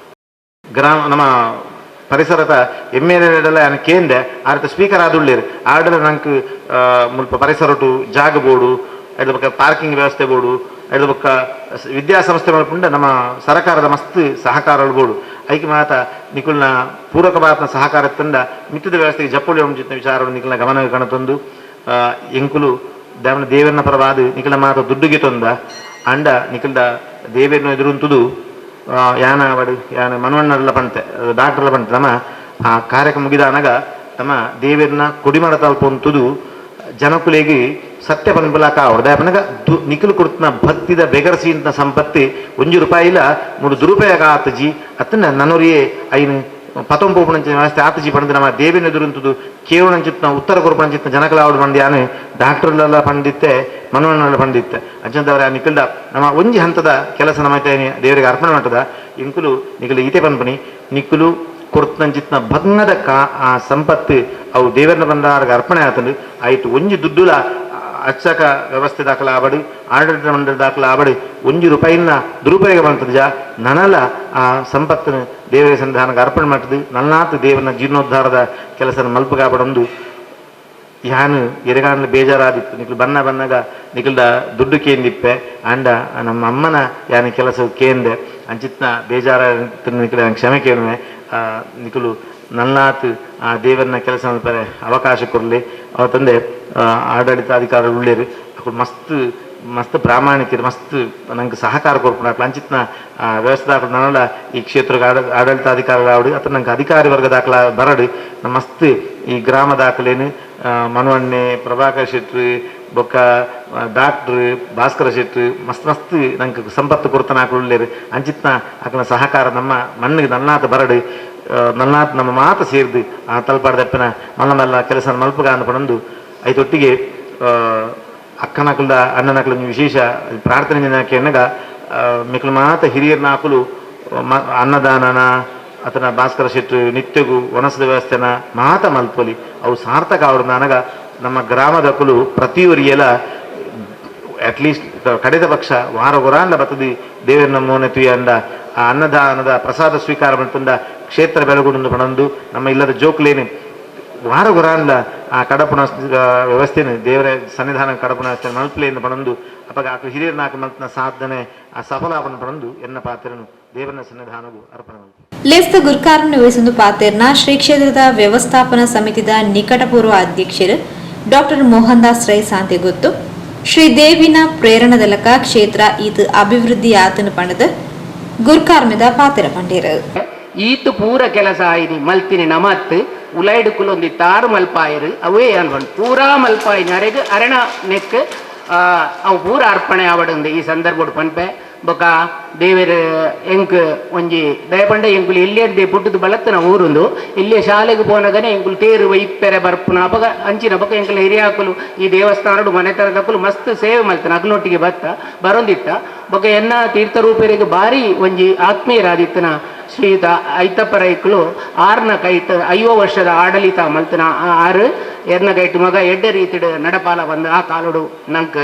ಗ್ರಾಮ ನಮ್ಮ ಪರಿಸರದ MLA ಯಾನ್ ಕೇಂದ್ರ ಆರ್ತ ಸ್ಪೀಕರ್ ಆದುಳ್ಳೇರು ಆಡಲ ನಂಗೆ ಮುಲ್ಪ ಪರಿಸರಟು ಜಾಗ ಬೋಡು ಐದ ಬೊಕ್ಕ ಪಾರ್ಕಿಂಗ್ ವ್ಯವಸ್ಥೆ ಬೋಡು ಐದ ಬೊಕ್ಕ ವಿದ್ಯಾಸಂಸ್ಥೆ ಮಲ್ಪುಂಡ ನಮ್ಮ ಸರಕಾರದ ಮಸ್ತ್ ಸಹಕಾರ ಬೋಡು ಐಕ್ ಮಾತ ನಿಕುಲ್ನ ಪೂರಕವಾದ ಸಹಕಾರ ತಂಡ ಮಿತ್ತದ ವ್ಯವಸ್ಥೆಗೆ ಜಪ್ಪುಳಿ ಮುಂಚಿತ ವಿಚಾರ ನಿಕುಲ್ನ ಗಮನ ಕಣತೊಂದು ಎಂಕುಲು ದೇವನ ದೇವರನ ಪರವಾದ ನಿಕುಲ ಮಾತ ದುಡ್ಡುಗೆ ತೊಂದ ಅಂಡ ನಿಕುಲ್ದ ದೇವೇರ್ನ ಎದುರುಂತುದು ಯಾನ ಅವಡು ಯಾನ ಮನವಣ್ಣರೆಲ್ಲ ಪಂತೆ ಡಾಕ್ಟರ್ಲ ಪಂತೆ ನಮ್ಮ ಆ ಕಾರ್ಯಕ್ರಮ ಮುಗಿದಾನಾಗ ತಮ್ಮ ದೇವೇರ್ನ ಕೊಡಿಮರ ತಲ್ಪೊಂತುದು ಜನಕುಲೆಗೆ ಸತ್ಯ ಪನ್ಪಲಾಕ ಅವಡು ದಾಪನಗ ನಿಖಲು ಕೊಡ್ತನ ಭಕ್ತಿದ ಬೆಗರ್ಸಿಂತ ಸಂಪತ್ತಿ 1 ರೂಪಾಯಿಲ 3 ದುರುಪಯೋಗ ಆತಜಿ ಅತ್ತನ ನನೊರಿಯೇ ಐನು ಪತೊಂಪೋಪುಣಂಚಿನ ವ್ಯವಸ್ಥೆ ಆತಜಿ ಪಂಡ ನಮ್ಮ ದೇವಿನ ಎದುರುಂತುದು ಕೇವಣಂಚಿತ್ನ ಉತ್ತರ ಕೊರಪಣಂಚಿತ್ನ ಜನಕಲ ಅವಡು ಮಂದಿ ಯಾನು ಡಾಕ್ಟರ್ಲೆಲ್ಲ ಪಂಡಿತ್ತೆ ಮನೋಣ್ಣೆಲ್ಲ ಪಂಡಿತ್ತೆ ಅಂಚಂದವರ ನಿಖಲ್ದ ನಮ್ಮ ಒಂಜಿ ಹಂತದ ಕೆಲಸ ನಮ್ಮ ದೇವರಿಗೆ ಅರ್ಪಣೆ ಮಾಡ್ತದ ಇಂಕುಲು ನಿಖಲು ಈತೆ ಪನ್ಪನಿ ನಿಖಲು ಕೊರ್ತಂಚಿತ್ನ ಭಗ್ನದ ಆ ಸಂಪತ್ತು ಅವು ದೇವರನ್ನ ಬಂದಾರ್ಗೆ ಅರ್ಪಣೆ ಆತಂದು ಆಯ್ತು ಒಂಜಿ ದುಡ್ಡುಲ ಅರ್ಚಕ ವ್ಯವಸ್ಥೆ ದಾಖಲ ಆಬಡು ಆಡಳಿತ ಮಂಡಳಿ ದಾಖಲ ಆಬಡು 1 ರೂಪಾಯಿನ ದುರುಪಯೋಗ ಮಾಡ್ತದ ಜಾ ನನಲ ಆ ಸಂಪತ್ತನ್ನು ದೇವರ ಸನ್ನಿಧಾನಕ್ಕೆ ಅರ್ಪಣೆ ಮಾಡ್ತದೆ ನಲ್ನಾಥ ದೇವನ ಜೀರ್ಣೋದ್ಧಾರದ ಕೆಲಸನ ಮಲ್ಪಗಾಬಡೊಂದು ಯಾನು ಎರೆಗಾನ ಬೇಜಾರಾದಿತ್ತು ನಿಖಲು ಬನ್ನ ಬನ್ನಗ ನಿಖಲ್ದ ದುಡ್ಡು ಕೇಂದಿಪ್ಪೆ ಅಂಡ ನಮ್ಮ ಅಮ್ಮನ ಯಾನ ಕೆಲಸ ಕೇಂದೆ ಅಂಚಿತ್ನ ಬೇಜಾರ ನಿಖಲು ಕ್ಷಮೆ ಕೇಳುವೆ ನಿಖಲು ನಲ್ನಾಥ್ ಆ ದೇವರನ್ನ ಕೆಲಸ ಮಲ್ಪರೆ ಅವಕಾಶ ಕೊರಲಿ ಅವ ತಂದೆ ಆಡಳಿತಾಧಿಕಾರಿಗಳು ಉಳ್ಳೇರು ಅಕುಲು ಮಸ್ತ್ ಮಸ್ತ್ ಪ್ರಾಮಾಣಿಕರು ಮಸ್ತ್ ನಂಗೆ ಸಹಕಾರ ಕೊರ್ಪುನ ಅಂಚಿತ್ನ ವ್ಯವಸ್ಥೆ ದಾಖಲು ನನ್ನಲ್ಲ ಈ ಕ್ಷೇತ್ರಕ್ಕೆ ಆಡಳಿತಾಧಿಕಾರಿಗಳು ಆವಡು ಅಥವಾ ನಂಗೆ ಅಧಿಕಾರಿ ವರ್ಗ ದಾಖಲ ಬರಡು ನಮ್ಮ ಮಸ್ತ್ ಈ ಗ್ರಾಮ ದಾಖಲೇನು ಮನವಣ್ಣೆ ಪ್ರಭಾಕರ್ ಶೆಟ್ರು ಬೊಕ್ಕ ಡಾಕ್ಟ್ರು ಭಾಸ್ಕರ ಶೆಟ್ರು ಮಸ್ತ್ ಮಸ್ತ್ ನಂಗೆ ಸಂಪತ್ತು ಕೊಡ್ತಾನ ಆಕಳು ಉಳ್ಳೇರು ಅಂಚಿತ್ನ ಆಕನ ಸಹಕಾರ ನಮ್ಮ ಮಣ್ಣಿಗೆ ನನ್ನಾತ ಬರಡು ನನ್ನಾತ ನಮ್ಮ ಮಾತು ಸೇರಿದು ಆ ತಲಪಾಡ್ದಪ್ಪನ ಮಲ್ಲ ಮಲ್ಲ ಕೆಲಸ ಮಲ್ಪಗ ಅಂದ್ಕೊಂಡು ಐತೊಟ್ಟಿಗೆ ಅಕ್ಕನಕುಲ್ದ ಅಣ್ಣನಕುಲ ವಿಶೇಷ ಪ್ರಾರ್ಥನೆ ಕೇಳಗ ಮಿಕ್ಲು ಮಾತ ಹಿರಿಯರ್ನ ಆಕುಲು ಅನ್ನದಾನನ ಅತನ ಭಾಸ್ಕರ ಶೆಟ್ರು ನಿತ್ಯಗೂ ವನಸದ ವ್ಯವಸ್ಥೆನ ಮಾತ ಮಲ್ಪೊಲಿ ಅವು ಸಾರ್ಥಕ ಅವರು ನನಗ ನಮ್ಮ ಗ್ರಾಮದ ಪ್ರತಿಯೊರಿಯಲ ಅಟ್ಲೀಸ್ಟ್ ಕಡೆದ ಪಕ್ಷ ವಾರ ಗೊರಾಂಡ ಬತ್ತದಿ ದೇವರನ್ನ ಮೋನೆ ತುಯಂಡ ಆ ಅನ್ನದಾನದ ಪ್ರಸಾದ ಸ್ವೀಕಾರ ಮಾಡ್ತಂದ ಕ್ಷೇತ್ರ ಬೆಳಗುಂಡು ಪಣಂದು ನಮ್ಮ ಇಲ್ಲದ ಜೋಕ್ಲೇನೆ ವಾರ ಗುರಾಂಡ ಆ ಕಡಪುನ ವ್ಯವಸ್ಥೆನ ದೇವರ ಸನ್ನಿಧಾನ ಕಡಪುನ ವ್ಯವಸ್ಥೆ ಮಲ್ಪಲೆಯಿಂದ ಪಣಂದು ಅಪಗ ಆಕು ಹಿರಿಯರ ನಾಲ್ಕು ಮಲ್ತನ ಸಾಧನೆ ಆ ಸಫಲಾಪನ ಪಣಂದು ಎನ್ನ ಪಾತ್ರನು ದೇವನ ಸನ್ನಿಧಾನವು ಅರ್ಪಣೆ. ಲೇಸ್ತ ಗುರ್ಕಾರನ್ನು ವಹಿಸೊಂದು ಪಾತೆರ್ನ ಶ್ರೀ ಕ್ಷೇತ್ರದ ವ್ಯವಸ್ಥಾಪನಾ ಸಮಿತಿದ ನಿಕಟಪೂರ್ವ ಅಧ್ಯಕ್ಷರು ಡಾಕ್ಟರ್ ಮೋಹನ್ ದಾಸ್ ರೈ ಸಾಂತಿಗುತ್ತು ಶ್ರೀ ದೇವಿನ ಪ್ರೇರಣದಲಕ ಕ್ಷೇತ್ರ ಇದು ಅಭಿವೃದ್ಧಿ ಆತನು ಪಣದ ಗುರ್ಕಾರ್ಮಿದ ಪಾತೆರ ಪಂಡೇರು. ಈತು ಪೂರ ಕೆಲಸ ಆಯ್ನಿ ಮಲ್ತಿನಿ ನಮತ್ ಉಲೈಡು ಕುಲೊಂದಿ ತಾರು ಮಲ್ಪಾಯರು ಅವೇ ಅನ್ಕೊಂಡು ಪೂರಾ ಮಲ್ಪಾಯಿನಿ ಅರೆಗ್ ಅರೆಣ ನೆಕ್ ಅವು ಪೂರ ಅರ್ಪಣೆ ಆವಡುಂದು ಈ ಸಂದರ್ಭಡ್ ಪನ್ಪೆ. ಬೊಕ ದೇವೆರ್ ಎಂಕ್ ಒಂಜಿ ದಯಪಂಡ ಎಂಕುಲು ಇಲ್ಲೇ ಪುಟ್ಟುದು ಬಲತ್ತನ ಊರುಂದು ಇಲ್ಲೇ ಶಾಲೆಗೆ ಪೋನಗನೆ ಎಂಕುಲು ತೇರು ಇಪ್ಪೆರೆ ಬರ್ಪುನ ಅಪಗ ಅಂಚಿನ ಬೊಕ ಎಂಕುಲು ಹಿರಿಯಾಕುಲು ಈ ದೇವಸ್ಥಾನಡು ಮನೆತನದಕುಲು ಮಸ್ತ್ ಸೇವೆ ಮಲ್ತನ ಅಗ್ಲೊಟ್ಟಿಗೆ ಬತ್ತ ಬರೊಂದಿತ್ತ. ಬೊಕ ಎನ್ನ ತೀರ್ಥರೂಪರಿಗೆ ಭಾರಿ ಒಂಜಿ ಆತ್ಮೀಯರಾದಿತ್ತನ ಶ್ರೀಯುತ ಐತಪ್ಪ ರೈಕುಲು ಆರ್ನ ಕೈಟ್ 50 ವರ್ಷದ ಆಡಳಿತ ಮಲ್ತನ ಆರು ಎರ್ನ ಕೈಟ್ ಮಗ ಎಡ್ಡೆ ರೀತಿಡ್ ನಡಪಾಲ ಬಂದು ಆ ಕಾಲುಡು ನಂಕ್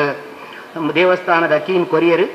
ದೇವಸ್ಥಾನದ ಕೀನ್ ಕೊರಿಯರು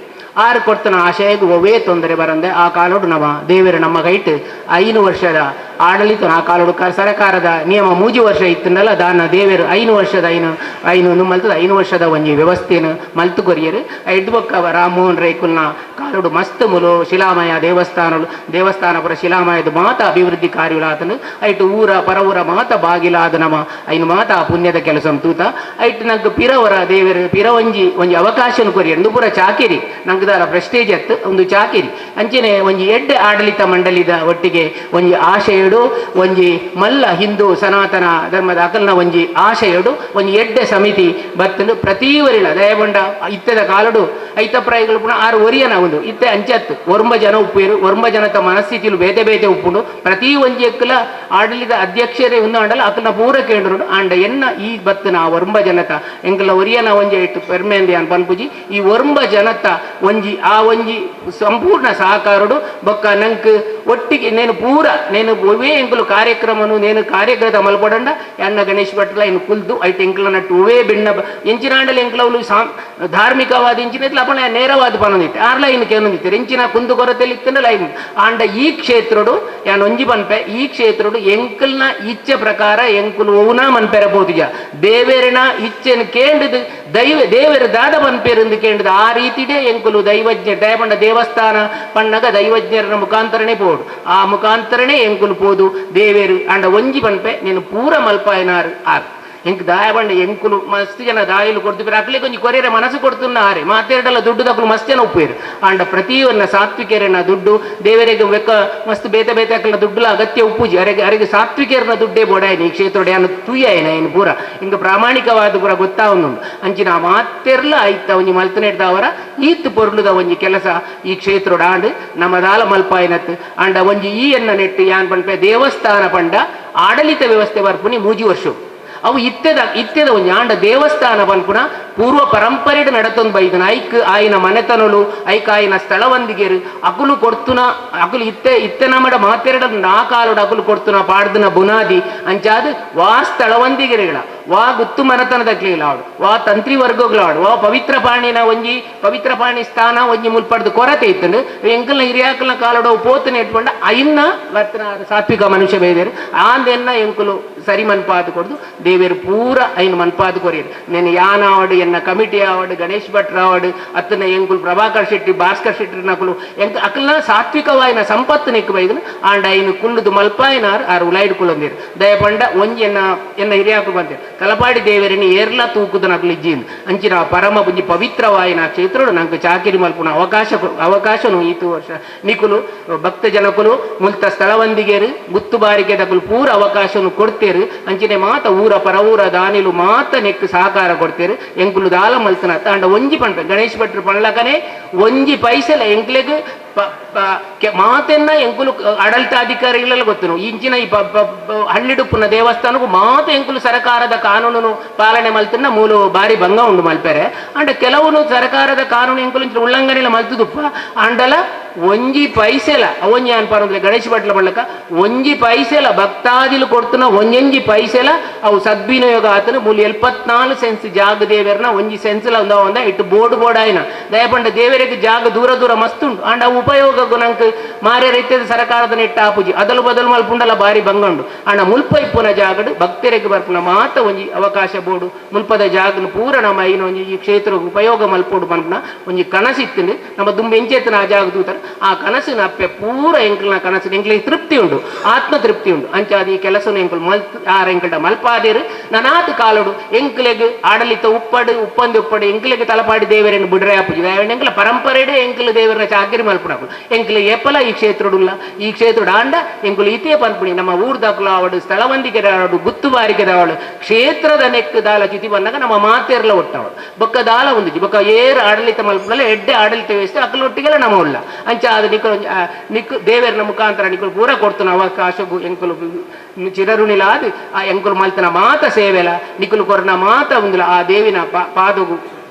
ಆರು ಕೊಡ್ತನ ಆಶಯಗ್ ಒವ್ವೇ ತೊಂದರೆ ಬರಂದೆ ಆ ಕಾಲೋಡು ನಮ್ಮ ದೇವರು ನಮ್ಮ ಕೈಟ್ 5 ವರ್ಷದ ಆಡಳಿತ ಆ ಕಾಲೋಡು ಸರಕಾರದ ನಿಯಮ 3 ವರ್ಷ ಇತ್ತನಲ್ಲ ದಾನ ದೇವರು 5 ವರ್ಷದ ಐನು ಐನು ಮಲ್ತದ 5 ವರ್ಷದ ಒಂಜಿ ವ್ಯವಸ್ಥೆನ ಮಲ್ತು ಕೊರಿಯರು. ಐದು ಬೊಕ್ಕ ರಾಮಮೋಹನ್ ರೈಕುಲ್ನ ಕಾಲೋಡು ಮಸ್ತ್ ಮುಲು ಶಿಲಾಮಯ ದೇವಸ್ಥಾನಗಳು ದೇವಸ್ಥಾನ ಪುರ ಶಿಲಾಮಯದ ಮಾತ ಅಭಿವೃದ್ಧಿ ಕಾರ್ಯಗಳಾತನು ಐಟು ಊರ ಪರವೂರ ಮಾತ ಬಾಗಿಲಾದ ನಮ್ಮ ಐನು ಮಾತ ಆ ಪುಣ್ಯದ ಕೆಲಸ ತೂತ ಐಟು ನಂಗೆ ಪಿರವರ ದೇವರು ಪಿರ ಒಂಜಿ ಒಂಜಿ ಅವಕಾಶನ ಕೊರಿಯರು. ಒಂದು ಪೂರ ಚಾಕಿರಿ ನಂಗೆ ದಾಲ ಪ್ರೆಸ್ಟೇಜ್ ಅತ್ತು ಒಂದು ಚಾಕಿರಿ ಅಂಚನೆ ಒಂಜಿ ಎಡ್ಡೆ ಆಡಳಿತ ಮಂಡಳಿದ ಒಟ್ಟಿಗೆ ಒಂಜಿ ಆಶಯಡು ಒಂಜಿ ಮಲ್ಲ ಹಿಂದೂ ಸನಾತನ ಧರ್ಮದ ಅಕಲ್ನ ಒಂಜಿ ಆಶಯಡು ಒಂಜಿ ಎಡ್ಡೆ ಸಮಿತಿ ಬತ್ತಲು ಪ್ರತಿ ವರಿಲ ದಯಬೊಂಡ ಇತ್ತದ ಕಾಲಡು ಐತಪ್ರಾಯಿಗಳು ಪುನಃ ಆರು ಒರಿಯನ ಒಂದು ಇತ್ತೆ ಅಂಚತ್ತು ಒರ್ಂಬ ಜನ ಉಪ್ಪೇರು ಒರ್ಂಬ ಜನತ ಮನಸ್ಥಿತಿಲು ಬೇತೆ ಬೇತೆ ಉಪ್ಪುಂಡು ಪ್ರತಿ ಒಂಜಿ ಎಕ್ಕಲ ಆಡಳಿತ ಅಧ್ಯಕ್ಷರೇ ಒಂದು ಆಂಡಲ ಅಕಲ್ನ ಪೂರ ಕೇಂದ್ರ ಆಂಡ ಎನ್ನ ಈ ಬತ್ತನ ಆ ಒರ್ಂಬ ಜನತ ಎಂಕಲ ಒರಿಯನ ಒಂಜಿ ಇಟ್ಟು ಪೆರ್ಮೇಂದೆ ಅನ್ ಪನ್ಪುಜಿ ಈ ಒರ್ಂಬ ಜನತ ಒಂಜಿ ಆ ಒಂಜಿ ಸಂಪೂರ್ಣ ಸಹಕಾರಡು ಬೊಕ್ಕ ನಂಕ್ ಒಟ್ಟಿಗೆ ನೇನು ಪೂರ ನೇನು ಒವೇ ಎಂಕುಲು ಕಾರ್ಯಕ್ರಮನು ನೇನು ಕಾರ್ಯಗತ ಮಲ್ಪಡಂಡ ಎನ್ನ ಗಣೇಶ್ ಭಟ್ಲ ಇನ್ನು ಕುಲ್ದು ಐಟ್ ಎಂಕುಲ ನಟ್ಟು ಒವೇ ಬಿಣ್ಣ ಎಂಚಿನಾಂಡಲ ಎಂಕುಲವ್ಲು ಧಾರ್ಮಿಕವಾದ ಎಂಚಿನ ಅಪಣ ನೇರವಾದ ಪನೊಂದಿತ್ತೆ ಆರ್ಲ ಇನ್ನು ಕೇನೊಂದಿತ್ತೆ ಎಂಚಿನ ಕುಂದು ಕೊರತೆಲಿ ಇತ್ತಂಡ ಲೈನ್ ಆಂಡ ಈ ಕ್ಷೇತ್ರಡು ಯಾನ್ ಒಂಜಿ ಪನ್ಪೆ ಈ ಕ್ಷೇತ್ರಡು ಎಂಕಲ್ನ ಇಚ್ಛೆ ಪ್ರಕಾರ ಎಂಕುಲು ಓವುನಾ ಮನ್ಪೆರ ಪೋತಿಜ ದೇವೇರಿನ ಇಚ್ಛೆನ ಕೇಂದ್ರದ ದೈವ ದೇವರ ದಾದ ಪನ್ಪೆರಂದು ಕೇಂದ್ರದ ಆ ರೀತಿಡೇ ಎಂಕುಲು ದೈವಜ್ಞ ದಯಪಂಡ ದೇವಸ್ಥಾನ ಪಣ್ಣಗ ದೈವಜ್ಞರ ಮುಖಾಂತರನೇ ಪೋಡು ಆ ಮುಖಾಂತರನೇ ಎಂಕುಲು ಪೋದು ದೇವೇರು ಅಂಡ ಒಂಜಿ ಪನ್ಪೆ ನೀನು ಪೂರ ಮಲ್ಪಾಯನಾರು ಆರ್ ಎಂಕ್ ದಾಯಬಂಡ ಎಂಕುಲು ಮಸ್ತ್ ಜನ ದಾಯಿಲು ಕೊಡ್ತಿದ್ರು ಅಕ್ಲೆ ಕೊಂಚ ಕೊರಿಯರೆ ಮನಸ್ಸು ಕೊಡ್ತುನ್ನ ಆರೆ ಮಾತೇಡಲ್ಲ ದುಡ್ಡು ದಕ್ಕಲು ಮಸ್ತ್ ಜನ ಉಪ್ಪೇರು ಆಂಡ ಪ್ರತಿಯೊನ್ನ ಸಾತ್ವಿಕರನ್ನ ದುಡ್ಡು ದೇವರಿಗೆ ಬೆಕ್ಕ ಮಸ್ತ್ ಬೇತೆ ಬೇತೆ ಅಕ್ಕಲ ದುಡ್ಡುಲ ಅಗತ್ಯ ಉಪ್ಪುಜಿ ಅರೆಗೆ ಅರೆಗೆ ಸಾತ್ವಿಕರನ್ನ ದುಡ್ಡೇ ಬೋಡಾಯನ ಈ ಕ್ಷೇತ್ರಡೆ ಅನ್ನು ತೂಯಾಯನ ಏನು ಪೂರ ಹಿಂಗ ಪ್ರಾಮಾಣಿಕವಾದ ಪೂರ ಗೊತ್ತಾವನು ಅಂಚಿನ ಮಾತೆರ್ಲ ಐತ ಒಂಜಿ ಮಲ್ತನೆಡ್ದವರ ಈತ್ ಪೊರ್ಲುದ ಒಂಜಿ ಕೆಲಸ ಈ ಕ್ಷೇತ್ರಡ್ ಆಂಡ್ ನಮ್ಮದಾಲ ಮಲ್ಪಾಯನತ್ ಆಂಡ ಒಂಜಿ ಈ ಎನ್ನ ನೆಟ್ಟು ಯಾನ್ ಪನ್ಪೆ ದೇವಸ್ಥಾನ ಪಂಡ ಆಡಳಿತ ವ್ಯವಸ್ಥೆ ಬರ್ಪುನಿ 3 ವರ್ಷ ಅವು ಇತ್ತೆದ ಇತ್ತೆದ ಒಂಜಿ ಆಂಡ ದೇವಸ್ಥಾನ ಪನ್ಪುನ ಪೂರ್ವ ಪರಂಪರೆಡ್ ನಡತೊಂದು ಬೈದನ ಐಕ್ ಆಯಿನ ಮನೆತನಲು ಐಕ್ ಆಯಿನ ಸ್ಥಳವಂದಿಗೆರು ಅಕುಲು ಕೊಡ್ತುನ ಅಕುಲು ಇತ್ತೆ ಇತ್ತೆ ನಮ್ಮಡ ಮಾತೆರಡ ನಾ ಕಾಲುಡು ಅಕುಲು ಕೊಡ್ತುನ ಪಾಡ್ದನ ಬುನಾದಿ ಅಂಚಾದ ವಾ ಸ್ಥಳವಂದಿಗೆರುಗಳ ವಾ ಗುತ್ತು ಮನೆತನದಕ್ಲಿಲಾಡು ವಾ ತಂತ್ರಿ ವರ್ಗಗಳಾಡು ವಾ ಪವಿತ್ರ ಪಾಣಿನ ಒಂಜಿ ಪವಿತ್ರ ಪಾಣಿ ಸ್ಥಾನ ಒಂಜಿ ಮುಲ್ಪಡ್ದು ಕೊರತೆ ಇತ್ತಂಡು ಎಂಕಲ್ನ ಹಿರಿಯಾಕಲ್ನ ಕಾಲಡು ಪೋತನ ಇಟ್ಕೊಂಡ ಐನ್ನ ವರ್ತನ ಸಾತ್ವಿಕ ಮನುಷ್ಯ ಬೇದೇರು ಆಂದೆನ್ನ ಎಂಕುಲು ಸರಿ ಮನ್ಪಾದು ಕೊಡ್ದು ದೇವೇರು ಪೂರ ಐನ್ ಮನ್ಪಾದು ಕೊರಿಯರು. నేను ಯಾನಾವಡು ಎನ್ನ ಕಮಿಟಿ ಆವಡು ಗಣೇಶ್ ಭಟ್ರಾವಡು ಅತ್ತನ ಎಂಕುಲು ಪ್ರಭಾಕರ್ ಶೆಟ್ಟಿ ಭಾಸ್ಕರ್ ಶೆಟ್ಟಿ ನಕುಲು ಎಂಕ ಅಕಲ್ನ ಸಾತ್ವಿಕವಾಯಿನ ಸಂಪತ್ತು ನೆಕ್ಕು ಬೈದನು ಆಂಡ ಐನು ಕುಲ್ಲುದು ಮಲ್ಪಾಯಿನಾರ್ ಆರು ಉಲೈಡ್ ಕುಲೊಂದಿರು ದಯಪಂಡ ಒಂಜಿ ಎನ್ನ ಎನ್ನ ಹಿರಿಯಾಕು ಬಂದಿರು ತಲಪಾಡಿ ದೇವರಿನಿ ಏರ್ಲ ತೂಕುದ ನಕಲು ಇಜ್ಜಿಂದು ಅಂಚಿನ ಪರಮ ಒಂಜಿ ಪವಿತ್ರವಾಯಿನ ಕ್ಷೇತ್ರಡು ನಂಗೆ ಚಾಕಿರಿ ಮಲ್ಪುನ ಅವಕಾಶನು ಈತು ವರ್ಷ ನಿಕುಲು ಭಕ್ತ ಜನಕುಲು ಮುಲ್ತ ಸ್ಥಳವಂದಿಗೇರು ಗುತ್ತು ಬಾರಿಕೆ ದಕುಲು ಪೂರ ಅವಕಾಶನು ಕೊಡ್ತೇರು ಅಂಚಿನೆ ಮಾತ ಊರ ಪರವೂರ ದಾನಿಲು ಮಾತ ನೆಕ್ಕು ಸಹಕಾರ ಕೊಡ್ತೇರು ಎಂಕುಲು ದಾಲ ಮಲ್ತನ ತಾಂಡ ಒಂಜಿ ಪಂಡ ಗಣೇಶ್ ಭಟ್ರು ಪಂಡ್ಲಕನೆ ಒಂಜಿ ಪೈಸೆಲ ಎಂಕ್ಲೆಗ್ ಮಾತೆನ್ನ ಎಂಕುಲು ಆಡಳಿತಾಧಿಕಾರಿಗಳೆಲ್ಲ ಗೊತ್ತು ಇಂಚಿನ ಈ ಹಳ್ಳಿಡುಪ್ಪುನ ದೇವಸ್ಥಾನಕ್ಕೂ ಮಾತ ಎಂಕುಲು ಸರಕಾರದ ಕಾನೂನು ಪಾಲನೆ ಮಲ್ತನ್ನ ಮೂಲು ಬಾರಿ ಭಂಗ ಉಂಡು ಮಲ್ಪೆರೆ ಅಂಡ ಕೆಲವು ಸರಕಾರದ ಕಾನೂನು ಎಂಕುಲು ಇಂಚಿನ ಉಲ್ಲಂಘನೆ ಮಲ್ತುದುಪ್ಪ ಅಂಡಲ ಒಂಜಿ ಪೈಸೆಲ ಒಂಜಿ ಅನ್ಪಾರಂದ್ರೆ ಗಣೇಶ್ ಭಟ್ಲ ಬಳ್ಳಕ ಒಂಜಿ ಪೈಸೆಲ ಭಕ್ತಾದಿಲು ಕೊಡ್ತನ ಒಂಜೊಂಜಿ ಪೈಸೆಲ ಅವು ಸದ್ವಿನಿಯೋಗ ಆತನ ಮೂಲು 74 ಸೆನ್ಸ್ ಜಾಗ ದೇವರ್ನ ಒಂಜಿ ಸೆನ್ಸ್ಲ ಒಂದ ಒಂದ ಇಟ್ಟು ಬೋರ್ಡ್ ಬೋರ್ಡ್ ಆಯ್ನ ದಯಪಂಡ ದೇವರಿಗೆ ಜಾಗ ದೂರ ದೂರ ಮಸ್ತ್ ಉಂಡು ಆಂಡ ಉಪಯೋಗ ನಂಗೆ ಮಾರ್ಯ ರೀತಿಯ ಸರ್ಕಾರದ ನೆಟ್ಟ ಆಪುಜಿ ಅದಲು ಬದಲು ಮಲ್ಪುಂಡಲ ಬಾರಿ ಬಂಗಂಡು ಆಂಡ ಮುಲ್ಪ ಇಪ್ಪುನ ಜಾಗಡು ಭಕ್ತರಿಗೆ ಬರ್ಪುನ ಮಾತ ಒಂಜಿ ಅವಕಾಶ ಬೋಡು ಮುಲ್ಪದ ಜಾಗನು ಪೂರ ನಮ್ಮ ಐನ ಒಂಜಿ ಈ ಕ್ಷೇತ್ರ ಉಪಯೋಗ ಮಲ್ಪೋಡು ಪನ್ಪುನ ಒಂಜಿ ಕನಸಿತ್ತಿಂಡು ನಮ್ಮ ದುಂಬೆ ಎಂಚೆತ್ತನ ಆ ಜಾಗ ತೂತಾರೆ ಆ ಕನಸಿನ ಅಪ್ಪೆ ಪೂರ ಎಂಕಲ್ನ ಕನಸಿನ ಎಂಕ್ಲಿಗೆ ತೃಪ್ತಿ ಉಂಡು ಆತ್ಮ ತೃಪ್ತಿ ಉಂಡು ಅಂಚಾದ ಈ ಕೆಲಸನು ಎಂಕುಲು ಮಲ್ ಆರ ಎಂಕಲ್ಡ ಮಲ್ಪಾದೇರು ನನಾತ್ ಕಾಲೋಡು ಎಂಕ್ಲೆಗ್ ಆಡಳಿತ ಉಪ್ಪಡು ಉಪ್ಪಂದಿ ಉಪ್ಪಡು ಎಂಕ್ಲೆಗ್ ತಲಪಾಡಿ ದೇವರನ್ನು ಬಿಡ್ರೆ ಆಪುಜಿ ಎಂಕಲ ಪರಂಪರೆಡೆ ಎಂಕಲು ದೇವರನ್ನ ಚಾಕರಿ ಮಲ್ಪುನಕುಲು ಎಂಕ್ಲೆ ಏಪಲ ಈ ಕ್ಷೇತ್ರಡುಲ್ಲ ಈ ಕ್ಷೇತ್ರಡು ಆಂಡ ಎಂಕುಲು ಇತೇ ಪನ್ಪುಣಿ ನಮ್ಮ ಊರ್ದಕುಲು ಆವಡು ಸ್ಥಳವಂದಿಗೆ ಆವಡು ಗುತ್ತುವಾರಿಕೆದಾವಳು ಕ್ಷೇತ್ರದ ನೆಕ್ ದಾಲ ಚ್ಯುತಿ ಬಂದಾಗ ನಮ್ಮ ಮಾತೇರ್ಲ ಒಟ್ಟವಳು ಬೊಕ್ಕ ದಾಲ ಒಂದಿಜಿ ಬೊಕ್ಕ ಏರ್ ಆಡಳಿತ ಮಲ್ಪುನಲ್ಲ ಎಡ್ಡೆ ಆಡಳಿತ ವ್ಯವಸ್ಥೆ ಅಕ್ಕಲೊಟ್ಟಿಗೆಲ್ಲ ನಮ್ಮ ಉಲ್ಲ ಅಂಚ ಅದು ನಿಕ್ಕಲು ನಿಕ್ಕು ದೇವರನ ಮುಖಾಂತರ ನಿಕ್ಕಲು ಪೂರ ಕೊಡ್ತನ ಅವಕಾಶ ಎಂಕುಲು ಚಿರರುಣಿಲಾದ ಆ ಎಂಕುಲು ಮಲ್ತನ ಮಾತ ಸೇವೆಲ ನಿಕ್ಕಲು ಕೊರನ ಮಾತ ಒಂದುಲ ಆ ದೇವಿನ ಪಾದಗು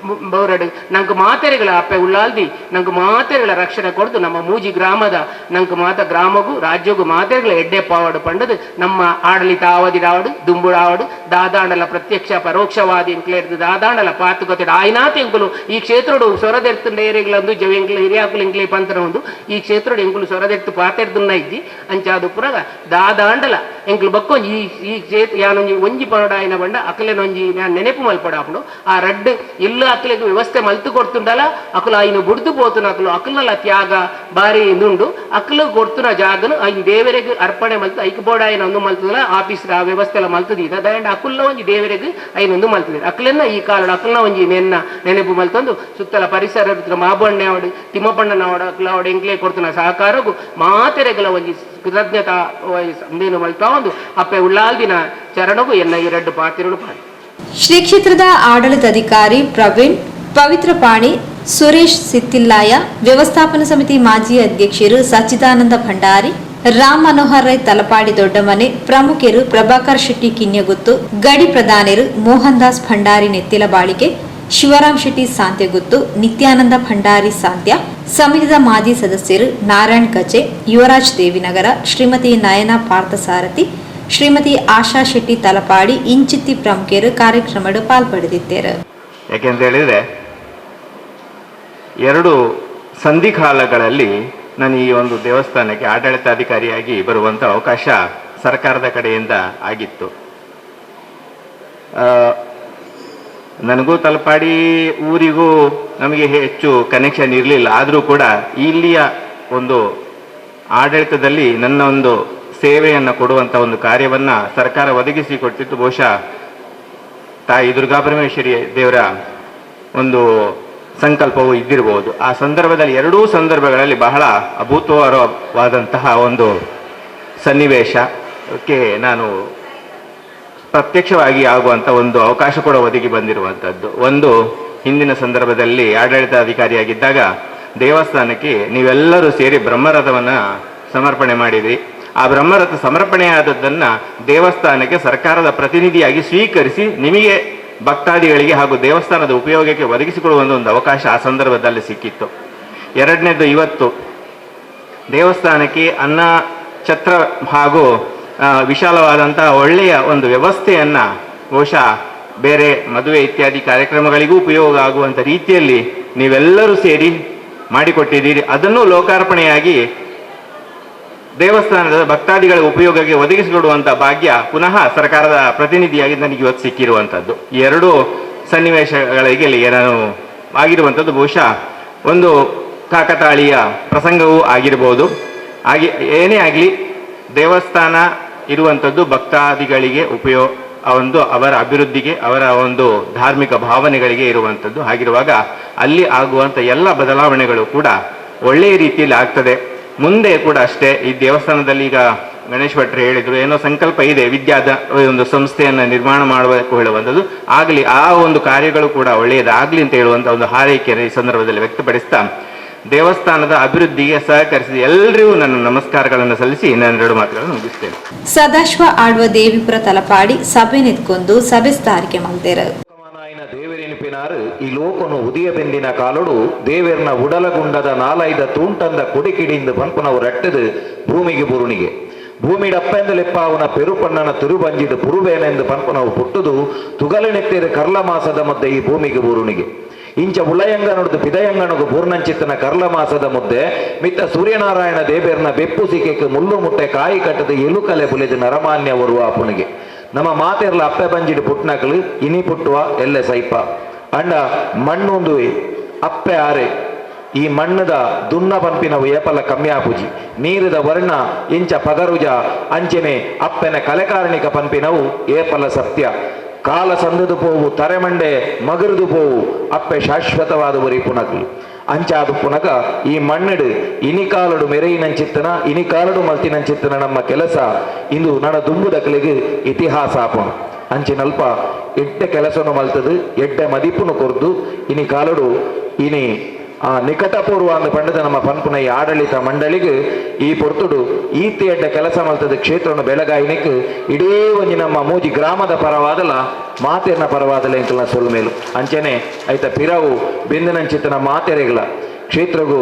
ಬೌರಡು ನಂಗೆ ಮಾತೆರೆಗಳ ಅಪ್ಪೆ ಉಳ್ಳಾಲ್ದಿ ನಂಗೆ ಮಾತೆರೆಗಳ ರಕ್ಷಣೆ ಕೊಡ್ದು ನಮ್ಮ ಮೂಜಿ ಗ್ರಾಮದ ನಂಗೆ ಮಾತ ಗ್ರಾಮಗೂ ರಾಜ್ಯಗೂ ಮಾತೆರೆಗಳ ಎಡ್ಡೆ ಪಾವಡು ಪಂಡದು ನಮ್ಮ ಆಡಳಿತ ಆವದಿಡಾವಡು ದುಂಬುಡಾವಡು ದಾದಾಂಡಲ ಪ್ರತ್ಯಕ್ಷ ಪರೋಕ್ಷವಾದಿ ಎಂಕ್ಲೇರ್ದು ದಾದಾಂಡಲ ಪಾತುಕತೆ ಆಯ್ನಾತ ಎಂಕುಲು ಈ ಕ್ಷೇತ್ರಡು ಸೊರದೆರ್ತುಂಡ ಏರಿಗಳಂದು ಜವೆಂಕ್ಲು ಹಿರಿಯಾಕುಲು ಎಂಕ್ಲೆ ಪಂತರ ಒಂದು ಈ ಕ್ಷೇತ್ರಡು ಎಂಕುಲು ಸೊರದೆರ್ತು ಪಾತೆರ್ದುನ್ನ ಇದ್ದಿ ಅಂಚಾದು ಪುರಗ ದಾದಾಂಡಲ ಎಂಕುಲು ಬಕ್ಕೊ ಈ ಈ ಕ್ಷೇತ್ರ ಯಾನೊಂಜಿ ಒಂಜಿ ಪನೋಡಾಯಿನ ಬಂಡ ಅಕಲೆನೊಂಜಿ ನಾನು ನೆನಪು ಮಲ್ಪಡಾಪುಂಡು ಆ ರಡ್ಡು ಇಲ್ಲ ಅಕ್ಲೆಗ್ ವ್ಯವಸ್ಥೆ ಮಲ್ತು ಕೊಡ್ತುಂಡಲ ಅಕುಲು ಐನು ಬುಡ್ದು ಪೋತುನ ಅಕುಲು ಅಕಲ್ನಲ ತ್ಯಾಗ ಬಾರಿ ಇಂದುಂಡು ಅಕ್ಲು ಕೊಡ್ತುನ ಜಾಗನು ಐನ್ ದೇವರಿಗೆ ಅರ್ಪಣೆ ಮಲ್ತು ಐಕ್ ಬೋರ್ಡ್ ಐನ ಒಂದು ಮಲ್ತದಲ್ಲ ಆಫೀಸ್ ಆ ವ್ಯವಸ್ಥೆ ಎಲ್ಲ ಮಲ್ತದೀತ ದಯಂಡ ಅಕುಲ್ನ ಒಂಜಿ ದೇವರಿಗೆ ಐನ ಒಂದು ಮಲ್ತದ ಅಕ್ಲೆನ್ನ ಈ ಕಾಲಡ್ ಅಕಲ್ನ ಒಂಜಿ ನೆನ್ನ ನೆನಪು ಮಲ್ತೊಂದು ಸುತ್ತಲ ಪರಿಸರ ಮಾಬಣ್ಣೆ ಅವಡು ತಿಮ್ಮಪ್ಪಣ್ಣನವಡು ಅಕ್ಲ ಅವಡು ಎಂಕ್ಲೆ ಕೊಡ್ತುನ ಸಹಕಾರಗು ಮಾತೆರೆಗಲ ಒಂಜಿ ಕೃತಜ್ಞತಾ ಸಂದೇನು ಮಲ್ತಾ ಒಂದು ಅಪ್ಪೆ ಉಳ್ಳಾಲ್ದಿನ ಚರಣಗು ಎನ್ನ ಈ ರಡ್ಡು ಪಾತಿರುಳು ಪಾಡಿ. ಶ್ರೀ ಕ್ಷೇತ್ರದ ಆಡಳಿತಾಧಿಕಾರಿ ಪ್ರವೀಣ್ ಪವಿತ್ರ ಪಾಣಿ, ಸುರೇಶ್ ಸಿತ್ತಿಲ್ಲಾಯ, ವ್ಯವಸ್ಥಾಪನಾ ಸಮಿತಿ ಮಾಜಿ ಅಧ್ಯಕ್ಷರು ಸಚ್ಚಿದಾನಂದ ಭಂಡಾರಿ, ರಾಮ್ ಮನೋಹರ್ ರೈ ತಲಪಾಡಿ ದೊಡ್ಡಮನೆ, ಪ್ರಮುಖರು ಪ್ರಭಾಕರ್ ಶೆಟ್ಟಿ ಕಿನ್ಯಗುತ್ತು, ಗಡಿ ಪ್ರಧಾನರು ಮೋಹನ್ ದಾಸ್ ಭಂಡಾರಿ ನೆತ್ತಿಲ ಬಾಳಿಕೆ, ಶಿವರಾಮ್ ಶೆಟ್ಟಿ ಸಾಂತ್ಯಗುತ್ತು, ನಿತ್ಯಾನಂದ ಭಂಡಾರಿ ಸಾಂತ್ಯ, ಸಮಿತಿದ ಮಾಜಿ ಸದಸ್ಯರು ನಾರಾಯಣ್ ಕಚೆ, ಯುವರಾಜ್ ದೇವಿನಗರ, ಶ್ರೀಮತಿ ನಯನ ಪಾರ್ಥಸಾರಥಿ, ಶ್ರೀಮತಿ ಆಶಾ ಶೆಟ್ಟಿ ತಲಪಾಡಿ ಇಂಚಿತ್ತಿ ಪ್ರಮುಖರು ಕಾರ್ಯಕ್ರಮಡ್ ಪಾಲ್ಪಡೆದಿದ್ದಾರೆ. ಯಾಕೆಂತ ಹೇಳಿದರೆ ಎರಡು ಸಂಧಿಕಾಲಗಳಲ್ಲಿ ನಾನು ಈ ಒಂದು ದೇವಸ್ಥಾನಕ್ಕೆ ಆಡಳಿತಾಧಿಕಾರಿಯಾಗಿ ಬರುವಂಥ ಅವಕಾಶ ಸರ್ಕಾರದ ಕಡೆಯಿಂದ ಆಗಿತ್ತು. ನನಗೂ ತಲಪಾಡಿ ಊರಿಗೂ ನಮಗೆ ಹೆಚ್ಚು ಕನೆಕ್ಷನ್ ಇರಲಿಲ್ಲ. ಆದರೂ ಕೂಡ ಇಲ್ಲಿಯ ಒಂದು ಆಡಳಿತದಲ್ಲಿ ನನ್ನ ಒಂದು ಸೇವೆಯನ್ನು ಕೊಡುವಂಥ ಒಂದು ಕಾರ್ಯವನ್ನು ಸರ್ಕಾರ ಒದಗಿಸಿಕೊಟ್ಟಿತ್ತು. ಬಹುಶಃ ತಾಯಿ ದುರ್ಗಾಪರಮೇಶ್ವರಿ ದೇವರ ಒಂದು ಸಂಕಲ್ಪವೂ ಇದ್ದಿರಬಹುದು. ಆ ಸಂದರ್ಭದಲ್ಲಿ ಎರಡೂ ಸಂದರ್ಭಗಳಲ್ಲಿ ಬಹಳ ಅಭೂತಪೂರ್ವವಾದಂತಹ ಒಂದು ಸನ್ನಿವೇಶಕ್ಕೆ ನಾನು ಪ್ರತ್ಯಕ್ಷವಾಗಿ ಆಗುವಂಥ ಒಂದು ಅವಕಾಶ ಕೂಡ ಒದಗಿ ಬಂದಿರುವಂಥದ್ದು. ಒಂದು ಹಿಂದಿನ ಸಂದರ್ಭದಲ್ಲಿ ಆಡಳಿತಾಧಿಕಾರಿಯಾಗಿದ್ದಾಗ ದೇವಸ್ಥಾನಕ್ಕೆ ನೀವೆಲ್ಲರೂ ಸೇರಿ ಬ್ರಹ್ಮರಥವನ್ನು ಸಮರ್ಪಣೆ ಮಾಡಿದ್ರಿ. ಆ ಬ್ರಹ್ಮರಥ ಸಮರ್ಪಣೆಯಾದದ್ದನ್ನು ದೇವಸ್ಥಾನಕ್ಕೆ ಸರ್ಕಾರದ ಪ್ರತಿನಿಧಿಯಾಗಿ ಸ್ವೀಕರಿಸಿ ನಿಮಗೆ ಭಕ್ತಾದಿಗಳಿಗೆ ಹಾಗೂ ದೇವಸ್ಥಾನದ ಉಪಯೋಗಕ್ಕೆ ಒದಗಿಸಿಕೊಳ್ಳುವಂಥ ಒಂದು ಅವಕಾಶ ಆ ಸಂದರ್ಭದಲ್ಲಿ ಸಿಕ್ಕಿತ್ತು. ಎರಡನೇದು, ಇವತ್ತು ದೇವಸ್ಥಾನಕ್ಕೆ ಅನ್ನ ಛತ್ರ ಹಾಗೂ ವಿಶಾಲವಾದಂತಹ ಒಳ್ಳೆಯ ಒಂದು ವ್ಯವಸ್ಥೆಯನ್ನು ಬಹುಶಃ ಬೇರೆ ಮದುವೆ ಇತ್ಯಾದಿ ಕಾರ್ಯಕ್ರಮಗಳಿಗೂ ಉಪಯೋಗ ಆಗುವಂಥ ರೀತಿಯಲ್ಲಿ ನೀವೆಲ್ಲರೂ ಸೇರಿ ಮಾಡಿಕೊಟ್ಟಿದ್ದೀರಿ. ಅದನ್ನು ಲೋಕಾರ್ಪಣೆಯಾಗಿ ದೇವಸ್ಥಾನದ ಭಕ್ತಾದಿಗಳ ಉಪಯೋಗಕ್ಕೆ ಒದಗಿಸಿಕೊಡುವಂಥ ಭಾಗ್ಯ ಪುನಃ ಸರ್ಕಾರದ ಪ್ರತಿನಿಧಿಯಾಗಿ ನನಗೆ ಇವತ್ತು ಸಿಕ್ಕಿರುವಂಥದ್ದು. ಈ ಎರಡು ಸನ್ನಿವೇಶಗಳಿಗೆ ನಾನು ಆಗಿರುವಂಥದ್ದು ಬಹುಶಃ ಒಂದು ಕಾಕತಾಳೀಯ ಪ್ರಸಂಗವೂ ಆಗಿರ್ಬೋದು. ಏನೇ ಆಗಲಿ, ದೇವಸ್ಥಾನ ಇರುವಂಥದ್ದು ಭಕ್ತಾದಿಗಳಿಗೆ ಒಂದು ಅವರ ಅಭಿವೃದ್ಧಿಗೆ, ಅವರ ಒಂದು ಧಾರ್ಮಿಕ ಭಾವನೆಗಳಿಗೆ ಇರುವಂಥದ್ದು. ಹಾಗಿರುವಾಗ ಅಲ್ಲಿ ಆಗುವಂಥ ಎಲ್ಲ ಬದಲಾವಣೆಗಳು ಕೂಡ ಒಳ್ಳೆಯ ರೀತಿಯಲ್ಲಿ ಆಗ್ತದೆ. ಮುಂದೆ ಕೂಡ ಅಷ್ಟೇ. ಈ ದೇವಸ್ಥಾನದಲ್ಲಿ ಈಗ ಗಣೇಶ್ ಭಟ್ರು ಹೇಳಿದ್ರು, ಏನೋ ಸಂಕಲ್ಪ ಇದೆ ವಿದ್ಯಾದ ಒಂದು ಸಂಸ್ಥೆಯನ್ನು ನಿರ್ಮಾಣ ಮಾಡಬೇಕು ಹೇಳುವಂಥದ್ದು. ಆಗಲಿ, ಆ ಒಂದು ಕಾರ್ಯಗಳು ಕೂಡ ಒಳ್ಳೆಯದಾಗಲಿ ಅಂತ ಹೇಳುವಂಥ ಒಂದು ಹಾರೈಕೆಯನ್ನು ಈ ಸಂದರ್ಭದಲ್ಲಿ ವ್ಯಕ್ತಪಡಿಸ್ತಾ ದೇವಸ್ಥಾನದ ಅಭಿವೃದ್ಧಿಗೆ ಸಹಕರಿಸಿದ ಎಲ್ಲರಿಗೂ ನನ್ನ ನಮಸ್ಕಾರಗಳನ್ನು ಸಲ್ಲಿಸಿ ನಾನು ಎರಡು ಮಾತುಗಳನ್ನು ಮುಗಿಸ್ತೇನೆ. ಸದಾಶಿವ ಆಳ್ವ ದೇವಿಪುರ ತಲಪಾಡಿ ಸಭೆ ನಿತ್ಕೊಂಡು ಸಭೆ ಸ್ಥಾರಿಕೆ ಮಲ್ದೇರು. ದೇವರೆನಿಪಿನಾರು ಈ ಲೋಕನು ಉದಿಯ ಬೆಂದಿನ ಕಾಲೊಡು ದೇವೆರ್ನ ಉಡಲಗುಂಡದ ನಾಲೈದ ತೂಂಟಂದ ಕೊಡಿಕಿಡಿಂದ ಪನ್ಪುನವು ರಟ್ಟದು ಭೂಮಿಗೆ ಬುರುಣಿಗೆ ಭೂಮಿಡಪ್ಪೆಂದಲೆಪ್ಪಾವನ ಪೆರುಪಣ್ಣನ ತಿರುಬಂಜಿಡು ಪುರುಬೇನೆಂದು ಪನ್ಪುನವು ಪುಟ್ಟುದು ತುಗಲಿನೆತ್ತೇರು ಕರ್ಲ ಮಾಸದ ಮಧ್ಯೆ ಈ ಭೂಮಿಗೆ ಬುರುಣಿಗೆ. ಇಂಚ ಉಳಯಂಗನೊಡ್ದು ಪಿದಯಂಗನೊಗು ಪೂರ್ಣಂಚಿತ್ತನ ಕರ್ಲ ಮಾಸದ ಮುದ್ದೆ ಮಿತ್ತ ಸೂರ್ಯನಾರಾಯಣ ದೇಬೇರ್ನ ಬೆಪ್ಪು ಸಿಕೆಕ್ ಮುಳ್ಳು ಮುಟ್ಟೆ ಕಾಯಿ ಕಟ್ಟದ ಎಲುಕಲೆ ಬುಲೆದು ನರಮಾನ್ಯ ಒರುವ ಅಪುನಿಗೆ. ನಮ್ಮ ಮಾತೆರ್ಲ ಅಪ್ಪೆ ಬಂಜಿಡು ಪುಟ್ನಕಲು ಇನಿ ಪುಟ್ಟುವ ಎಲ್ಲೆ ಸೈಪ ಅಂಡ ಮಣ್ಣೊಂದುವೆ ಅಪ್ಪೆ ಆರೆ. ಈ ಮಣ್ಣದ ದುನ್ನ ಪಂಪಿನವು ಏಪಲ ಕಮ್ಯಾಪುಜಿ ನೀರಿದ ವರ್ಣ ಇಂಚ ಪಗರುಜ ಅಂಚೆನೆ ಅಪ್ಪೆನ ಕಲೆಕಾರಣಿಕ ಪಂಪಿನವು ಏಪಲ ಸತ್ಯ. ಕಾಲ ಸಂದದು ಪೋವು ತರೆಮಂಡೆ ಮಗರುದು ಪೋವು ಅಪ್ಪೆ ಶಾಶ್ವತವಾದ ಒರಿ ಪುನಕಲು ಅಂಚಾದು ಪುನಕ ಈ ಮಣ್ಣಡು ಇನಿಕಾಲಡು ಮೆರೆಯಿನಂಚಿತ್ತನ ಇನಿಕಾಲಡು ಮಲ್ತಿನಂಚಿತ್ತನ ನಮ್ಮ ಕೆಲಸ ಇಂದು ನಡ ದುಂಬುದಕಲಿಗೆ ಇತಿಹಾಸ ಆಪುಣು. ಅಂಚಿನಲ್ಪ ಎಡ್ಡೆ ಕೆಲಸನು ಮಲ್ತದು ಎಡ್ಡೆ ಮದಿಪುನು ಕೊರ್ದು ಇನಿ ಕಾಲಡು ಇನಿ ಆ ನಿಕಟಪೂರ್ವ ಅಂದ ಪಂಡದ ನಮ್ಮ ಪನ್ಪುನ ಈ ಆಡಳಿತ ಮಂಡಳಿಗೆ ಈ ಪೊರ್ತುಡು ಈತಿ ಎಡ್ಡ ಕೆಲಸ ಮಲ್ತದ ಕ್ಷೇತ್ರವನ್ನು ಬೆಳಗಾಯಿನಿಕ್ ಇಡೀ ಒಂಜಿ ನಮ್ಮ ಮೂಜಿ ಗ್ರಾಮದ ಪರವಾದಲ ಮಾತೆರ್ನ ಪರವಾದಲ ಎಂಕಲ್ನ ಸೊಲ್ಲು ಮೇಲು. ಅಂಚನೆ ಐತ ಪಿರವು ಬಿಂದಿನಂಚಿತನ ಮಾತೆರೆಗ್ಲ ಕ್ಷೇತ್ರಗು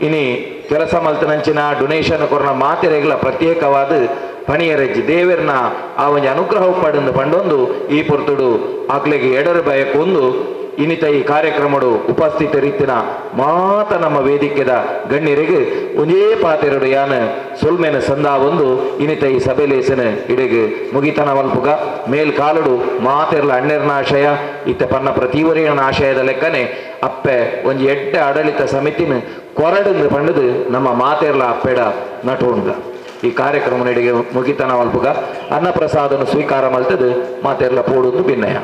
ಇನಿ ಕೆಲಸ ಮಲ್ತನಂಚಿನ ಡೊನೇಷನ್ ಕೊರ್ನ ಮಾತೆರೆಗ್ಲ ಪ್ರತ್ಯೇಕವಾದ ಪಣಿಯರೆಜ್ಜಿ ದೇವೆರ್ನ ಆ ಒಂಜಿ ಅನುಗ್ರಹ ಪಡೆದು ಪಂಡೊಂದು ಈ ಪೊರ್ತುಡು ಆಕ್ಲೆಗೆ ಎಡರು ಬಯಕೊಂದು ಇನ್ನಿತ ಈ ಕಾರ್ಯಕ್ರಮಡು ಉಪಸ್ಥಿತರಿತ್ತಿನ ಮಾತ ನಮ್ಮ ವೇದಿಕೆದ ಗಣ್ಯರಿಗೆ ಒಂದೇ ಪಾತೆರಡು ಯಾನ ಸೊಲ್ಮೆನ ಸಂದಾ ಒಂದು ಇನ್ನಿತ ಈ ಸಭೆಲೇಸನ ಇಡೆಗೆ ಮುಗಿತನ ವಲ್ಪುಗ ಮೇಲ್ ಕಾಲಡು ಮಾತೆರ್ಲ ಅಣ್ಣೆರ್ನ ಆಶಯ ಇತ್ತ ಪನ್ನ ಪ್ರತಿವರಿಯನ ಆಶಯದ ಲೆಕ್ಕನೆ ಅಪ್ಪೆ ಒಂಜಿ ಎಡ್ಡೆ ಆಡಳಿತ ಸಮಿತಿನ ಕೊರಡು ಪಂಡದು ನಮ್ಮ ಮಾತೆರ್ಲ ಅಪ್ಪೆಡ ನಟೋಣ್ಗ ಈ ಕಾರ್ಯಕ್ರಮ ಇಡೆಗೆ ಮುಗಿತನ ವಲ್ಪುಗ ಅನ್ನಪ್ರಸಾದನು ಸ್ವೀಕಾರ ಮಲ್ತದು ಮಾತೆರ್ಲ ಪೋಡುಂದು ಭಿನ್ನಯ.